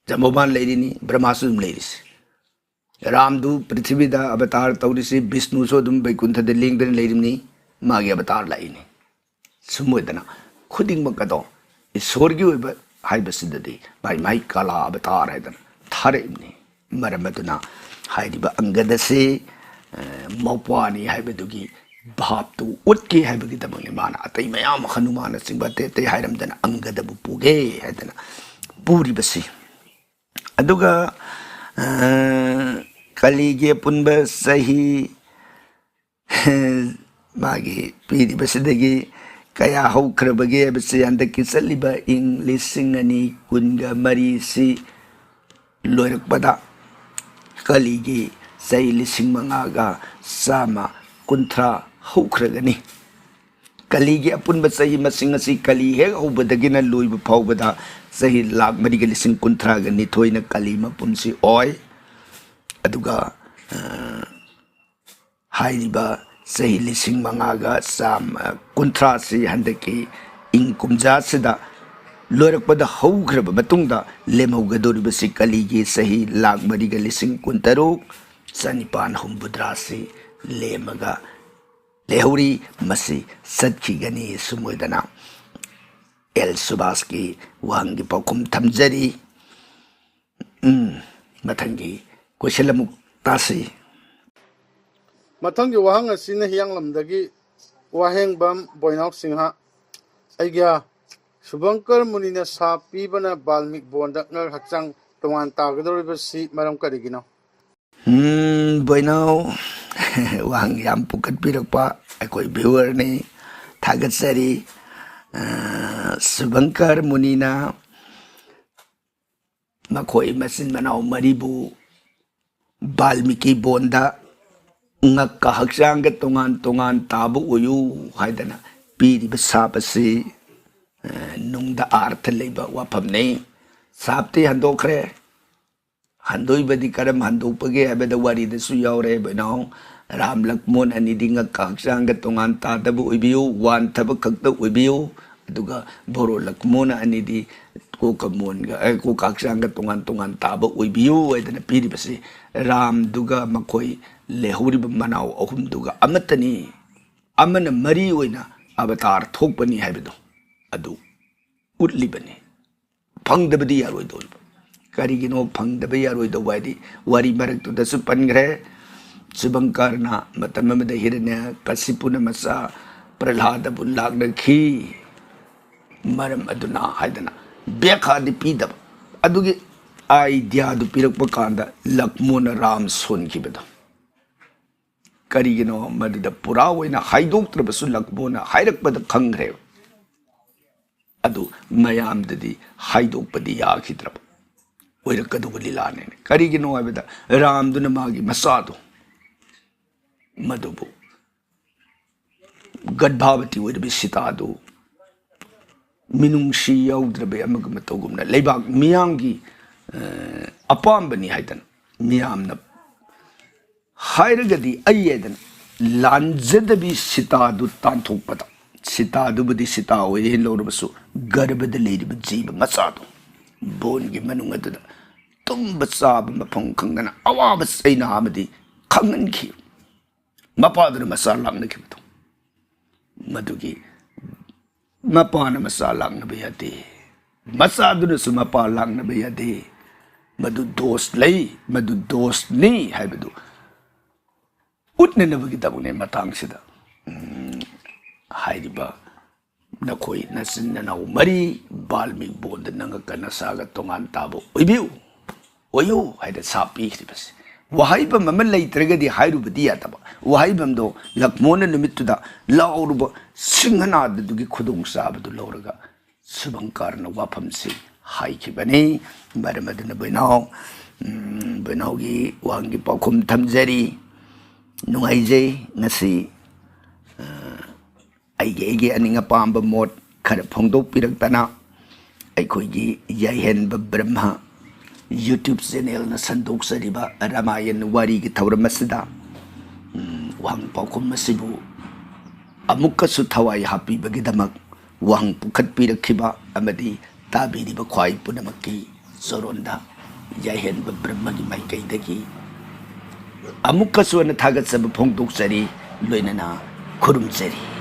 ꯖꯝꯕꯣꯕꯥꯟ ꯂꯩꯔꯤꯅꯤ, ꯕ꯭ꯔꯍꯃꯥꯁꯨ ꯑꯗꯨꯝ ꯂꯩꯔꯤꯁꯤ꯫ ꯔꯥꯝꯗꯨ ꯄ꯭ꯔꯤꯊꯤꯕꯤꯗ ꯑꯕꯇꯥꯔ ꯇꯧꯔꯤꯁꯤ, ꯕꯤꯁꯅꯨꯁꯨ ꯑꯗꯨꯝ ꯕꯩꯀꯨꯟꯊꯗ ꯂꯦꯡꯗꯅ ꯂꯩꯔꯤꯕꯅꯤ, ꯃꯥꯒꯤ ꯑꯕꯇꯥꯔ ꯂꯥꯛꯏꯅꯤ꯫ ꯁꯨꯝ ꯑꯣꯏꯗꯅ ꯈꯨꯗꯤꯡꯃꯛ ꯑꯗꯣ ꯏꯁꯣꯔꯒꯤ ꯑꯣꯏꯕ ꯍꯥꯏꯕꯁꯤꯗꯗꯤ ꯃꯥꯏ ꯃꯥꯏ ꯀꯂꯥ ꯑꯕꯇꯥꯔ ꯍꯥꯏꯗꯅ ꯊꯥꯔꯛꯏꯕꯅꯤ꯫ ꯃꯔꯝ ꯑꯗꯨꯅ ꯍꯥꯏꯔꯤꯕ ꯑꯪꯒꯗꯁꯤ, ꯑ, ꯃꯧꯄ꯭ꯋꯥꯅꯤ ꯍꯥꯏꯕꯗꯨꯒꯤ ꯚꯥꯞꯇꯨ ꯎꯠꯀꯦ ꯍꯥꯏꯕꯒꯤꯗꯃꯛꯅꯤ ꯃꯥꯅ ꯑꯇꯩ ꯃꯌꯥꯝ ꯍꯅꯨꯃꯥꯟꯅꯆꯤꯡꯕ ꯑꯇꯩ ꯑꯇꯩ ꯍꯥꯏꯔꯝꯗꯅ ꯑꯪꯒꯗꯕꯨ ꯄꯨꯒꯦ ꯍꯥꯏꯗꯅ ꯄꯨꯔꯤꯕꯁꯤ꯫ ꯑꯗꯨꯒ, ꯑ, ꯀꯂꯤꯒꯤ ꯑꯄꯨꯟꯕ ꯆꯍꯤ ꯃꯥꯒꯤ ꯄꯤꯔꯤꯕꯁꯤꯗꯒꯤ ꯀꯌꯥ ꯍꯧꯈ꯭ꯔꯕꯒꯦ ꯍꯥꯏꯕꯁꯤ ꯍꯟꯗꯛꯀꯤ ꯆꯠꯂꯤꯕ ꯏꯪ ꯂꯤꯁꯤꯡ ꯑꯅꯤ ꯀꯨꯟꯒ ꯃꯔꯤꯁꯤ ꯂꯣꯏꯔꯛꯄꯗ ꯀꯂꯤꯒꯤ ꯆꯍꯤ ꯂꯤꯁꯤꯡ ꯃꯉꯥꯒ ꯆꯥꯝꯃ ꯀꯨꯟꯊ꯭ꯔꯥ ꯍꯧꯈ꯭ꯔꯒꯅꯤ꯫ ꯀꯂꯤꯒꯤ ꯑꯄꯨꯟꯕ ꯆꯍꯤ ꯃꯁꯤꯡ ꯑꯁꯤ ꯀꯂꯤ ꯍꯦꯛ ꯍꯧꯕꯗꯒꯤꯅ ꯂꯣꯏꯕ ꯐꯥꯎꯕꯗ ꯆꯍꯤ ꯂꯥꯈ ꯃꯔꯤꯒ ꯂꯤꯁꯤꯡ ꯀꯨꯟꯊ꯭ꯔꯥꯒ ꯅꯤꯊꯣꯏꯅ ꯀꯂꯤ ꯃꯄꯨꯝꯁꯤ ꯑꯣꯏ꯫ ꯑꯗꯨꯒ, ꯑ, ꯍꯥꯏꯔꯤꯕ ꯆꯍꯤ ꯂꯤꯁꯤꯡ ꯃꯉꯥꯒ ꯆꯥꯝꯃ ꯀꯨꯟꯊ꯭ꯔꯥꯁꯤ ꯍꯟꯗꯛꯀꯤ ꯏꯪ ꯀꯨꯝꯖꯥꯁꯤꯗ ꯂꯣꯏꯔꯛꯄꯗ ꯍꯧꯈ꯭ꯔꯕ ꯃꯇꯨꯡꯗ ꯂꯦꯝꯍꯧꯒꯗꯧꯔꯤꯕꯁꯤ ꯀꯂꯤꯒꯤ ꯆꯍꯤ ꯂꯥꯈ ꯃꯔꯤꯒ ꯂꯤꯁꯤꯡ ꯀꯨꯟꯇꯔꯨꯛ ꯆꯅꯤꯄꯥꯟ ꯍꯨꯝꯐꯨꯇꯔꯥꯁꯤ ꯂꯦꯝꯃꯒ ꯂꯩꯍꯧꯔꯤ꯫ ꯃꯁꯤ ꯆꯠꯈꯤꯒꯅꯤ꯫ ꯁꯨꯝ ꯑꯣꯏꯗꯅ ꯑꯦꯜ ꯁꯨꯕꯥꯁꯀꯤ ꯋꯥꯍꯪꯒꯤ ꯄꯥꯎꯈꯨꯝ ꯊꯝꯖꯔꯤ꯫ ꯎꯝ, ꯃꯊꯪꯒꯤ ꯀꯣꯏꯁꯟ ꯑꯃꯨꯛ ꯇꯥꯁꯤ꯫ ꯃꯊꯪꯒꯤ ꯋꯥꯍꯪ ꯑꯁꯤꯅ ꯍꯤꯌꯥꯡꯂꯝꯗꯒꯤ ꯋꯥꯍꯦꯡꯕꯝ ꯕꯣꯏꯅꯥꯎ ꯁꯤꯡꯍ꯫ ꯑꯩꯒ꯭ꯌꯥ, ꯁꯨꯚꯪꯀꯔ ꯃꯨꯅꯤꯅ ꯁꯥꯞ ꯄꯤꯕꯅ ꯕꯥꯜꯃꯤꯛ ꯕꯣꯟꯗ ꯉꯛ ꯍꯛꯆꯥꯡ ꯇꯣꯉꯥꯟ ꯇꯥꯒꯗꯧꯔꯤꯕꯁꯤ ꯃꯔꯝ ꯀꯔꯤꯒꯤꯅꯣ? ꯎꯝ, ꯕꯣꯏꯅꯥꯎ, ꯋꯥꯍꯪ ꯌꯥꯝ ꯄꯨꯈꯠꯄꯤꯔꯛꯄ ꯑꯩꯈꯣꯏ ꯚ꯭ꯌꯨꯋꯔꯅꯤ, ꯊꯥꯒꯠꯆꯔꯤ꯫ ꯑ, ꯁꯨꯚꯪꯀꯔ ꯃꯨꯅꯤꯅ ꯃꯈꯣꯏ ꯃꯆꯤꯟ ꯃꯅꯥꯎ ꯃꯔꯤꯕꯨ ꯕꯥꯜꯃꯤꯀꯤ ꯕꯣꯟꯗ ꯉꯛꯀ ꯍꯛꯆꯥꯡꯒ ꯇꯣꯉꯥꯟ ꯇꯣꯉꯥꯟ ꯇꯥꯕ ꯑꯣꯏꯌꯨ ꯍꯥꯏꯗꯅ ꯄꯤꯔꯤꯕ ꯁꯥꯞ ꯑꯁꯤ, ꯑ, ꯅꯨꯡꯗ ꯑꯥꯔꯊ ꯂꯩꯕ ꯋꯥꯐꯝꯅꯤ꯫ ꯁꯥꯞꯇꯤ ꯍꯟꯗꯣꯛꯈ꯭ꯔꯦ꯫ ꯍꯟꯗꯣꯏꯕꯗꯤ ꯀꯔꯝ ꯍꯟꯗꯣꯛꯄꯒꯦ ꯍꯥꯏꯕꯗ ꯋꯥꯔꯤꯗꯁꯨ ꯌꯥꯎꯔꯦ, ꯕꯣꯏꯅꯥꯎ꯫ ꯔꯥꯝ ꯂꯛꯃꯣꯟ ꯑꯅꯤꯗꯤ ꯉꯛꯀ ꯍꯛꯆꯥꯡꯒ ꯇꯣꯉꯥꯟ ꯇꯥꯗꯕ ꯑꯣꯏꯕꯤꯌꯨ, ꯋꯥꯟ ꯊꯕꯛ ꯈꯛꯇ ꯑꯣꯏꯕꯤꯌꯨ꯫ ꯑꯗꯨꯒ ꯚꯣꯔꯣ ꯂꯛꯃꯣꯟ ꯑꯅꯤꯗꯤ ꯀꯣꯛꯀ ꯃꯣꯟꯒ, ꯑꯦ, ꯀꯣꯛꯀ ꯍꯛꯆꯥꯡꯒ ꯇꯣꯉꯥꯟ ꯇꯣꯉꯥꯟ ꯇꯥꯕ ꯑꯣꯏꯕꯤꯌꯨ ꯍꯥꯏꯗꯅ ꯄꯤꯔꯤꯕꯁꯤ ꯔꯥꯝꯗꯨꯒ ꯃꯈꯣꯏ ꯂꯩꯍꯧꯔꯤꯕ ꯃꯅꯥꯎ ꯑꯍꯨꯝꯗꯨꯒ ꯑꯃꯠꯇꯅꯤ꯫ ꯑꯃꯅ ꯃꯔꯤ ꯑꯣꯏꯅ ꯑꯕꯇꯥꯔ ꯊꯣꯛꯄꯅꯤ ꯍꯥꯏꯕꯗꯣ ꯑꯗꯨ ꯎꯠꯂꯤꯕꯅꯤ꯫ ꯐꯪꯗꯕꯗꯤ ꯌꯥꯔꯣꯏꯗꯧꯔꯤꯕ꯫ ꯀꯔꯤꯒꯤꯅꯣ ꯐꯪꯗꯕ ꯌꯥꯔꯣꯏꯗꯧꯕ ꯍꯥꯏꯗꯤ, ꯋꯥꯔꯤ ꯃꯔꯛꯇꯨꯗꯁꯨ ꯄꯟꯈ꯭ꯔꯦ, ꯁꯨꯚꯪꯀꯔꯅ ꯃꯇꯝ ꯑꯃꯗ ꯍꯤꯔꯅ꯭ꯌ ꯀꯁꯤꯄꯨꯅ ꯃꯆꯥ ꯄ꯭ꯔꯍ꯭ꯂꯥꯗꯕꯨ ꯂꯥꯛꯅꯈꯤ, ꯃꯔꯝ ꯑꯗꯨꯅ ꯍꯥꯏꯗꯅ ꯕ꯭ꯌꯥꯈ꯭ꯌꯥꯗꯤ ꯄꯤꯗꯕ, ꯑꯗꯨꯒꯤ ꯑꯥꯏꯗꯤꯌꯥꯗꯨ ꯄꯤꯔꯛꯄ ꯀꯥꯟꯗ ꯂꯛꯃꯣꯅ ꯔꯥꯝ ꯁꯣꯟꯈꯤꯕꯗꯣ꯫ ꯀꯔꯤꯒꯤꯅꯣ? ꯃꯗꯨꯗ ꯄꯨꯔꯥ ꯑꯣꯏꯅ ꯍꯥꯏꯗꯣꯛꯇ꯭ꯔꯕꯁꯨ ꯂꯛꯃꯣꯅ ꯍꯥꯏꯔꯛꯄꯗ ꯈꯪꯈ꯭ꯔꯦꯕ꯫ ꯑꯗꯨ ꯃꯌꯥꯝꯗꯗꯤ ꯍꯥꯏꯗꯣꯛꯄꯗꯤ ꯌꯥꯈꯤꯗ꯭ꯔꯕ꯫ ꯑꯣꯏꯔꯛꯀꯗꯧꯕ ꯂꯤꯂꯥꯅꯦꯅ꯫ ꯀꯔꯤꯒꯤꯅꯣ ꯍꯥꯏꯕꯗ, ꯔꯥꯝꯗꯨꯅ ꯃꯥꯒꯤ ꯃꯆꯥꯗꯣ, ꯃꯗꯨꯕꯨ ꯒꯔꯚꯥꯕꯇꯤ ꯑꯣꯏꯔꯤꯕ ꯁꯤꯇꯥꯗꯨ ꯃꯤꯅꯨꯡꯁꯤ ꯌꯥꯎꯗ꯭ꯔꯕ ꯑꯃꯒ ꯃꯇꯧꯒꯨꯝꯅ ꯂꯩꯕꯥꯛ ꯃꯤꯌꯥꯝꯒꯤ, ꯑ, ꯑꯄꯥꯝꯕꯅꯤ ꯍꯥꯏꯗꯅ ꯃꯤꯌꯥꯝꯅ ꯍꯥꯏꯔꯒꯗꯤ ꯑꯩ ꯍꯥꯏꯗꯅ ꯂꯥꯟꯖꯗꯕꯤ ꯁꯤꯇꯥꯗꯨ ꯇꯥꯟꯊꯣꯛꯄꯗ, ꯁꯤꯇꯥꯗꯨꯕꯨꯗꯤ ꯁꯤꯇꯥ ꯑꯣꯏꯔꯦ ꯂꯧꯔꯕꯁꯨ, ꯒꯔꯚꯗ ꯂꯩꯔꯤꯕ ꯖꯤꯕ ꯃꯆꯥꯗꯨ, ꯕꯣꯟꯒꯤ ꯃꯅꯨꯡ ꯑꯗꯨꯗ ꯇꯨꯝꯕ ꯆꯥꯕ ꯃꯐꯝ ꯈꯪꯗꯅ ꯑꯋꯥꯕ ꯆꯩꯅꯥ ꯑꯃꯗꯤ ꯈꯪꯍꯟꯈꯤ꯫ ꯃꯄꯥꯗꯨꯅ ꯃꯆꯥ ꯂꯥꯛꯅꯈꯤꯕꯗꯣ, ꯃꯗꯨꯒꯤ ꯃꯄꯥꯅ ꯃꯆꯥ ꯂꯥꯛꯅꯕ ꯌꯥꯗꯦ, ꯃꯆꯥꯗꯨꯅꯁꯨ ꯃꯄꯥ ꯂꯥꯛꯅꯕ ꯌꯥꯗꯦ꯫ ꯃꯗꯨ ꯗꯣꯁ ꯂꯩ, ꯃꯗꯨ ꯗꯣꯁꯅꯤ ꯍꯥꯏꯕꯗꯨ ꯎꯠꯅꯅꯕꯒꯤꯗꯃꯛꯅꯦ ꯃꯇꯥꯡꯁꯤꯗ, ꯎꯝ, ꯍꯥꯏꯔꯤꯕ ꯅꯈꯣꯏ ꯅꯆꯤꯟ ꯅꯅꯥꯎ ꯃꯔꯤ, ꯕꯥꯜꯃꯤꯛ ꯕꯣꯟꯗ ꯅꯪꯒ ꯀꯅꯥꯁꯥꯒ ꯇꯣꯉꯥꯟ ꯇꯥꯕ ꯑꯣꯏꯕꯤꯌꯨ, ꯑꯣꯏꯌꯨ ꯍꯥꯏꯅ ꯁꯥꯞ ꯄꯤꯈ꯭ꯔꯤꯕꯁꯦ꯫ ꯋꯥꯍꯩꯕꯝ ꯑꯃ ꯂꯩꯇ꯭ꯔꯒꯗꯤ ꯍꯥꯏꯔꯨꯕꯗꯤ ꯌꯥꯗꯕ꯫ ꯋꯥꯍꯩꯕꯝꯗꯣ ꯂꯛꯃꯣꯅ ꯅꯨꯃꯤꯠꯇꯨꯗ ꯂꯥꯎꯔꯨꯕ ꯁꯤꯡꯍꯅꯥꯗꯗꯨꯒꯤ ꯈꯨꯗꯣꯡꯆꯥꯕꯗꯨ ꯂꯧꯔꯒ ꯁꯨꯚꯪꯀꯥꯔꯅ ꯋꯥꯐꯝꯁꯤ ꯍꯥꯏꯈꯤꯕꯅꯤ꯫ ꯃꯔꯝ ꯑꯗꯨꯅ ꯕꯣꯏꯅꯥꯎ, ꯎꯝ, ꯕꯣꯏꯅꯥꯎꯒꯤ ꯋꯥꯍꯪꯒꯤ ꯄꯥꯎꯈꯨꯝ ꯊꯝꯖꯔꯤ꯫ ꯅꯨꯡꯉꯥꯏꯖꯩ ꯉꯁꯤ, ꯑ, ꯑꯩꯒꯤ, ꯑꯩꯒꯤ ꯑꯅꯤꯡ ꯑꯄꯥꯝꯕ ꯃꯣꯠ ꯈꯔ ꯐꯣꯡꯗꯣꯛꯄꯤꯔꯛꯇꯅ ꯑꯩꯈꯣꯏꯒꯤ ꯌꯥꯏꯍꯦꯟꯕ ꯕ꯭ꯔꯍ꯭ꯃ YouTube channelꯅ ꯁꯟꯗꯣꯛꯆꯔꯤꯕ ꯔꯥꯃꯥꯌꯟ ꯋꯥꯔꯤꯒꯤ ꯊꯧꯔꯝ ꯑꯁꯤꯗ, ꯎꯝ, ꯋꯥꯍꯪ ꯄꯥꯎꯈꯨꯝ ꯑꯁꯤꯕꯨ ꯑꯃꯨꯛꯀꯁꯨ ꯊꯋꯥꯏ ꯍꯥꯞꯄꯤꯕꯒꯤꯗꯃꯛ ꯋꯥꯍꯪ ꯄꯨꯈꯠꯄꯤꯔꯛꯈꯤꯕ ꯑꯃꯗꯤ ꯇꯥꯕꯤꯔꯤꯕ ꯈ꯭ꯋꯥꯏ ꯄꯨꯝꯅꯃꯛꯀꯤ ꯆꯔꯣꯟꯗ ꯌꯥꯏꯍꯦꯟꯕ ꯕ꯭ꯔꯍ꯭ꯃꯒꯤ ꯃꯥꯏꯀꯩꯗꯒꯤ ꯑꯃꯨꯛꯀꯁꯨ ꯍꯟꯅ ꯊꯥꯒꯠꯆꯕ ꯐꯣꯡꯗꯣꯛꯆꯔꯤ, ꯂꯣꯏꯅꯅ ꯈꯨꯔꯨꯝꯖꯔꯤ꯫